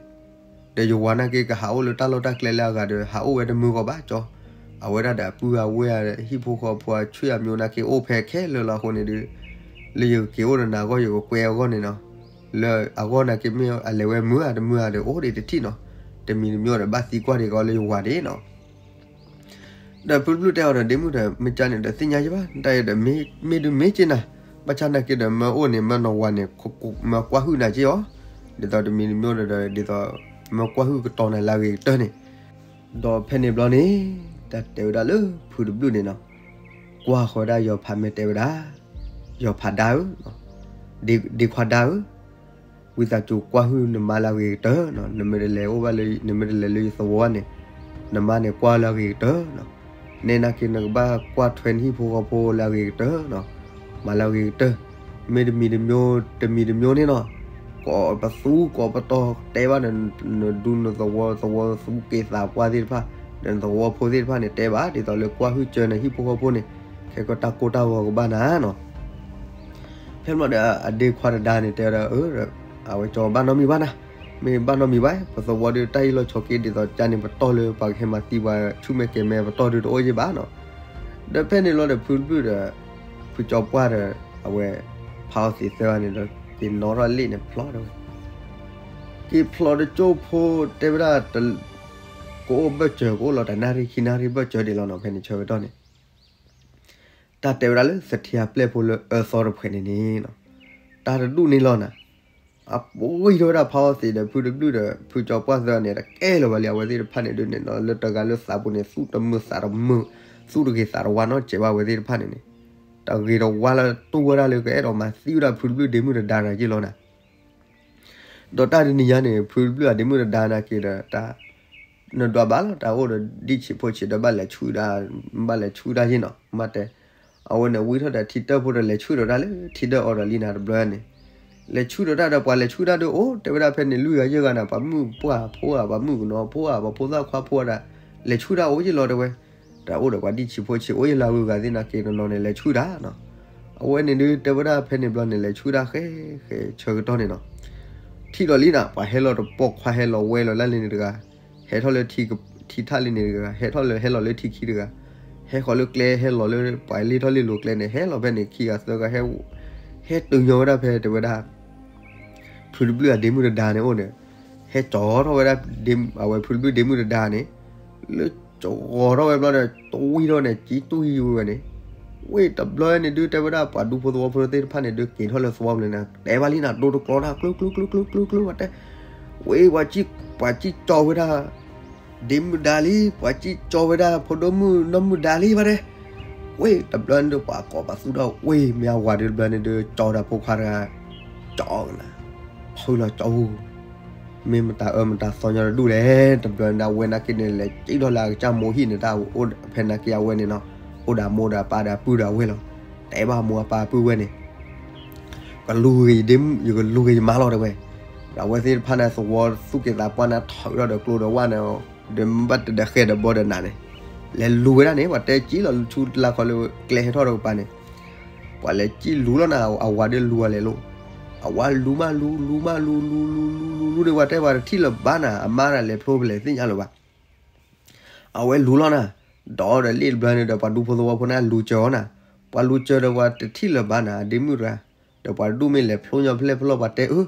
ဒီးယဝၤနာ်က့ကဟးအိၣ်လၢတၢ်လီၢ်တၢ်ကျဲလၢအဂၤဒီး ဟးအိၣ်ဝဲတမုာ်ဂီၢ်ဘၣ်ကၠီ, အဝဲဒၣ်ဒီးအပုၢ်အဝဲၢ်အဟံၣ်ဖိဃီဖိအဆွေမျိုးနာ်က့အိၣ်ဖဲခဲလၢာ်လီၤအဃိန့ၣ်ဒုး လၢယကက့ၤအိၣ်ဒီးနၤအဂီၢ် ယကကွဲအဂီၢ်န့ၣ်နီၤ, လၢအဂီၢ်နာ်က့မ့ၢ်အလဲၤဝဲမုာ်ဧါတမုာ်ဧါဒီး အိၣ်ဒံးတထံၣ်နီၤ, တမံၤတမံၤဒီးဘၣ်သံကွၢ်ဒံးကီးလၢယဝၤန့ၣ်နီၤ. ဒီးဖုတဘျုၣ်တဲအီၤဒီးဒ့မုၢ်ဒီး မ့ၢ်ကန့ၣ်ဒီးသ့ၣ်ညါယံာ်ဘၣ် တၢ်အံၤဒီး မ့ၢ်ဒုးမ့ၢ်က့နၤ, ဘၣ်ဆၣ်နာ်က့ဒီး မၢအိၣ်န့ၣ် မၢနီၢ်ဝၤန့ၣ် မၢကွၢ်ဟုၣ်နၤက့အီၤ, ဒ်သိးတမံၤတမံၤဒီး ဒ်သိး မၢကွၢ်ဟုၣ်ကတီၤနၤလၢအဂ့ၤကတၢၢ်န့ၣ်, ဒီးဖဲန့ၣ်ဘျီန့ၣ် တၢ်တဲဝဲဒၣ်လၢဖုတဘျုၣ်န့ၣ်နီၤ, ကွၢ်ဃီၤဝဲဒၣ်ယီၤဖးမဲာ်တဲဝဲဒၣ်, ယီၤဖးဒါဧၢ, ဒ့ခွါဒါဧၢ ဝံသးစူၤကွၢ်ဟုၣ်နမါလၢအဂ့ၤကတၢၢ်နီၤ, နမ့ၢ်တလဲၤအိၣ်ဘၣ်လၢ နမ့ၢ်တလဲၤလၢယသဝီန့ၣ်, နမါန့ၣ်ကွၢ်လၢအဂ့ၤကတၢၢ်နီၤ, နဲနာ်က့ နကဘၣ်ကွၢ်ထွဲနဟံၣ်ဖိဃီဖိလၢအဂ့ၤကတၢၢ်နီၤ, မၤလၢအဂ့ၤကတၢၢ်, မ့တမံၤတမံၤ, တမံၤတမံၤန့ၣ်နီၤ, ကိးပသူကိးပတီၤတဲဘၣ်ဒီး နဒူနသဝီ သဝီသူက့ၤသးပှၢ်သ့ၣ်တဖၣ်, ဒီးနသဝီဖိသ့ၣ်တဖၣ်န့ၣ် တဲဘၣ်ဒ်သိးလၢကွၢ်ဟုၣ်စၢၤနဟံၣ်ဖိဃီဖိန့ၣ်, ခဲကီးတၢ်ကိၢ်တၢ်ဂီၤကဘၣ်နၤနီၤ. ဖဲမ့ၢ်ဒီးအဒ့ခွါတဒါန့ၣ် တဲဝဲဒၣ် အၢ, အဝဲကၠီဘၣ်နီတမံၤဘၣ်နၤ, မ့ၢ်ဘၣ်နီတမံၤဘၣ်, ပသဝီဒီးတၢ်အ့ၣ်လိာ်ဆိးက့ဒ်သိးကန့ၣ် ပတီၢ်လၢပှၤကဟဲမၤသံပှၤဆူၣ်မဲာ်ကဲၤမဲာ်ပတီၢ်ဒုးတအိၣ်ယံာ်ဘၣ်နီၤ. ဒီးဖဲန့ၣ်လီၤဒီးဖုတဘျုၣ်ဒီး ဖုကၠီပှၢ်ဒီး အဝဲ ဖးအီၣ်သံးသၢဂၤန့ၣ်ဒီး က့ၤနီၣ်ထီၣ်လ့ၣ်န့ၣ်ဖျီတဲဝဲ, က့ၤဖျီတကၠိၢ်ဖိတဲဝဲဒၣ် ကအိၣ်ဘၢၣ်စၢၤ ကအိၣ်လီၤတၢ်နၣ်ရံၣ်ခံနၣ်ရံၣ်ဘၢၣ်စၢၤဒံးလီၤနီၤ. ဖဲန့ၣ်ဆၢကတီၢ်န့ၣ် တၢ်တဲဝဲဒၣ်လၢသထ့အပျဲၢ်ဖိလၢအၢသီတဖှဲးန့ၣ်န့ၣ်နီၤ, တၢ်တဒူၣ်န့ၣ်လီၤနၤ, အပှ့ၤထီၣ်ဝဲဒၣ်ဖးအီၣ်သံးဒီးဖုတဘျုၣ်ဒီး ဖုကၠီပှၢ်သၢဂၤန့ၣ် တကဲလၢၤဘၣ်လံ. အဝဲသ့ၣ်တဖၣ်န့ၣ်ဒုးန့ၣ်နီၤ လၢတဂၤလၢသးပူၤန့ၣ် သူၣ်တမုာ်သးတမုာ်, သူၣ်တဂ့ၤသးတဝါနီတစဲးဘၣ် အဝဲသ့ၣ်တဖၣ်န့ၣ်န့ၣ်, တဂ့ၤတဝါလၢတူၢ်ဝဲဒၣ်လၢကအဲၣ်ဒိးမၤသံဝဲဒၣ်ဖုတဘျုၣ်ဒ့မုၢ်တဒါနၤက့လီၤနၤ. ဒီးတၢ်တနံၤညါန့ၣ် ဖုတဘျုၣ်အဒ့မုၢ်တဒါနၤက့ဒီး တၢ် နဒွးဘၣ်လီၤ တၢ်အိၣ်ဒီးဒံၣ်ဆံးဖိဆံးဒီး ဘၣ်လဲၤဆူၣ်ဒၣ်, ဘၣ်လဲၤဆူၣ်ဒၣ်ယ့ၢ်နီၤ မ့ၢ်တဲ, အဝဲန့ၣ်ဝံထီၣ်ဒီးထံတၢၢ်ဖိဒီးလဲၤဆူၣ်ဒီးတၢ်လၢထံဒၢၣ်အီၤဒီးလံနၤတဘျီန့ၣ်, လဲၤဆူၣ်ဒီးတၢ်ဒီးပှၤလဲၤဆူၣ်ဒၣ်ဒုးအိၣ် တဲဝဲဒၣ်ဖဲန့ၣ် လွံၢ်ဂၤယဲၢ်ဂၤနၤ ပှၤမုၣ်ပှၢ်ဖိဧါ ပှၤမုၣ်ကနီၤဖိဧါ ပှၤဖိသၣ်ခွါဖိဧါဒၣ် လဲၤဆူၣ်ဒၣ်အိၣ်ယ့ၢ်လီၤတဲဝဲ, တၢ်အိၣ်ဒီးပှၤဒံၣ်ဆံးဖိဆံးအိၣ်ယ့ၢ်လီၤ ဂုၤဂၤသ့ၣ်နၤက့တနီၤန့ၣ် လဲၤဆူၣ်ဒၣ်နီၤ. အဝဲန့ၣ်ဒုးတဲဝဲဒၣ်ဖဲန့ၣ်ဘျီန့ၣ် လဲၤဆူၣ်ဒၣ်ဃဲဃဲဆၢကတီၢ်န့ၣ်နီၤ, ထံၣ်ဒီးလံနၤ ပှၤဟဲလီၤတပိာ်ခွါဟဲလီၤဝဲလီၤလၢလ့ၤန့ၣ်တဂၤ, ဟဲထီၣ်လၢထံထၣ်လံန့ၣ်တဂၤ ဟဲထီၣ်လၢဟဲလီၤလၢထံခံတဂၤ, ဟဲဃီၤလၢကျဲဟဲလီၤလၢပှၤလ့ထီၣ်လ့လိၤကျဲန့ၣ် ဟဲလီၤဖဲန့ၣ်ခံဂၤသၢဂၤ ဟဲတုၤညီဝဲဒၣ်ဖဲတဲဝဲဒၣ် ဖုတဘျုၣ်အဒ့မုၢ်တဒါန့ၣ်အိၣ်န့ၣ်, ဟဲကၠီထီၣ်ဝဲဒၣ် အဝဲဖုတဘျုၣ်ဒ့မုၢ်တဒါန့ၣ်, လၢကၠီထီၣ်ဝဲဘျီဒီး တဝံထီၣ်န့ၣ် ကံတူၢ်ယံဝဲန့ၣ်, ဝ့ၢ်တဘျီန့ၣ်ဒုးတဲဝဲဒၣ် ပှၤဒူဖိသဝီဖိသ့ၣ်တဖၣ်န့ၣ်ဒုးက့ၤထီၣ်လၢသဝီပူၤန့ၣ် တဲဘၣ်လံနၤ ဒိတကျီတၢ် ကျိကျိကျိကျိကျိကျိဝဲတဲ, ဝ့ၢ်ပှၤကံကၠီဝဲဒၣ် ဒ့မုၢ်ဒါလံ ပှၤကံကၠီဝဲဒၣ် ဖိဒိၣ်မုၣ်နီၢ်မုၢ်ဒါလံဘၣ်တဲ, ဝ့ၢ်တဘျီန့ၣ်ဒုး ပှၤကိးပသူဒီး ဝ့ၢ်မ့ၢ်အဝၤဒုးတဘျီန့ၣ်ဒုး ကၠီဒၣ်ဖိခွါတဂၤ ကၠီကနၤ ဖုလီၤကၠီ မ့ၢ်မတၤအၢမတၤသီညီတဒူၣ်လဲၣ်. တဘျီန့ၣ်ဒၣ်ဝဲနာ်က့န့ၣ် လဲၤစံၣ်ထီၣ်လၢအကစၢ်မိၢ်ဟံၣ်န့ၣ် တၢ်အိၣ်ဖဲနာ်က့အဝဲန့ၣ်နီၤ, အိၣ်ဒီးအမိၢ်ဒီးအပၢ်ဒီးအပုၢ်ဒီးအဝဲၢ်လီၤ. တဲဘၣ်မိၢ်အပၢ်အပုၢ်ဝဲၢ်န့ၣ် ကလူၤဂ့ၤယဒ့မုၣ် ယကလူၤဂ့ၤယမါလီၤ တဲဝဲ. ဒီးအဝဲသ့ၣ်တဖၣ်န့ၣ် သဝီသူၣ်က့သးပှၢ်န့ၣ် ထုးထီၣ်ဒီးကျိဒီးဝၣ်န့ၣ်, ဒီးမ့ၢ်ဘၣ်တဒီးဃဲဒီးဘီဒီးနးန့ၣ်, လဲၤလူၤဝဲဒၣ်န့ၣ် ပှၤတဲစံၣ်လီၤဆူလၢခီလၢကျဲဟဲထီၣ်ဒီးကပၤန့ၣ်, ပှၤလဲၤစံၣ်လူၤလီၤနၤ အဝၤဒီးလူၤအီၤလဲၤလိၤ, အဝၤလူၤမးလူၤ လူၤမးလူၤ လူၤ လူၤ လူၤ လူၤ လူၤန့ၣ် ပှၤတဲပှၤတထံၣ်လၢၤဘၣ်နၤ အမါတဂၤလဲၤဖျိဖဲလဲၣ်သ့ၣ်ညါလၢၤဘၣ်. အဝဲလူၤလီၤနၤ, ဒီးဒီးလ့ၣ်တဘျီန့ၣ်ဒီး ပှၤဒူဖိသဝီဖိန့ၣ်လူၤစၢၤအီၤနၤ, ပှၤလူၤစၢၤဒီးပှၤတထံၣ်လၢၤဘၣ်နၤ အဒ့မုၣ်တဂၤ, ဒီးပှၤတဒူၣ်မ့ၢ်လဲၤဖျိညီဖဲလဲၣ်ဖဲလဲၣ် ပှၤတဲအၢ,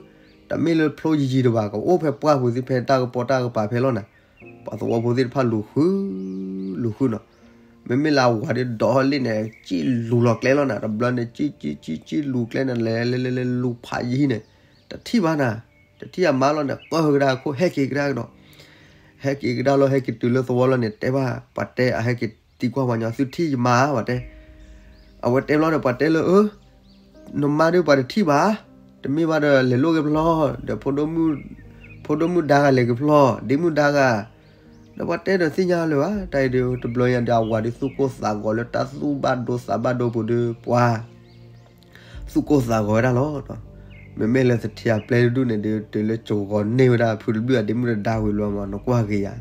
တမ့ၢ်လၢဖျိယံာ်ယံာ်တဘၣ် ကအိၣ်ဖဲပှၢ်ပူၤသ့ၣ်ဖဲတၢ်ကပီၤတၢ်ကပၤဖဲလီၤနၤ. ပှၤသဝီဖိသ့ၣ်တဖၣ်လူၤဃု လူၤဃုနီၤ, မ့မ့ၢ်လၢအဝၤဒီးဒီးလ့ၣ်န့ၣ် စံၣ်လူၤလီၤကျဲလီၤနၤ, တဘျီန့ၣ် စံၣ် စံၣ် စံၣ် စံၣ်လူၤကျဲန့ၣ် လဲၤ လဲၤ လဲၤ လဲၤလူၤဖးယံာ်န့ၣ်, တထံၣ်ဘၣ်နၤ, တထံၣ်အမါလီၤန့ၣ် ကၢၢ်ကဒါခိၣ် ဟဲက့ၤကဒါကဒီး, ဟဲက့ၤကဒါလီၤ ဟဲက့ၤတုၤလၢသဝီလီၤန့ၣ် တဲဘၣ် ပှၤတဲအဟဲက့ၤသံကွၢ်ပှၤညီ သုထံၣ်ယမါ ပှၤတဲ, အဝဲတဲဘျီဒီး ပှၤတဲလၢအၢ နမါဒီးပှၤတထံၣ်ဘၣ်, တမ့ၢ်ဘၣ်ဒီးလဲၤလိာ်က့ၤဖျီ, ဒီး ဖိဒိၣ်မုၣ်ဒါဂၤလဲၤက့ၤဖျီ, ဒ့မုၣ်ဒါဂၤ, ဒီးပှၤတဲဒီးသ့ၣ်ညါလၢၤဘၣ်, တၢ်အံၤဒီးတဘျီညါဒီးအဝၤဒီးသူၣ်ကိၢ်သးဂီၤလၢတၢ်သူၣ်ဘၣ်ဒိသးဘၣ်ဒိပူၤဒီးပှၤ သူၣ်ကိၢ်သးဂီၤဝဲဒၣ်လီၤ. မ့မ့ၢ်လၢသထံအပျဲၢ်တဒူၣ်န့ၣ်ဒီး တုၤလၢကဂီၤန့ၢ်ဝဲဒၣ်ဖုတဘျုၣ်အဒ့မုၣ်တဒါဝံၤလီၤမး နကွၢ်ဂ့ၤယၤ,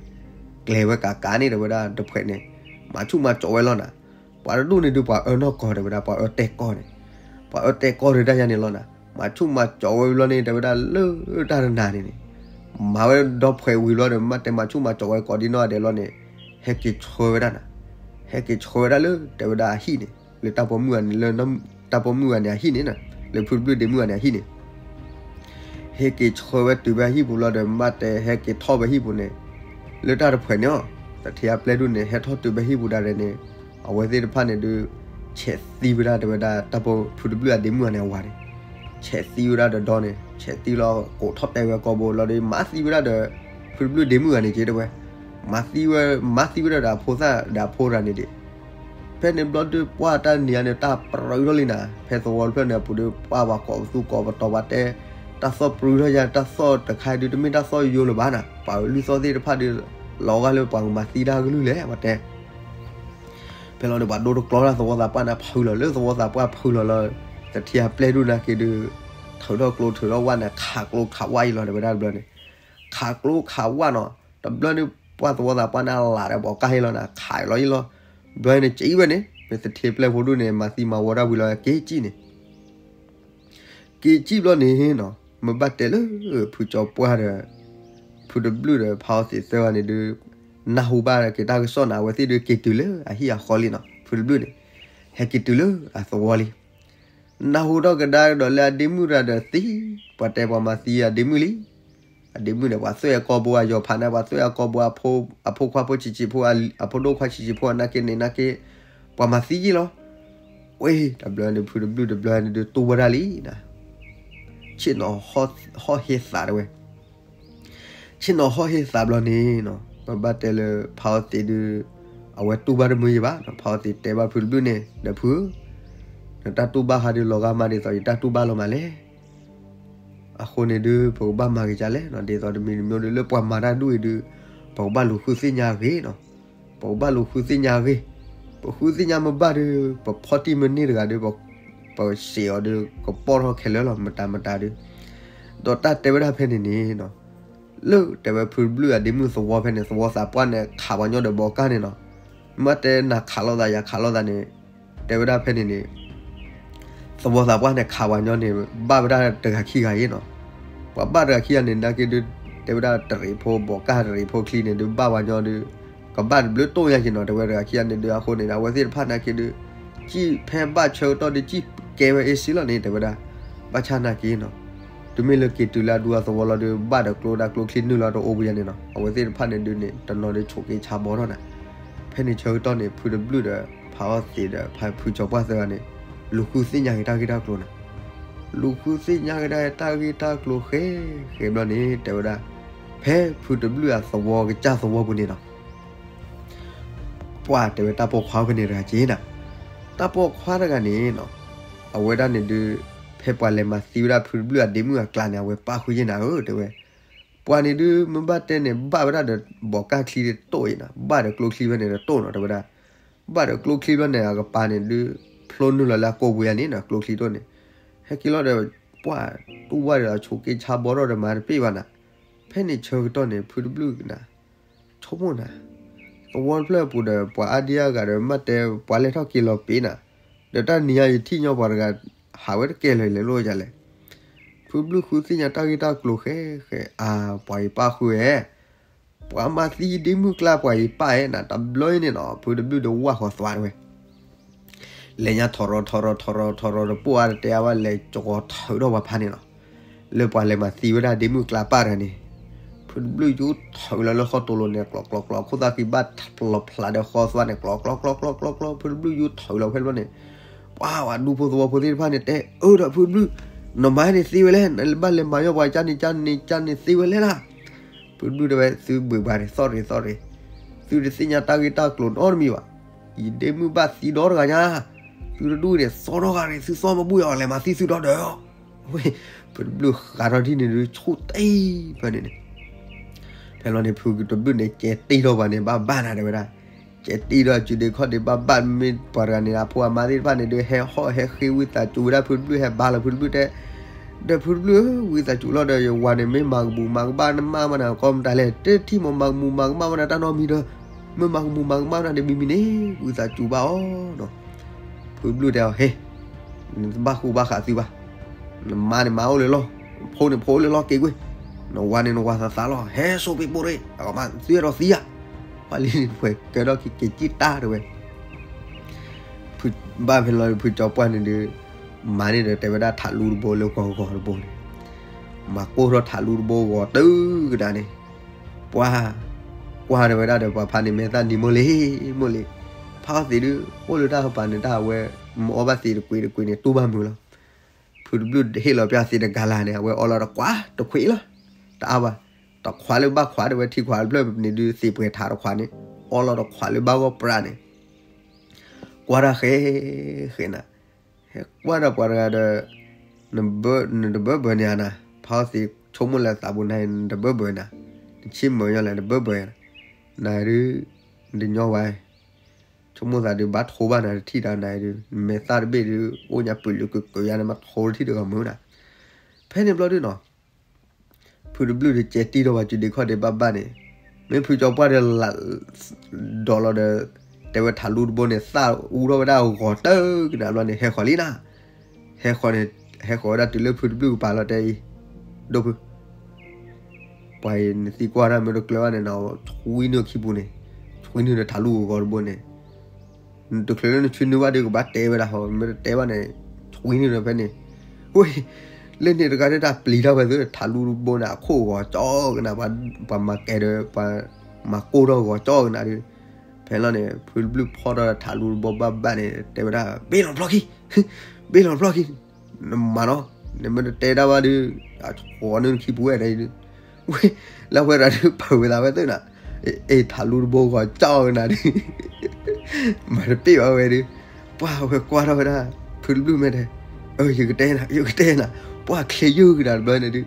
ကျဲၤဝဲကးကးန့ၣ် တဲဝဲဒၣ်တဖှဲးန့ၣ်, မၤဆူၣ်မၤကၠီးဝဲလီၤနၤ. ပှၤတဒူၣ်န့ၣ်ဒုးပှၤအၢနီၢ်ကီၢ် တဲဝဲဒၣ် ပှၤအၢတဲကီၢ်န့ၣ်, ပှၤအၢတဲကီၢ်ဒီးတၢ်ယါန့ၣ်လီၤနၤ, မၤဆူၣ်မၤကၠီးဝဲလီၤန့ၣ် တဲဝဲဒၣ်လၢတၢ်တနၤန့ၣ်န့ၣ်, မၤဝဲဒီဖှဲးဝံၤလီၤဒီး မ့ၢ်တဲမၤဆူၣ်မၤကၠီးဝဲကိးဒံနီၢ်ဂၤဒဲးလီၤန့ၣ်, ဟဲက့ၤဆှၢဝဲဒၣ်နၤ, ဟဲက့ၤဆှၢဝဲဒၣ်လၢ တဲဝဲဒၣ်အဟံၣ်န့ၣ်, လၢတၢ်ပိာ်မုၣ်ဂၤန့ၣ် လၢတၢ်ပိာ်မုၣ်ဂၤန့ၣ်အဟံၣ်န့ၣ်, လၢဖုတဘျုၣ်ဒ့မုၣ်ဂၤန့ၣ်အဟံၣ်န့ၣ် ဟဲက့ၤဆှၢဝဲတုၤဖဲဟံၣ်ပူၤလီၤဒီး မ့ၢ်တဲဟဲက့ၤထီၣ်ဖဲဟံၣ်ပူၤန့ၣ်, လၢတၢ်တဖှဲးန့ၣ်အီၤ, သထ့အပျဲၢ်ဒူၣ်န့ၣ် ဟဲထီၣ်တုၤဖဲဟံၣ်ပူၤဒၣ်လဲာ်န့ၣ်, အဝဲသ့ၣ်တဖၣ်န့ၣ်ဒုး ဆဲးသံဝဲဒၣ် တဲဝဲဒၣ် တၢ်ပိာ်ဖုတဘျုၣ်အဒ့မုၣ်ဂၤန့ၣ်အဝၤန့ၣ်, ဆဲးသံဝဲဒၣ်ဒီးဒီန့ၣ် ဆဲးသံလီၤ ကိးထီၣ်တဲဝဲကိာ်ဘိလီၤဒီး မၤသံဝဲဒၣ်ဒီး ဖုတဘျုၣ်ဒ့မုၣ်ဂၤန့ၣ်က့ တဲဝဲ, မၤသံဝဲ မၤသံဝဲဒၣ်ဒီးအဖိသၣ်ဒီးအဖိတဂၤန့ၣ်ဒံး ဖဲန့ၣ်ဘျီဒုးပှၢ်တၢ်နံၤအံၤန့ၣ် တၢ်ပြၢထီၣ်လံနၤ, ဖဲသဝီတဖျၢၣ်န့ၣ်အပူၤဒီး ပှၢ်ပှၤကိးပသူကိးပတီၤပှၤတဲ, တၢ်သီၣ်ပြူထီၣ်ယါ တၢ်သီၣ်တခါဒုး တမ့ၢ်တၢ်သီၣ်ယိယိလၢၤဘၣ်နၤ, ပှၤအလွံၢ်သီၣ်သ့ၣ်တဖၣ်ဒုး လီၤဂာ်လၢပှၤကမၤသံတၢ်ကလုၢ်လဲၣ် ပှၤတဲ. ဖဲလီၤဒီးပှၤဒိတကျီတၢ်သဝီသးပှၢ်န့ၣ်ဖုလီၤ လၢသဝီသးပှၢ်ဖုလီၤလီၤ, သထ့အပျဲၢ်ဒူၣ်နာ်က့ဒုး ထုးထီၣ်ကျိထုးထီၣ်ဝၣ်န့ၣ် ခးကျိခးဝၣ်အံၤလီၤ တဲဝဲဒၣ်တဘျီန့ၣ်, ခးကျိခးဝၣ်နီၤ, တဘျီန့ၣ် ပှၢ်သဝီသးပှၢ်န့ၣ်လးဒီး ပိာ်ကါဟ့လီၤနၤ ခးလီၤအံၤလီၤ, ဘျီန့ၣ်ကံဝဲန့ၣ် မ့ၢ်သထ့ပျဲၢ်ဖိဒူၣ်န့ၣ် မၤသံမၤဝီတၢ်ဝံၤလီၤ က့ၤကံၣ်န့ၣ် က့ၤကံၣ်ဘျီန့ၣ်နီၤ, မ့ၢ်ဘၣ်တဲလၢ ဖုကၠီပှၢ်ဒီး ဖုတဘျုၣ်ဒီး ဖါအီသံးသၢဂၤန့ၣ်ဒုး နၢ်ဟူဘၣ်က့ၤတၢ်ကစီၣ်န့ၣ် အဝဲသ့ၣ်ဒုးက့ၤတုၤလၢအဟံၣ်အဃီလံနီၤ, ဖုတဘျုၣ်န့ၣ် ဟဲက့ၤတုၤလၢအသဝီလံ. နၢ်ဟူထီၣ်ကဒါကဒီးလၢအဒ့မုၣ်တဂၤဒီးသံ, ပှၤတဲပှၤမၤသံအဒ့မုၣ်လံ. အဒ့မုၣ်န့ၣ် ပှၤသွဲၣ်အကိာ်ဘိအယီၤဖးန့ၣ် ပှၤသွဲၣ်အကိာ်ဘိ အဖိခွါဖိဆံးဆံးဖိ အဖိဒိၣ်ခွါဆံးဆံးဖိနာ်က့န့ၣ်နာ်က့ ပှၤမၤသံယ့ၣ်လီၤ. ဝဲ တဘျီန့ၣ် ဖုတဘျုၣ်တဘျီန့ၣ်ဒုးတူၢ်ဝဲဒၣ်လံနၤ, ဆ့ၣ်နီၤဟီၣ်ဟ့သးတဲဝဲ, ဆ့ၣ်နီၤဟီၣ်ဟ့သးဘျီန့ၣ်နီၤ, ပဘၣ်တဲလၢဖါအီသံးဒုး အဝဲတူၢ်ဘၣ်တမုာ်ယံၤဘၣ်နီၤ, ဖါအီသံးတဲဘၣ်ဖုတဘျုၣ်န့ၣ် ဒီးဖုဧၢ, နတၢ်တူၢ်ဘၣ်ဟးဒုးလီၤဂာ်မးဒ်သိးယတၢ်တူၢ်ဘၣ်လီၤမးလဲၣ်. အဃိန့ၣ်ဒုး ပကဘၣ်မၤက့ၤဒ်လဲၣ်နီၤ, ဒ်သိးတမံၤတမံၤဒုး လၢပှၤမၤတၢ်ဒူၣ်အံၤဒုး ပကဘၣ်လူၤဃုသ့ၣ်ညါအဂ့ၢ်နီၤ, ပကဘၣ်လူၤဃုသ့ၣ်ညါအဂ့ၢ်, ပဃုသ့ၣ်ညါမ့ၢ်ဘၣ်ဒုး ပဖီၣ်တံၢ်မ့ၢ်န့ၢ်တဂၤဒုး ပစံးအီၤဒုး ကပီၢ်ထီၣ်ခဲလၢာ်လီၤ မတၤမတၤဒုး. ဒီးတၢ်တဲဝဲဒၣ်ဖဲန့ၣ်န့ၣ်နီၤ, လၢတဲဝဲဖုတဘျုၣ်အဒ့မုၣ်သဝီဖဲန့ၣ် သဝီသးပှၢ်န့ၣ် ခးပှၤညီဒီးဘီကၢ်န့ၣ်နီၤ, မ့ၢ်တဲနၤခးလိာ်သးယၤခးလိာ်သးန့ၣ်, တဲဝဲဒၣ်ဖဲန့ၣ်န့ၣ် သဝီသးပှၢ်န့ၣ်ခးပှၤညီန့ၣ် ဘၣ်ဝဲဒၣ်တဂၤခံဂၤအံၤနီၤ, ပှၤဘၣ်တဂၤခံဂၤန့ၣ် နာ်က့ဒုး တဲဝဲဒၣ်တရံးဖိ ဘီကၢ်တရံးဖိချံန့ၣ်ဒုး ဘၣ်ပှၤညီဒုး ကဘၣ်တဘျုးတိၢ်ညါက့ၤနီၤ, တဲဝဲတဂၤခံဂၤန့ၣ်ဒုး အဃိန့ၣ် အဝဲသ့ၣ်တဖၣ်နာ်က့ဒုး ကံၣ်ဖဲဘၣ်ဆၢကတီၢ်ဒုး ကံၣ်ကဲဝဲအ့စ့လီၤန့ၣ် တဲဝဲဒၣ်, ဘၣ်ဆၣ်နာ်က့နီၤ, တုၤမ့ၢ်လၢက့ၤတုၤလၢအဒူအသဝီလီၤဒုး ဘၣ်ဒီးကျိဒၣ်ကျိချံနုာ်လီၤတအိၣ်ဘၣ်ယၤန့ၣ်နီၤ, အဝဲသ့ၣ်တဖၣ်န့ၣ်ဒုးန့ၣ် တနီၤဒုးဆိးက့ဆါဘီထီၣ်နၤ, ဖဲန့ၣ်ဆၢကတီၢ်န့ၣ် ဖုတဘျုၣ်ဒီး ဖါအီသံးဒီး ဖုကၠီပှၢ်သၢဂၤန့ၣ် လူၤဃုသ့ၣ်ညါက့ၤတၢ်ဂ့ၢ်တၢ်ကျိၤနၤ, လူၤဃုသ့ၣ်ညါက့ၤဒၣ်တၢ်ဂ့ၢ်တၢ်ကျိၤဃဲဃဲဘျီန့ၣ် တဲဝဲဒၣ်, ဖဲဖုတဘျုၣ်အသဝီကစၢ်သဝီပူၤန့ၣ်နီၤ ပှၢ်တဲဝဲတၢ်ပိာ်ခွါဖဲန့ၣ်တဂၤက့ၤနၤ, တၢ်ပိာ်ခွါတဂၤန့ၣ်နီၤ, အဝဲဒၣ်န့ၣ်ဒုး ဖဲပှၤလဲၤမၤသံဝဲဒၣ်ဖုတဘျုၣ်အဒ့မုၣ်အကျါန့ၣ် အဝဲပၣ်ဃုာ်ယ့ၢ်နၤဧၢ တဲဝဲ, ပှၤန့ၣ်ဒုး မ့ၢ်ဘၣ်တဲန့ၣ် ဘၣ်ဝဲဒၣ်ဒီး ဘီးကၢ်ချံတတိၢ်အံၤနီၤ, ဘၣ်ဒီးကျိချံဖဲန့ၣ်တတိၢ်နီၤ တဲဝဲဒၣ်. ဘၣ်ဒီးကျိချံဘျီန့ၣ် အကပၤန့ၣ်ဒုး ဖျိနုာ်လီၤလၢအကိာ်ပူၤယါန့ၣ်နီၤ, ကျိချံတတိၢ်န့ၣ် ဟဲက့ၤလီၤဒီး ပှၤတူၢ်ဝဲဒီးအဆိးက့ဆါဘီထီၣ်ဒီးမၤတပ့ၢ်ဘၣ်နၤ. ဖဲန့ၣ်ဆၢကတီၢ်န့ၣ် ဖုတဘျုးကနၤ ဆိကမိၣ်နၤ, သဝီတဖျၢၣ်အပူၤဒီး ပှၤအါဒံအါဂၤဒီး မ့ၢ်တဲပှၤလဲၤထီၣ်က့ၤလီၤပ့ၤနၤ, ဒီးတၢ်နံၤညါယထံၣ်ညီပှၤတဂၤ ဟးဝဲတကဲလၢၤလဲၤလိာ်ယၤလဲၣ်. ဖုတဘျုးဃုသ့ၣ်ညါတၢ်ဂ့ၢ်တၢ်ကျိၤဃဲဃဲ အါ ပှၤအံၤပၣ်ဃုာ်ဝဲ ပှၤမၤသံဒ့မုၣ်ကျါ ပှၤအံၤပၣ်ဧဲနၤ, တဘျီအံၤန့ၣ်နီၤ ဖုတဘျုးဒီးဝၢ်ဃီၤသွါတဝဲ လဲၤညါထီၣ်ရီထီၣ်ရီထီၣ်ရီထီၣ်ရီတပိၢ်အါတတဲအါဘၣ် လဲၤကီၤထီၣ်ဒီးပှၤဖါန့ၣ်လီၤ. လၢပှၤလဲၤမၤသံဝဲဒၣ်ဒ့မုၣ်ကျါပၢ်တဂၤန့ၣ် ဖုတဘျုးယူထီၣ်လီၤလၢဃီတိၤလိၤန့ၣ် ကျီကျီကျီ ခိၣ်သၣ်ဃံဘၣ်ဖျိးဖျါဒီးဃီသွါန့ၣ် ကျီကျီကျီကျီကျီကျီ ဖုတဘျုးယူထီၣ်လီၤဖဲဘျီန့ၣ် ပှၤဝဲဒူဖိသဝီဖိသ့ၣ်တဖၣ်န့ၣ် တဲအၢဒီးဖုတဘျုး နမၤန့ၣ်သ့ဝဲလဲၣ်, နဘၣ်လဲၤမၤညီပှၤကၢ်န့ၣ်ကၢ်န့ၣ်ကၢ်န့ၣ်သ့ဝဲလဲၣ်လၢ်. ဖုတဘျုးတဲဝဲ သုဘှံးဘၣ်န့ၣ် သီၣ်ရ့သီၣ်ရ့, သုတသ့ၣ်ညါတၢ်ဂ့ၢ်တၢ်ကျိၤနီတမံၤဘၣ်. ယဒ့မုၣ်ဘၣ်သံဒီတဂၤညါ, သုတဒူၣ်န့ၣ် သီထီၣ်ဂၤရ့ သုသီၣ်မ့ၢ်ဘူၣ်အီၤ လဲၤမၤသံသုဒီဒီး ဝဲ ဖုတဘျုးဃးထီၣ်ဒ်န့ၣ်ဒုး ဆိၣ်တ့ၢ်ဖဲန့ၣ်န့ၣ် ဖဲလီၤန့ၣ် ဖုတဘျုးန့ၣ် ကဲတ့ၢ်ထီၣ်ပှၤန့ၣ် ဘၣ်ဘၣ်နၤတဲဝဲဒၣ်, ကဲတ့ၢ်ထီၣ်စုဒ့ခီၣ်ဒ့ဘၣ်ဘၣ် မ့ၢ်ပှၤတဂၤန့ၣ် အဖိအမါသ့ၣ်တဖၣ်န့ၣ်ဒုး ဟဲဟီၣ်ဟဲဃ့ဝံသးစူၤဝဲဒၣ်ဖုတဘျုး ဟဲဘါလီၤဖုတဘျုးတဲ, ဒီးဖုတဘျုးဧၢ ဝံသးစူၤလီၤဒီး ယဝၤန့ၣ် မ့ၢ်မၤကမူၤမၤကမၣ်နၤ ကီမတၤလဲၣ်, တထံၣ်မ့ၢ်မၤကမူၤမၤကမၣ်ဝဲနၤတၢ်နီတမံၤဒီး မ့ၢ်မၤကမူၤမၤကမၣ်နၤဒ်မံၤမံၤန့ၣ် ဝံသးစူၤဘၣ်အီၤနီၤ. ဖုတဘျုးတဲအီၤ ဟ့ၣ် နတဘၣ်ဃူဘၣ်ဃးသုဘၣ်, နမါန့ၣ်မါအိၣ်လၢလီၢ်, နဖိန့ၣ်ဖိအိၣ်လၢလီၢ်က့ၤကွံာ်, နဝၤန့ၣ်နဝၤသးသးလီၤ ဟဲစိာ်ပ့ၤပိာ်ရ့ အကမၤသုအဲၣ်ဒိးသံဧါ. ပှၤလံန့ၣ်ပှဲၤကဲထီၣ်က့ၤက့ၤကံၣ်တၢ်တဲဝဲ ဖုဘၣ်ဖဲလီၤဖုကၠီပှၢ်န့ၣ်ဒုး မၤန့ၢ်ဒီးတဲဝဲဒၣ်ထးလူတဘိလၢဂီၤဂီၤတဘိန့ၣ်, မၤကိၢ်ထီၣ်ထးလူတဘိဂီၤတုၤကဒါန့ၣ်, ပှၤ ကွၢ်ဒီးဝဲဒၣ်ဒီးပှၤဖါန့ၣ် မဲာ်သၣ်နံၤမိၢ်လံ မိၢ်လံ, ဖးအီၣ်သံးဒုး အိၣ်လၢတၢ်ဟီပၤန့ၣ် တၢ်အဝဲ မ့ၢ်အီၣ်ဘၣ်သံးတကွံးတကွံးန့ၣ် တူၢ်ဘၣ်မုာ်လီၤ. ဖုတဘျုးဟ့ၣ်လီၤပျၢ်သံးတဂၤလၢ်န့ၣ် အဝဲအီလီၤတခွးတခွံးလီၤ. တအါဘၣ်, တခွးလၢဘၣ်ခွးဒီးဝဲထံခွးတဖျၢၣ်န့ၣ်ဒုး သံးပှဲၤထးတခွးန့ၣ် အီလီၤတခွးလၢဘၣ်ဂီၢ်ပြးန့ၣ် ကွၢ်တၢ်ဃဲ ဃဲနၤ, ဟဲကွၢ်ဒီးပှၤတဂၤဒီး နတဘၢဘၢန့ၣ်ဧါနၤ, ဖးအီၣ်သံးဆိကမိၣ်လၢသးပူၤနၤ နတဘၢဘၢနၤ, နဆ့ၣ်မုာ်ညီလဲၣ် နဘၢဘၢနၤဒုး နတညီဝဲ ဆိကမိၣ်သးဒုး ဘၣ်ထိဘၣ်နၤတထံၣ်တၢ်နၤဒုး နမဲာ်သၣ်တဘ့ၣ်ဒုး အိၣ်ညါပုာ်လုာ်ကကၢၤယါန့ၣ် မ့ၢ်ထိတထံၣ်တဂၤမုာ်နၤ. ဖဲန့ၣ်ဘျီဒုးနီၤ ဖုတဘျုးဒီးကဲတံၢ်ထီၣ်ဘၣ်စုဒ့ခီၣ်ဒ့ဘၣ်ဘၣ်န့ၣ်, မ့ၢ်ဖုကၠီပှၢ်ဒီးလၢ ဒိးလီၤဒီး တဲဝဲထးလူတဘိန့ၣ် သၣ်အူထီၣ်ဝဲဒၣ်ဂီၤတၢ်ကနၣ်ဘျီန့ၣ် ဟဲဃီၤလံနၤ, ဟဲဃီၤန့ၣ် ဟဲဃီၤဝဲဒၣ်တုၤလၢဖုတဘျုးကပၤလီၤတဲအံၤ, ဒိၣ်ဖု ပှၤအံၤနသံကွၢ်တၢ်မ့ၢ်တကျၢၤဘၣ်န့ၣ်နီၤ ဆွံနုာ်ခံပူၤန့ၣ်, ဆွံနုာ်ဒီးထးလူဂီၤတဘိန့ၣ် နတချုးလၢနဆွံနုာ်ဘၣ်ဒီးကဘၣ်တဲဝဲဒၣ်ဟီ မ့ၢ်တတဲဘၣ်န့ၣ် ဆွံနုာ်ဒီးဖဲန့ၣ်, ဝ့ၢ် လၢန့ၣ်တဂၤဒၣ်တၢ်ပျံၤထီၣ်ဝဲသု ထးလူတဘိန့ၣ် အခိၣ်ဂီၤကၠီကနၣ် ပှၤမၤကဲဒီး ပှၤမၤကိၢ်ထီၣ်ဂီၤကၠီကနၣ်ဒုး, ဖဲလီၤန့ၣ် ဖုတဘျုးဖီၣ်ထီၣ်ထးလူတဘိဘၣ်ဘၣ်န့ၣ် တဲဝဲဒၣ် ဘ့ၣ်လီၤဖျီၣ်ခံ ဘ့ၣ်လီၤဖျီၣ်ခံ နမၤနီၤ နမ့ၢ်တတဲဒၣ်ဘၣ်ဒီး အဃီၤနုာ်ခံပူၤဝဲဒၣ်အံၤဒုး, ဝ့ၢ် လၢဝဲဒၣ်ဒုးပာ်ဝဲသးဝဲသ့ၣ်နၤ, အ့ၣ် ထးလူတဘိဂီၤကၠီကနၣ်ဒုး မၤတပ့ၢ်ဘၣ်ဝဲဒုး, ပှၤဝဲကွၢ်ထီၣ်ဝဲဒၣ် ဖုတဘျုးမ့ၢ်တဲ, အၢ ယကတဲနၤ ယကတဲနၤ, ပှၤချ့ယုၢ်ကဒါတဘျီန့ၣ်ဒုး,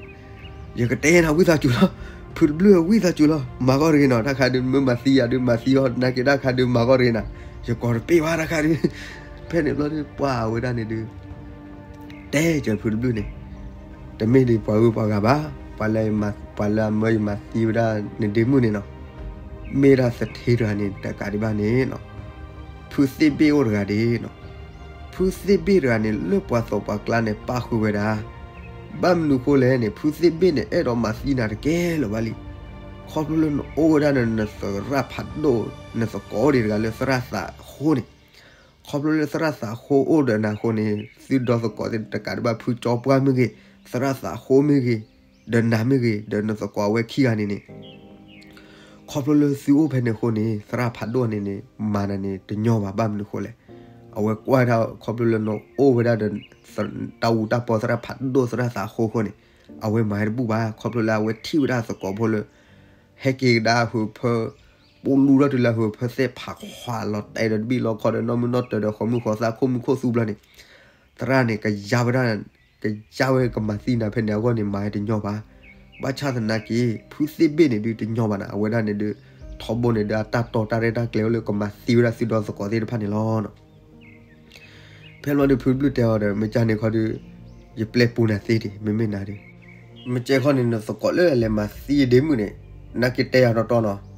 ယကတဲနၤ ဝံသးစူၤလီၤ, ဖုတဘျုးဝံသးစူၤလီၤ မၤကီၢ်တဂ့ၤနီၤ တၢ်ခါဒုး မ့ၢ်မၤသံယၤဒုး မၤသံအီၤ နာ်က့တၢ်ခါဒုး မၤကီၢ်တဂ့ၤနၤ, ယကိးတပ့ၢ်ဘၣ်တၢ်ခါဒုး, ဖဲန့ၣ်ဘျီဒုး ပှၤဝဲဒၣ်န့ၣ်ဒုး တဲကၢၤဖုတဘျုးန့ၣ်, တမ့ၢ်ဒ်ပှၤဂုၤပှၤဂၤဘၣ်, ပှၤလၢ ပှၤလၢအမၢယမၤသံဝဲဒၣ်နဒ့မုၣ်န့ၣ်နီၤ, မ့ၢ်ဒၣ်သထ့တဂၤန့ၣ် တကးဒံးဘၣ်န့ၣ်နီၤ, ဖုသ့ၣ်ဘ့ၣ်အိၣ်တဂၤဒၣ်နီၤ, ဖုသ့ၣ်ဘ့ၣ်တဂၤန့ၣ် လၢပှၤသီၣ်ပှၤကျါန့ၣ် ပာ်ဃုာ်ဝဲဒၣ်, ဘၣ်မနုၤဃိလဲၣ်န့ၣ် ဖုသ့ၣ်ဘ့ၣ်န့ၣ် အဲၣ်ဒိးမၤသံနၤတကဲလၢၤဘၣ်လံ, ခီဖျိလၢနအိၣ်ဝဲဒၣ်န့ၣ် နသရၣ်ဖးဒိၣ် နသကိးအိၣ်ဒံးတဂၤလၢသရၣ်သးအဃိန့ၣ် ခီဖျိလၢသရၣ်သးဃိအိၣ်ဒီးနၤအဃိန့ၣ် သုဒီသကိးသ့ၣ်တကးဒံးဘၣ် ဖုကၠီပှၢ်မ့ၢ်ဂ့ၤ, သရၣ်သးဃိမ့ၢ်ဂ့ၤ, ဒီးနၤမ့ၢ်ဂ့ၤ, ဒီးနသကိးအဝဲခံဂၤန့ၣ်န့ၣ်, ခီဖျိလၢသုအိၣ်ဖဲန့ၣ်အဃိန့ၣ် သရၣ်ဖးဒိၣ်န့ၣ်န့ၣ် မၤနၤန့ၣ်တညီဘၣ် ဘၣ်မနုၤဃိလဲၣ်. အဝဲကွၢ်ဒၣ်ခီဖျိလၢနအိၣ်ဝဲဒၣ်ဒီး တၢ်အူတၢ်ပီသရၣ်ဖးဒိၣ်သရၣ်သးဃိအဃိန့ၣ် အဝဲမၤဝဲတဘူၣ်ဘၣ် ခီဖျိလၢအဝဲထံၣ်ဝဲဒၣ်သကိးဖိလၢ ဟဲက့ၤကဒါအဟၢဖၢ ပူလူထီၣ်တုၤလၢအဟၢဖၢသ့ၣ်ဖးခွါလီၤတဲာ်ဒီးတဘံၣ်လီခီဒီးနီၢ်မုၢ်နီၢ်တၢၤဒီးဃီမုၢ်ဃီသၣ်ခိၣ်မုၢ်ခိၣ်သူဘျီန့ၣ် သရၣ်န့ၣ် ကယါဝဲဒၣ် ကယါဝဲကမၤသံနၤဖဲန့ၣ်အဂီၢ်န့ၣ် မၤဝဲတညီဘၣ်. ဘၣ်ဆၣ်သနာ်က့ ဖုသ့ၣ်ဘ့ၣ်န့ၣ်ဒုးတညီဘၣ်နၤ, အဝဲဒၣ်န့ၣ်ဒုး ထီဘိန့ၣ်ဒုး အတၢ်တီတၢ်ရဲၣ်တၢ်ကျဲၤအိၣ်လၢကမၤသံဝဲဒၣ်သုဒီသကိးသ့ၣ်တဖၣ်န့ၣ်လီၤ. ဖဲလီၤဒုး ဖုတဘျုးတဲအီၤဒီး မ့ၢ်ကန့ၣ်ခီဒုး ယပျဲပူၤနၤသ့ဒံး, မ့မ့ၢ်နၤဒုး မ့ၢ်ကဲခီန့ၣ် နသကိးလၢအလဲၤမၤသံယဒ့မုၣ်န့ၣ် နာ်က့တဲယၤတီတီနီၤ,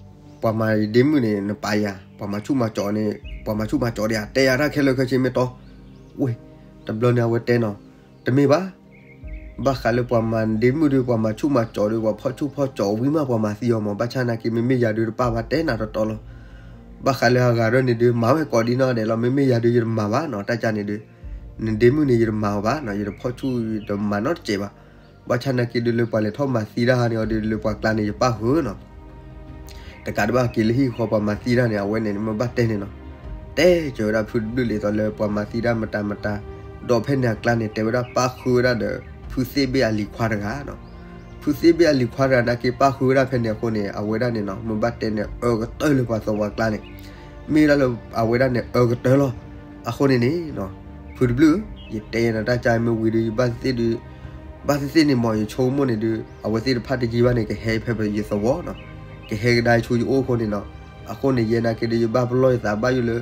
ပှၤမၤယဒ့မုၣ်န့ၣ် နပာ်ယၤ, ပှၤမၤဆူၣ်မၤကၠီၤန့ၣ် ပှၤမၤဆူၣ်မၤကၠီၤဒံးဧါ, တဲယၤတၢ်ခဲလၢာ်ခဲဆ့မ့ၢ်တီ, ဝ့ၢ်, တဘျီန့ၣ်အဝဲတဲနီၤ, တမ့ၢ်ဘၣ် ဘၣ်ဃးလၢပှၤမၤဒ့မုၣ်ဒုး ပှၤမၤဆူၣ်မၤကၠီၤဒုး ပှၤဖီၣ်ဆူၣ်ဖီၣ်ကၠီၤဝံၤမး ပှၤမၤသံအီၤမး, ဘၣ်ဆၣ်နာ်က့ မ့မ့ၢ်ယၤဒုးတပာ်ဘၣ် တဲနၤတီတီလီၤ. ဘၣ်ဃးလၢအဂၤရၢၢ်န့ၣ်ဒုး မၤဝဲကိးဒံနီၢ်ဒဲးလီၤ, မ့မ့ၢ်ယၤဒုးယတမၤဘၣ်နီၤ, တၢ်ကန့ၣ်ဒုး နဒ့မုၣ်န့ၣ် ယတမၤအီၤဘၣ်နီၤ, ယတဖီၣ်ဆူၣ်ယတမၤနီတစဲးဘၣ်. ဘၣ်ဆၣ်နာ်က့ဒုးလၢပှၤလဲၤထီၣ်မၤသံတၢ်ဟါန့ၣ်အီၤဒုး လၢပှၤကျါန့ၣ် ယပၣ်ဃုာ်နီၤ တကးဒံးဘၣ်က့ၤလၢဟံၣ်ဃီ ပှၤမၤသံတၢ်န့ၣ် အဝဲန့ၣ်မ့ၢ်ဘၣ်တဲန့ၣ်နီၤ, တဲကၢၤဝဲဒၣ်ဖုတဘျုးလံာ်သီလၢပှၤမၤသံတၢ်မတၤမတၤ, ဒီးဖဲန့ၣ်အကျါန့ၣ် တဲဝဲဒၣ်ပၣ်ဃုာ်ဝဲဒၣ်ဒီး ဖုသ့ၣ်ဘ့ၣ်အလံၤခွါတဂၤနီၤ, ဖုသ့ၣ်ဘ့ၣ်အလံၤခွါတဂၤနာ်က့ ပၣ်ဃုာ်ဝဲဒၣ်ဖဲန့ၣ်အဃိန့ၣ် အဝဲဒၣ်န့ၣ်နီၤ မ့ၢ်ဘၣ်တဲန့ၣ် အၢကတၢၢ်လၢပှၤသဝီကျါန့ၣ်, မ့ၢ်ဒၣ်လၢအဝဲဒၣ်န့ၣ် အၢကတၢၢ်လီၤ. အဃိန့ၣ်န့ၣ် ဖုတဘျုး, ယတဲနၤတၢ်ကါမ့ၢ်ဝံၤဒုး ယဘၣ်သ့ၣ်သ့ၣ်ဒုး, ဘၣ်သ့ၣ်သ့ၣ်န့ၣ်မ့ၢ်ယဆိကမိၣ်န့ၣ်ဒုး အဝဲသ့ၣ်တဖၣ်တယံာ်ဘၣ်န့ၣ် ကဟဲဖဲပယသဝီနီၤ, ကဟဲကဒါဆူယအိၣ်အဃိန့ၣ်နီၤ, အဃိန့ၣ် ယဲနာ်က့ဒုး ယဘၣ်ပလီၢ်ယသးဘၣ်ယိၣ်လၢ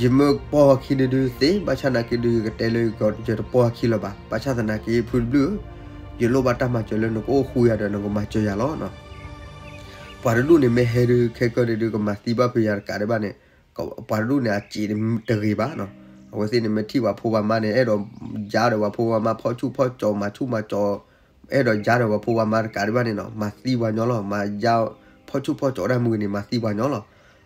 ယမ့ၢ်ပီၢ်အခံဒုးဒုးသ့, ဘၣ်ဆၣ်နာ်က့ဒုး ယကတဲလၢယတပီၢ်အခံလၢၤဘၣ်, ဘၣ်ဆၣ်သနာ်က့ ဖုတဘျုးဧၢ, ယလိၣ်ဘၣ်တၢ်မၤစၢၤလၢနကအိၣ်ဃူယၤဒီး နကမၤစၢၤယၤလီၤနီၤ. ပှၤတဒူၣ်န့ၣ်မ့ၢ်ဟဲဒုး ခဲကၢ်ဒုးဒုး ကမၤသံဘၣ်ဖုးယၤတကးဒံးဘၣ်န့ၣ်, ပှၤတဒူၣ်န့ၣ် အစံးတဂ့ၤဘၣ်နီၤ, အဝဲသ့ၣ်န့ၣ်မ့ၢ်ထံၣ်ပှၤဖိပှၤမါန့ၣ် အဲၣ်ဒိးယါဒီးပှၤဖိပှၤမါ ဖီၣ်ဆူၣ်ဖီၣ်ကၠီၤ မၤဆူၣ်မၤကၠီၤ, အဲၣ်ဒိးယါဒီးပှၤဖိပှၤမါတကးဒံးဘၣ်န့ၣ်နီၤ မၤသံပှၤညီလီၤ, မၤယါ ဖီၣ်ဆူၣ်ဖီၣ်ကၠီၤဒၣ်မုၢ်ဂ့ၤန့ၣ် မၤသံပှၤညီလီၤ.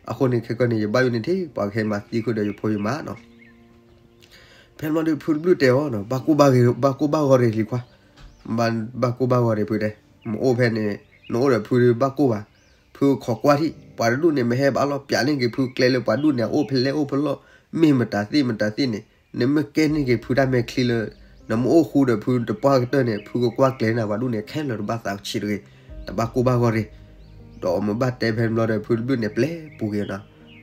အဃိန့ၣ် ခဲကၢ်န့ၣ် ယဘၣ်ယိၣ်န့ၣ်ထံၣ် ပှၤကဟဲမၤသံဃုာ်ဒီးယဖိယမါနီၤ. ဖဲမ့ၢ်ဒုး ဖုတဘျုးတဲအီၤနီၤ, ဘၣ်ကိၢ်ဘၣ်ဂီၤ, ဘၣ်ကိၢ်ဘၣ်ဂီၤရ့ၣ်လံၤခွါ, ဘၣ်ကိၢ်ဘၣ်ဂီၤရ့ၣ်ဖုတဲ, မ့ၢ်အိၣ်ဖဲန့ၣ် နအိၣ်ဒီးဖုဒုးဘၣ်ကိၢ်ဘၣ်, ဖုခိးကွၢ်ထံၣ် ပှၤတဒူၣ်န့ၣ် မ့ၢ်ဟဲဘၣ်လီၤ ပျးန့ၢ်က့ၤဖုကျဲလၢပှၤဒူၣ်န့ၣ် အအိၣ်ဖဲလဲၣ်အိၣ်ဖဲလဲၣ်, မ့ၢ်မတၤသ့ၣ်မတၤသ့ၣ်န့ၣ် နမ့ၢ်ကဲန့ၢ်က့ၤဖုတၢ်မဲာ်ချံလၢ နမ့ၢ်အိၣ်ဃူဒီးဖုတပှၢ်ကတၢၢ်န့ၣ် ဖုကကွၢ်ကျဲၤနၤ ပှၤဒူၣ်န့ၣ် ခဲလၢာ်တဘၣ်သးဆံးတဂ့ၤ, တဘၣ်ကိၢ်ဘၣ်ဂီၤရ့ၣ် ဒီးမ့ၢ်ဘၣ်တဲဖဲမ့ၢ်ဒီး ဖုတဘျုးန့ၣ် ပျဲပူၤက့ၤနီၤ,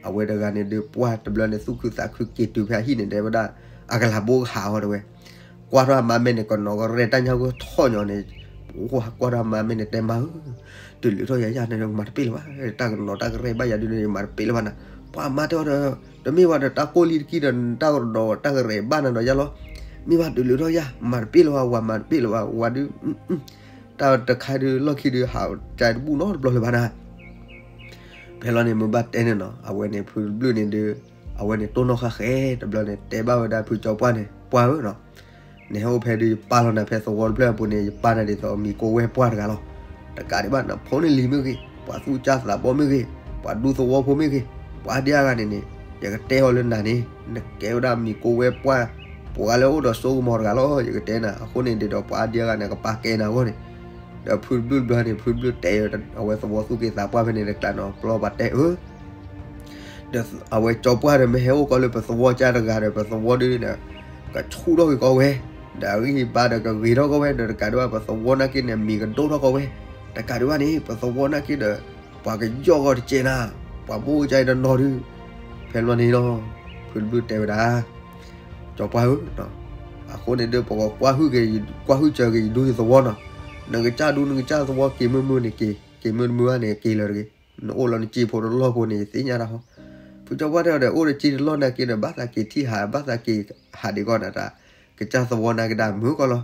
အဝဲတဂၤန့ၣ်ဒုး ပှၢ်တဘျီန့ၣ် သူၣ်ခုသးခုက့ၤတုၤဖဲအဟံၣ်န့ၣ် တဲဝဲဒၣ် အကလၤဘိကဟးအီၤတဝဲ, ကွၢ်ထီၣ်အမါမဲာ်န့ၣ် ကနီၤကရဲၣ်တၢ်ညါကထီၣ်ညီန့ၣ်, ကွၢ်ထီၣ်အမါမဲာ်န့ၣ် တဲမါဧၢ, တုၤလုးထီၣ်ယၤယၤန့ၣ် မၤတပ့ၢ်လၢၤဘၣ်, တၢ်ကနီၤတၢ်ကရဲၣ်ဘၣ်ယၤဒုးန့ၣ် ယမၤတပ့ၢ်လၢၤဘၣ်နၤ, ပှၤမါတဲအီၤဒီး တမ့ၢ်ဘၣ်ဒီး တၢ်ကိၢ်လံတကံဒီး တၢ်ကဒီးတၢ်ကရဲၣ်ဘၣ်နၤဒီးယၤလီၤ, မ့ၢ်ဘၣ်တုၤလုးထီၣ်ယၤ မၤတပ့ၢ်လၢၤဘၣ် ဝၤမၤတပ့ၢ်လၢၤဘၣ် ဝၤဒုး တၢ်တခါဒုး လီၢ်ခံဒုး ဟးကၢတဘူၣ်နီတဘျီလၢၤဘၣ်နၤ. ဖဲလီၤန့ၣ် မ့ၢ်ဘၣ်တဲန့ၣ်နီၤ အဝဲန့ၣ် ဖုတဘျုးန့ၣ်ဒုး အဝဲန့ၣ်တိၢ်နီၣ်ဃာ်ဃဲ တဘျီန့ၣ် တဲဘၣ်ဝဲဒၣ်ဖုကၠီပှၢ်န့ၣ် ပှၢ်ဧၢနီၤ, နဟဲအိၣ်ဖဲဒုး ယပာ်လီၤနၤဖဲသဝီတဖျၢၣ်အပူၤန့ၣ် ယပာ်နၤဒ်သိးမံၤကိးဝဲပှၢ်တဂၤလီၤ. တကးဒံးဘၣ်နဖိန့ၣ်လံၤမ့ၢ်ဂ့ၤ, ပှၤသူၣ်ကၢ်သးဘီမ့ၢ်ဂ့ၤ, ပှၤဒူသဝီဖိမ့ၢ်ဂ့ၤ, ပှၤဒ်အဂၤန့ၣ်န့ၣ် ယကတဲအီၤလၢနၤန့ၣ် နကဲဝဲဒၣ်မံၤကိးဝဲပှၢ်, ပှၤလၢအိၣ်ဒီးစိကမီၤတဂၤလီၤ ယကတဲနၤ. အဃိန့ၣ်ဒ်ဒီး ပှၤဒ်အဂၤန့ၣ် ကပာ်ကဲနၤအဂီၢ်န့ၣ် ဒီးဖုတဘျုးတဘျီန့ၣ် ဖုတဘျုးတဲအဝဲသဝီသူၣ်က့သးပှၢ်ဖဲန့ၣ် တကျးနီၤ ပျီပှၤတဲအၢ ဒီးအဝဲကၠီပှၢ်ဒီး မ့ၢ်ဟဲအိၣ်ကီးလၢပသဝီကၢ်တဂၤဒီး ပသဝီဒုးဒီး ကဆူၣ်ထီၣ်က့ၤကီးဝဲ, ဒီးအဂံၢ်ဘါဒီးကဂ့ၤထီၣ်ကီးဝဲ ဒီးတကးဒံးဘၣ် ပသဝီနာ်က့န့ၣ် မံၤကဒိၣ်ထီၣ်ကီးဝဲ, တကးဒံးဘၣ်န့ၣ် ပသဝီနာ်က့ဒီး ပှၤကယီၢ်ကီးတကဲနၤ, ပှၤမိၢ်ကၢအံၤတနီၤဒုး, ဖဲမ့ၢ်န့ၣ်လီၤ ဖုတဘျုးတဲဝဲဒၣ် ကၠီပှၢ်ဧၢ, အဃိန့ၣ်ဒီး ပကကွၢ်ဟုၣ်က့ၤ ကွၢ်ဟုၣ်စၢၤက့ၤယဒူယသဝီနီၤ, နကစၢ်ဒူနကစၢ်သဝီ က့ၤမုၢ်မုၢ်န့ၣ်က့ၤ, က့ၤမုၢ်တမုၢ်ဘၣ်န့ၣ် က့ၤလၢၤတဂ့ၤ, နအိၣ်လီၤနစ့ဖိတလီၢ်ဖိန့ၣ် ယသ့ၣ်ညါတၢ်ဟီ, ဖုကၠီပှၢ်တဲအီၤဒီး အိၣ်တစ့တလီၢ်နာ်က့ဒီး ဘၣ်သးက့ၤထံၣ်ဟး ဘၣ်သးက့ၤဟးဒံးကီးနၤတၢ်, ကစၢ်သဝီနာ်က့ဒၣ်မုာ်ကီးလီၤ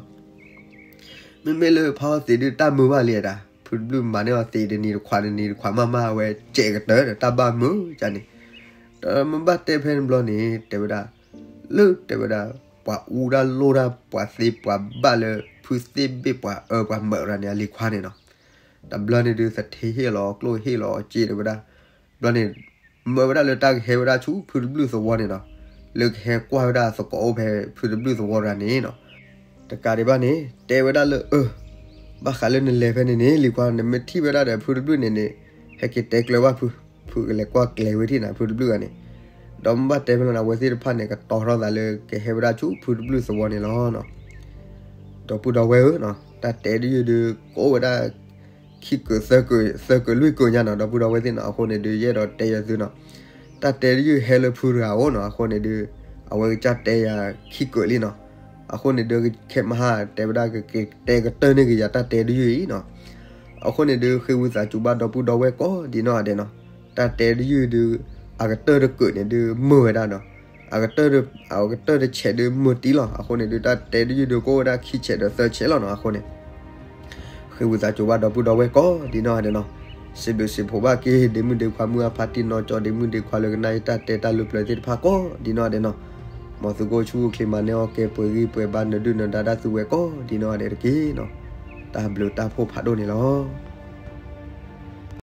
မ့မ့ၢ်လၢဖးအီၤသံးဒုးတၢ်မုာ်ဘၣ်လံဒၣ်, ဖုတဘျုးမၤန့ၢ်အီၤသံးတနံၤတခွးတနံၤတခွးမးမး အဝဲစဲးကတၢၢ်ဒီးတၢ်ဘၣ်မုာ်ကန့ၣ်, ဒီးမ့ၢ်ဘၣ်တဲဖဲန့ၣ်ဘျီန့ၣ် တဲဝဲဒၣ်, လၢတဲဝဲဒၣ် ပှၤအူတၢ်လိၣ်တၢ် ပှၤသ့ပှၤဘၣ်လၢ ဖုသ့ၣ်ဘ့ၣ်ပှၤအၢပှၤမၢးတဂၤန့ၣ် အလံၤခွါန့ၣ်နီၤ, တဘျီန့ၣ်ဒုး သထ့ဟ့ၣ်လီၤကျိၣ်ဟ့ၣ်လီၤစ့တဲဝဲဒၣ်, ဘျီန့ၣ် မၢဝဲဒၣ်လၢတၢ်ကဟဲဝဲဒၣ်ဆူဖုတဘျုးသဝီန့ၣ်နီၤ, လၢကဟဲကွၢ်ဝဲဒၣ်သကိးအိၣ်ဖဲဖုတဘျုးသဝီတဂၤန့ၣ်နီၤ, တကးဒံးဘၣ်န့ၣ် တဲဝဲဒၣ်လၢအၢ, ဘၣ်ဃးလၢနလဲၤဖဲန့ၣ်န့ၣ် လံၤခွါ နမ့ၢ်ထံၣ်ဝဲဒၣ်ဒီးဖုတဘျုးန့ၣ်န့ၣ် ဟဲက့ၤတဲကျၢၤဘၣ်ဖု, ဖုကလဲၤကွၢ်ကျဲၤဝဲထံၣ်နၤ ဖုတဘျုးဂၤန့ၣ်, ဒီးမ့ၢ်ဘၣ်တဲဖဲန့ၣ် အဝဲသ့ၣ်တဖၣ်န့ၣ် ကတီၤထီၣ်သးလၢကဟဲဝဲဒၣ်ဆူဖုတဘျုးသဝီန့ၣ်လီၤ. ဒီပုၢ်ဒီဝဲၢ်ဧၢ, တၢ်တဲတယုၢ်ဒုး ကအိၣ်ဝဲဒၣ် ခံကၢၢ်သၢကၢၢ် သၢကၢၢ်လွံၢ်ကၢၢ်ညါနီၤ, ဒီပုၢ်ဒီဝဲၢ်သ့ၣ်နီၤ, အဃိန့ၣ်ဒုး ယအဲၣ်ဒိးတဲယသုနီၤ, တၢ်တဲတယုၢ်ဟဲလၢဖုတဂၤအအိၣ်နီၤ, အဃိန့ၣ်ဒုး အဝဲကစၢ်တဲယၤခံကၢၢ်လံနီၤ, အဃိန့ၣ်ဒုး ခဲမဟါတဲဝဲဒၣ်ကက့ၤတဲကတၢၢ်န့ၢ်က့ၤယၤတၢ်တဲတယုၢ်အံၤနီၤ အဃိန့ၣ်ဒုး ဃ့ဝံသးစူၤဘၣ်ဒီပုၢ်ဒီဝဲၢ်ကိးဒ်နီၢ်ဂၤဒဲးနီၤ, တၢ်တဲတယုၢ်ဒုး အကတၢၢ်တကုးန့ၣ်ဒုးမုာ်ဝဲဒၣ်နီၤ, အကတၢၢ်တ အကတၢၢ်တဆဲးဒုးမုာ်တံၢ်လီၤ. အဃိန့ၣ်ဒုး တၢ်တဲတယုၢ်ဒုးကအိၣ်ဝဲဒၣ်ခံဆဲးဒီးသၢဆဲးလီၤနီၤ. အဃိန့ၣ် ဃ့ဝံသးစူၤဘၣ်ဒီပုၢ်ဒီဝဲၢ်ကိးဒ်နီၢ်ဂၤဒဲးနီၤ, စံးဘျုးစံးဖှိၣ်ဘၣ်က့ၤ ဒ့မုၣ်ဒ့ခွါမုၢ်အါဖါတံၢ်နီၢ်ကၠီ ဒ့မုၣ်ဒ့ခွါလၢကနၣ်ယတၢ်တဲတၢ်လုၢ်ပျၢၤသ့ၣ်တဖၣ်ကိးဒ်နီၢ်ဂၤဒဲးနီၤ, မ်သုကအိၣ်ဆူၣ်အိၣ်ချ့မၤန့ၢ်အီၣ်ကဲ ပှဲၤဂံၢ်ပှဲၤဘါ နဒုၣ်နဒါတၢ်သူဝဲကိးဒ်နီၢ်ဂၤဒဲးတက့ၢ်နီၤ. တၢ်ဘျုးတၢ်ဖှိၣ်ဖးဒိၣ်န့ၣ်လီၤ.